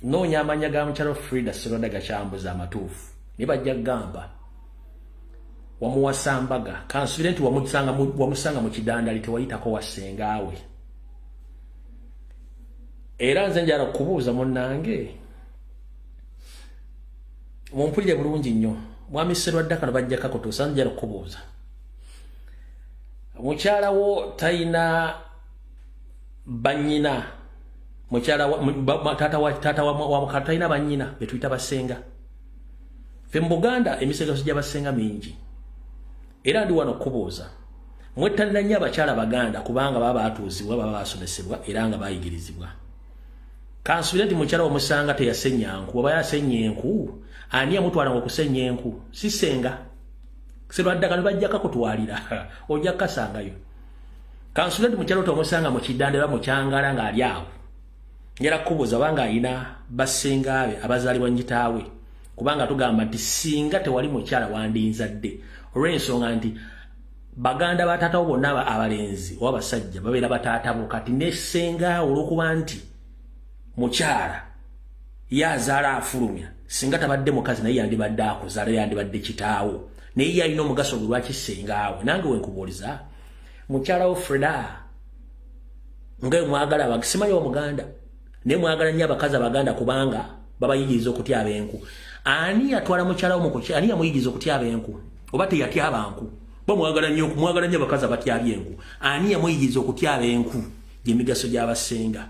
noonya amanya ga mukyala wo Frida Serwadda gakyambuze amatuufu, naye bajja kugamba wamuwasa mbaga. Kansubire nti wamusanga mu kidandali, tewayitako wasengaawe. Era nze njala kukubuuza munnange, mumpulire bulungi nnyo. Mwami Serwadda, kano bajja kakutuusa. Njala kukubuuza, mukyala wo tayina bannyina? Mukyala taata wa talina bannyina betuyita basenga? Ffe mu Buganda emisegaso gy'abasenga mingi, era ndi wano okukubuuza. Mwettanira nnyo abakyala Baganda kubanga baba batuuzibwa, baba basomesebwa era nga bayigirizibwa. Kansubire nti mukyala omusanga teyasenya nku. Oba yasenya enku, ani yamutwalanga okusenya enku? Si senga Serwadda? Kano bajja kakutwalira, ojja kukasangayo. Kansubire nti mukyala otomusanga mu kidandera mu kyangala ng'ali awo. Njala kukubuuza obanga alina basengaabe abazaalibwa njitaawe, kubanga tugamba nti singa tewali mukyala wandinzadde, olw'ensonga nti baganda bataatawo bonna abalenzi oba basajja babeera bataatabo. Kati ne sengaawo, olw'okuba nti mukyala ye azaala afulumya, singa tabadde mukazi naye yandibadde akuzaala, yandibadde kitaawo, naye ye alina omugaso gwe. Lwaki sengaawe? Nange wenkubuuliza, mukyala wo Freda, nga mwagala, simanyi omuganda, naye mwagala nnyo abakazi abaganda kubanga babayigiriza okutyaba enku. Ani yatwala mukyala wo mukuki? Ani yamuyigiriza okutyaba enku, oba teyatyaba nku? Bo mwagala nnyo, mwagala nnyo abakazi abatyabye enku. Ani yamuyigiriza okutyaba enku? Gyemigaso gy'abasenga.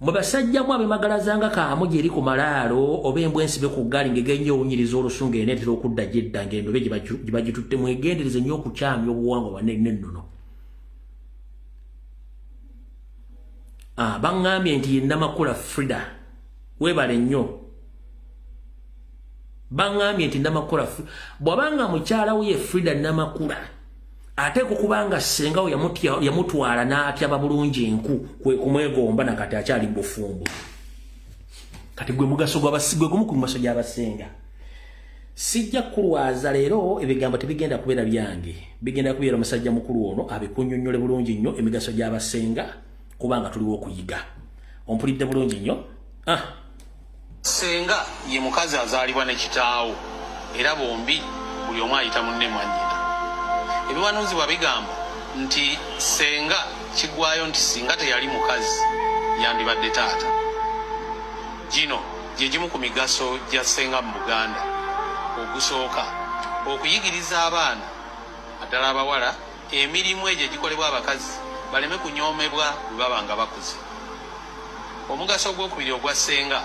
Mwe basajja mwe abemagalazanga kaamu gyeri ku malaalo oba embwa ensibe ku ggaali ng'egenya owunyiriza olusu ng'eneetera okudda gyedda ng'endobe gye bagitutte, mwegendereze nnyo okukyamya obuwangwa bwanne n'ennono. Ah, baŋŋambye nti ye Namakula Frida, weebale nnyo. Baŋŋambye nti Namakula, bw'abanga mukyala we ye Frida Namakula, ate kubanga ssenga we yamutwala n'atyaba bulungi enku, kwe kumwegomba nakati akyali bufumbo. Kati gwe mugaso gwe gumu ku migaso gy'abasenga. Sijja kulwaza leero, ebigambo tebigenda kubeera byange, bigenda kubeera omusajja mukulu ono abikunnyonnyole bulungi nnyo emigaso gy'abasenga, kubanga tuliwo okuyiga. Ompulidde bulungi nnyo? Ah. Senga ye mukazi azaalibwa ne kitaawo, era bombi buli omu ayita munne mwannyina. Ebiwanuuzibwa bigamba nti senga kigwayo nti singa teyali mukazi yandibadde taata. Gino gye gimu ku migaso gya ssenga mu Buganda. Ogusooka, okuyigiriza abaana naddala abawala emirimu egyo egikolebwa abakazi baleme kunyoomebwa bwe baba nga bakuze. Omugaso ogwokubiri ogwa ssenga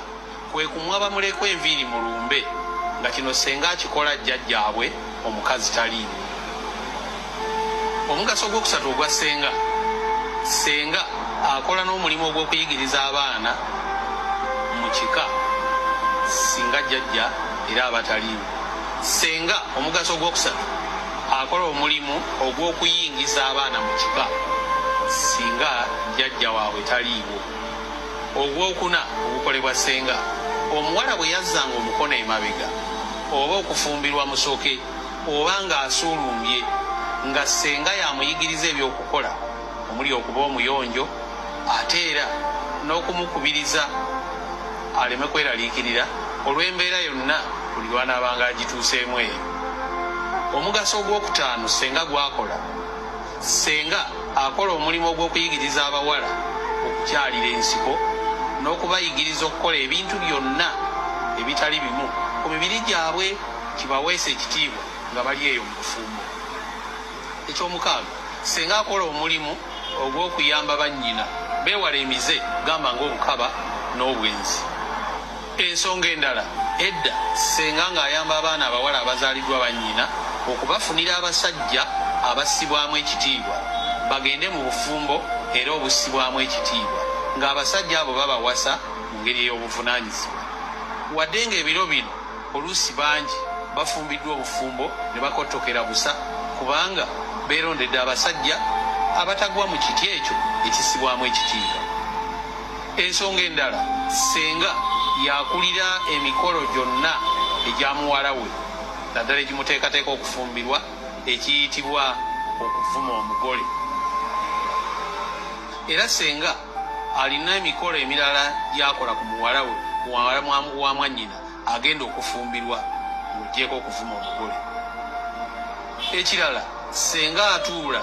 kwe kumwa bamulekwa enviiri mu lumbe, nga kino ssenga akikola jjajjaabwe omukazi taliiwo. Omugaso ogwokusatu ogwa ssenga, ssenga akola n'omulimu ogw'okuyigiriza abaana mu kika singa jjajja era abataliiwo. Ssenga omugaso ogwokusatu akola omulimu ogw'okuyingiza abaana mu kika singa jjajja waabwe taliiwo. Ogwokuna ogukolebwa ssenga, omuwala bwe yazzanga omukono emabega oba okufumbirwa musoke oba ng'asuulumbye, nga ssenga y'amuyigiriza ebyokukola omuli okuba omuyonjo, ate era n'okumukubiriza aleme kweraliikirira olw'embeera yonna buli lw'anaabanga agituuseemu eyo. Omugaso ogwokutaano ssenga gw'akola, ssenga akola omulimu ogw'okuyigiriza abawala okukyalira ensiko n'okubayigiriza okukola ebintu byonna ebitali bimu ku mibiri gyabwe kibaweesa ekitiibwa nga bali eyo mu bufumbo. Ekyomukaaga, ssenga akola omulimu ogw'okuyamba bannyina beewale emize gamba ng'obukaba n'obwenzi. Ensonga endala, edda ssenga ng'ayamba abaana abawala abazaaliddwa bannyina okubafunira abasajja abassibwamu ekitiibwa bagende mu bufumbo era obussibwamu ekitiibwa ng'abasajja abo babawasa mu ngeri ey'obuvunaanyizibwa. Wadde ng'ebiro bino oluusi bangi bafumbiddwa obufumbo ne bakottokera busa kubanga beerondedde abasajja abatagwa mu kiti ekyo ekissibwamu ekitiibwa. Ensonga endala, ssenga y'akulira emikolo gyonna egya muwala we naddala egimuteekateeka okufumbirwa ekiyitibwa okuvuma omugole. Era ssenga alina emikolo emirala gy'akola ku muwala we muwala wa mwannyina agenda okufumbirwa ng'oggyeeko okuvuma omugole. Ekirala, ssenga atuula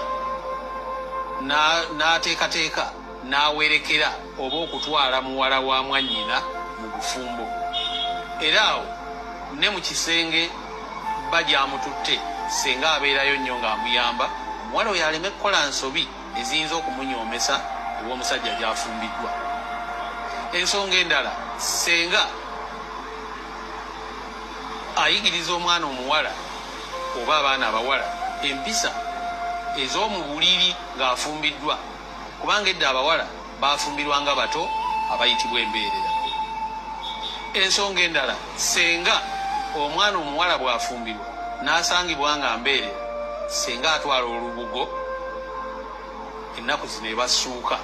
n'ateekateeka n'awerekera oba okutwala muwala wa mwannyina mu bufumbo. Era awo ne mu kisenge bba gy'amututte ssenga abeerayo nnyo ng'amuyamba omuwala oyo aleme kukola nsobi eziyinza okumunyoomesa ew'omusajja gy'afumbiddwa. Ensonga endala, ssenga ayigiriza omwana omuwala oba abaana abawala empisa ez'omu buliri ng'afumbiddwa kubanga edda abawala baafumbirwanga bato abayitibwa embeerera. Ensonga endala, ssenga omwana omuwala bw'afumbirwa n'asangibwa nga mbeerera, ssenga atwala olubugo, ennaku zino eba ssuuka,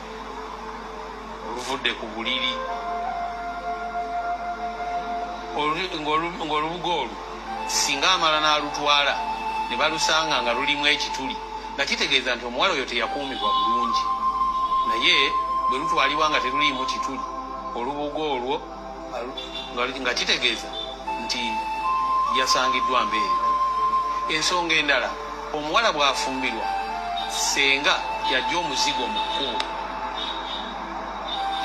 oluvudde ku buliri ng'olubugo olwo singa amala n'alutwala ne balusanga nga lulimu ekituli nga kitegeeza nti omuwala oyo teyakuumibwa bulungi naye bwe lutwalibwa nga teruliimu kituli olubugo olwo nga kitegeeza nti yasangiddwa mbeerera. Ensonga endala, omuwala bw'afumbirwa ssenga y'aggya omuzigo mu kkubo.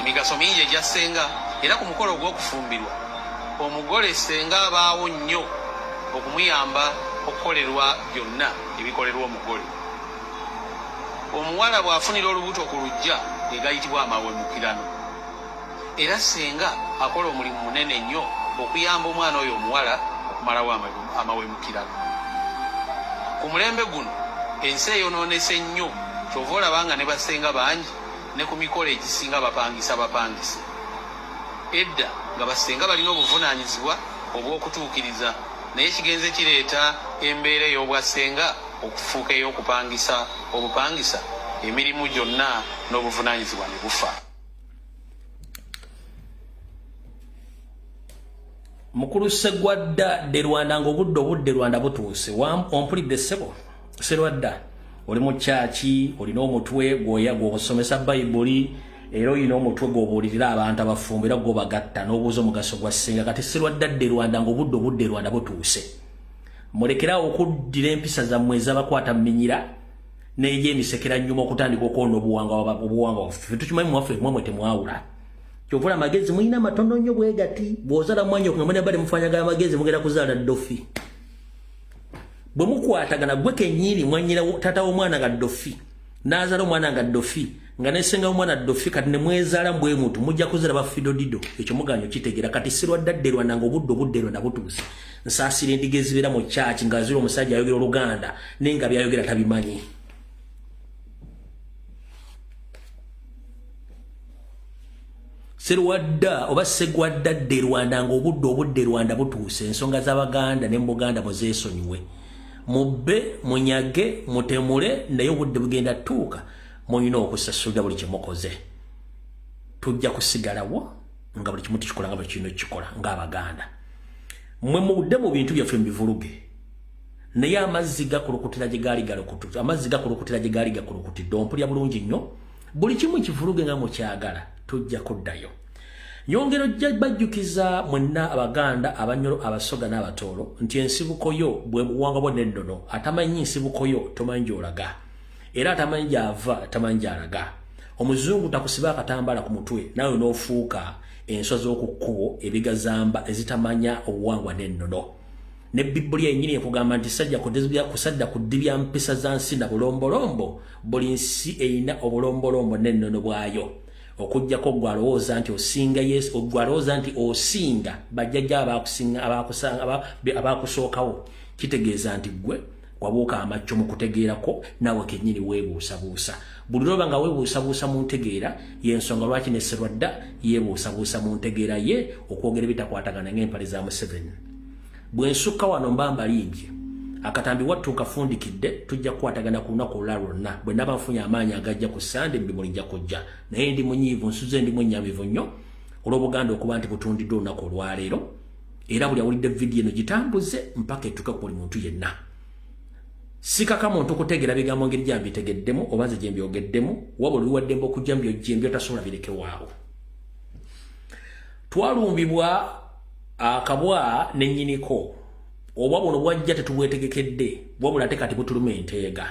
Emigaso mingi egya ssenga era ku mukolo ogw'okufumbirwa omugole ssenga abaawo nnyo okumuyamba okukolerwa byonna ebikolerwa omugole. Omuwala bw'afunira olubuto ku luggya ge gayitibwa amawemukirano. Era ssenga akola omulimu munene nnyo okuyamba omwana oyo omuwala okumalawo amawemukirano. Ku mulembe guno ensi eyonoonese nnyo ky'ova olaba nga ne bassenga bangi ne ku mikolo egisinga bapangisa bapangise. Edda nga bassenga balina obuvunaanyizibwa obw'okutuukiriza naye kigenze kireeta embeera ey'obwassenga okufuuka ey'okupangisa obupangisa emirimu gyonna n'obuvunaanyizibwa ne bufa. Mukulu Ssegwadda de Rwanda ng'obudde obudde Rwanda butuuse. Ompulidde ssebo Sserwadda, oli mu kyaki, olina omutwe gwoya gw'osomesa Bayibuli era olina omutwe gw'obuulirira abantu abafumbo era gw'obagatta n'obuuza omugaso gwa ssenga. Kati Sserwadda de Rwanda ng'obudde obudde Rwanda butuuse, mulekeraawo okuddira empisa zammwe ezabakwata minyira n'egyemisekera nnyuma okutandika okwona obuwangwa bwaffe. Tukimanyi mwaffe mwamwe temwawula. Kyovula amagezi mulina matono nnyo bwe gati, bw'ozaala mwannyoko nga mulina bali mufaanagana amagezi mugenda kuzaala ddofi. Bwe mukwatagana gwe kennyini mwannyina taata w'omwana nga ddofi, n'azaala omwana nga ddofi, nga ne ssenga w'omwana ddofi, kati ne mwezaala mbwe mutu mujja kuzaala ba fidodido. Ekyo mugaanyi okitegeera. Kati sirwadde adde Rwanda ng'obudde obudde Rwanda butuuse. Nsaasira endiga ezibeera mu kyaki nga ziri omusajja ayogera Oluganda naye nga by'ayogera tabimanyi. Serwadda oba Segwadda dde Rwanda ng'obudde obudde Rwanda butuuse. Ensonga z'Abaganda ne mu Buganda muzeesonyiwe, mubbe, munyage, mutemule, naye obudde bugenda tuuka mulina okusasulira buli kye mukoze. Tujja kusigalawo nga buli kimu tukikola nga bwe kirina okukikola ng'Abaganda. Mwe mudde mu bintu byaffe mubivuluge, naye amazzi gakulukutira gye gaali galukutu, amazzi gakulukutira gye gaali gakulukutidde. Ompulira bulungi nnyo. Buli kimu kivuluge nga mukyagala, tujja kuddayo. Nyongera ojja bajjukiza mwenna Abaganda, Abanyoro, Abasoga n'Abatooro nti ensibuko yo bwe buwangwa bwo n'ennono. Atamanyi nsibuko yo tomanyi gy'olaga, era atamanyi gy'ava tamanyi gy'alaga. Omuzungu takusiba akatambaala ku mutwe naawe n'ofuuka enswa z'oku kkubo ebigazamba ezitamanya obuwangwa n'ennono. Ne Bibuli yennyini ekugamba nti sajja kusadda kudibya mpisa za nsi na bulombolombo. Buli nsi erina obulombolombo n'ennono bwayo. Okujjako gwe alowooza nti osinga Yesu, gwe alowooza nti osinga bajjajja abakusinga abakusanga abakusookawo, kitegeeza nti gwe wabuuka amacco mu kutegeerako, naawe kennyini weebuusabuusa. Buli lwoba nga weebuusabuusa mu ntegeera, y'ensonga lwaki ne Serwadda yeebuusabuusa mu ntegeera ye okwogera ebitakwatagana ng'empale za Museveni. Bwe nsukka wano mba mbalimbye. Akatambi wattu nkafundikidde, tujja kukwatagana ku lunaku olulala lwonna bwe naba nfunye amaanyi agajja ku Sande mbimuli nja kujja. Naye ndi munyiivu, nsuze ndi mwennyamivu nnyo olw'Obuganda okuba nti butundiddwa olunaku olwaleero. Era buli awulidde vidiyo eno gitambuze mpaka etuuke ku buli muntu yenna. Sikaka muntu kutegeera bigambo ngeri gyambitegeddemu oba nze gye mbyogeddemu, wabula oli waddembe okujja mbyojje mbyotasobola birekewaawo. Twalumbibwa akabwa ne nnyiniko. Obwa buno bwajja tetubwetegekedde, wabula ate kati butuluma enteega.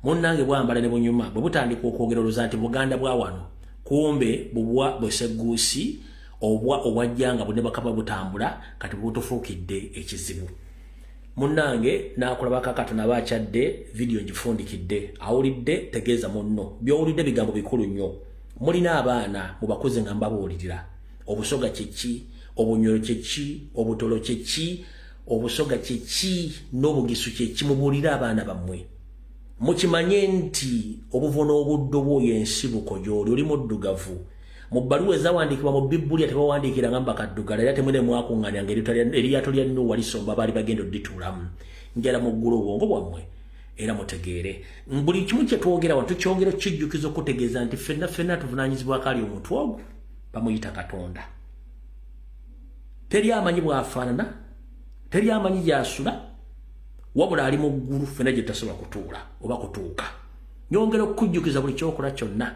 Munnange bwambala ne bunyuma bwe butandika okwogera olowooza nti Buganda bwa wano, kumbe bubwa bwesegguusi obwa obwajja nga bune bakaba butambula, kati butufuukidde ekizibu. Munnange naakulaba katono aba akyadde, vidiyo ngifundikidde. Awulidde tegeeza munno. By'owulidde bigambo bikulu nnyo. Mulina abaana, mubakuze nga mbabuulirira Obusoga kyeki, Obunyoro kyeki, Obutolo kyeki, Obusoga kyeki n'Obugisu kyeki. Mubuulire abaana bammwe, mukimanye nti obuvo n'obuddo bwoyo ensibuko gy'oli oli muddugavu. Mu bbaluwa ezawandiikibwa mu Bibuli tebawandiikiranga mbakaddugala, era temwene mwakuŋŋaanya nga eryato lya Nuwa lisomba baali bagenda oddituulamu. Njala muggula obwongo bwammwe era mutegeere buli kimu kye twogera wano. Tukyongera okukijjukiza okutegeeza nti ffenna ffenna tuvunaanyizibwako ali omuntu ogwo bamuyita Katonda. Teri amanyi bw'afaanana, teri amanyi gy'asula, wabula ali mu ggulu ffenna gye tutasobola kutuula oba kutuuka. Nyongera okukujjukiza, buli kyokola kyonna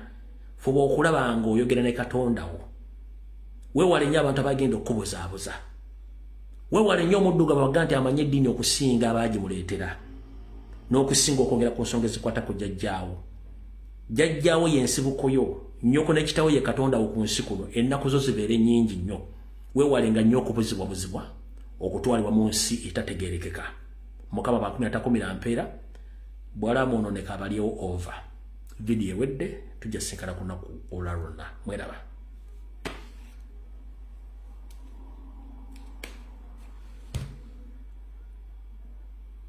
fuba okulaba ng'oyogera ne Katonda wo. Weewale nnyo abantu abagenda okukubuzaabuza. Weewale nnyo omuddugavu baga nti amanyi eddiini okusinga abaagimuleetera n'okusinga okwongera ku nsonga ezikwata ku jjajjaawo. Jjajjaawo y'ensibuko yo, nnyoko ne kitawo ye Katonda wo ku nsi kuno. Ennaku zo zibeere nnyingi nnyo. Weewalenga nnyo okubuzibwabuzibwa okutwalibwa mu nsi etategeerekeka. Mukama bakumi atakumira mpeera bw'alaamwononeka abalyewo ova. Vidiyo ewedde, tujja sinkana ku lunaku olulala lwonna. Mweraba.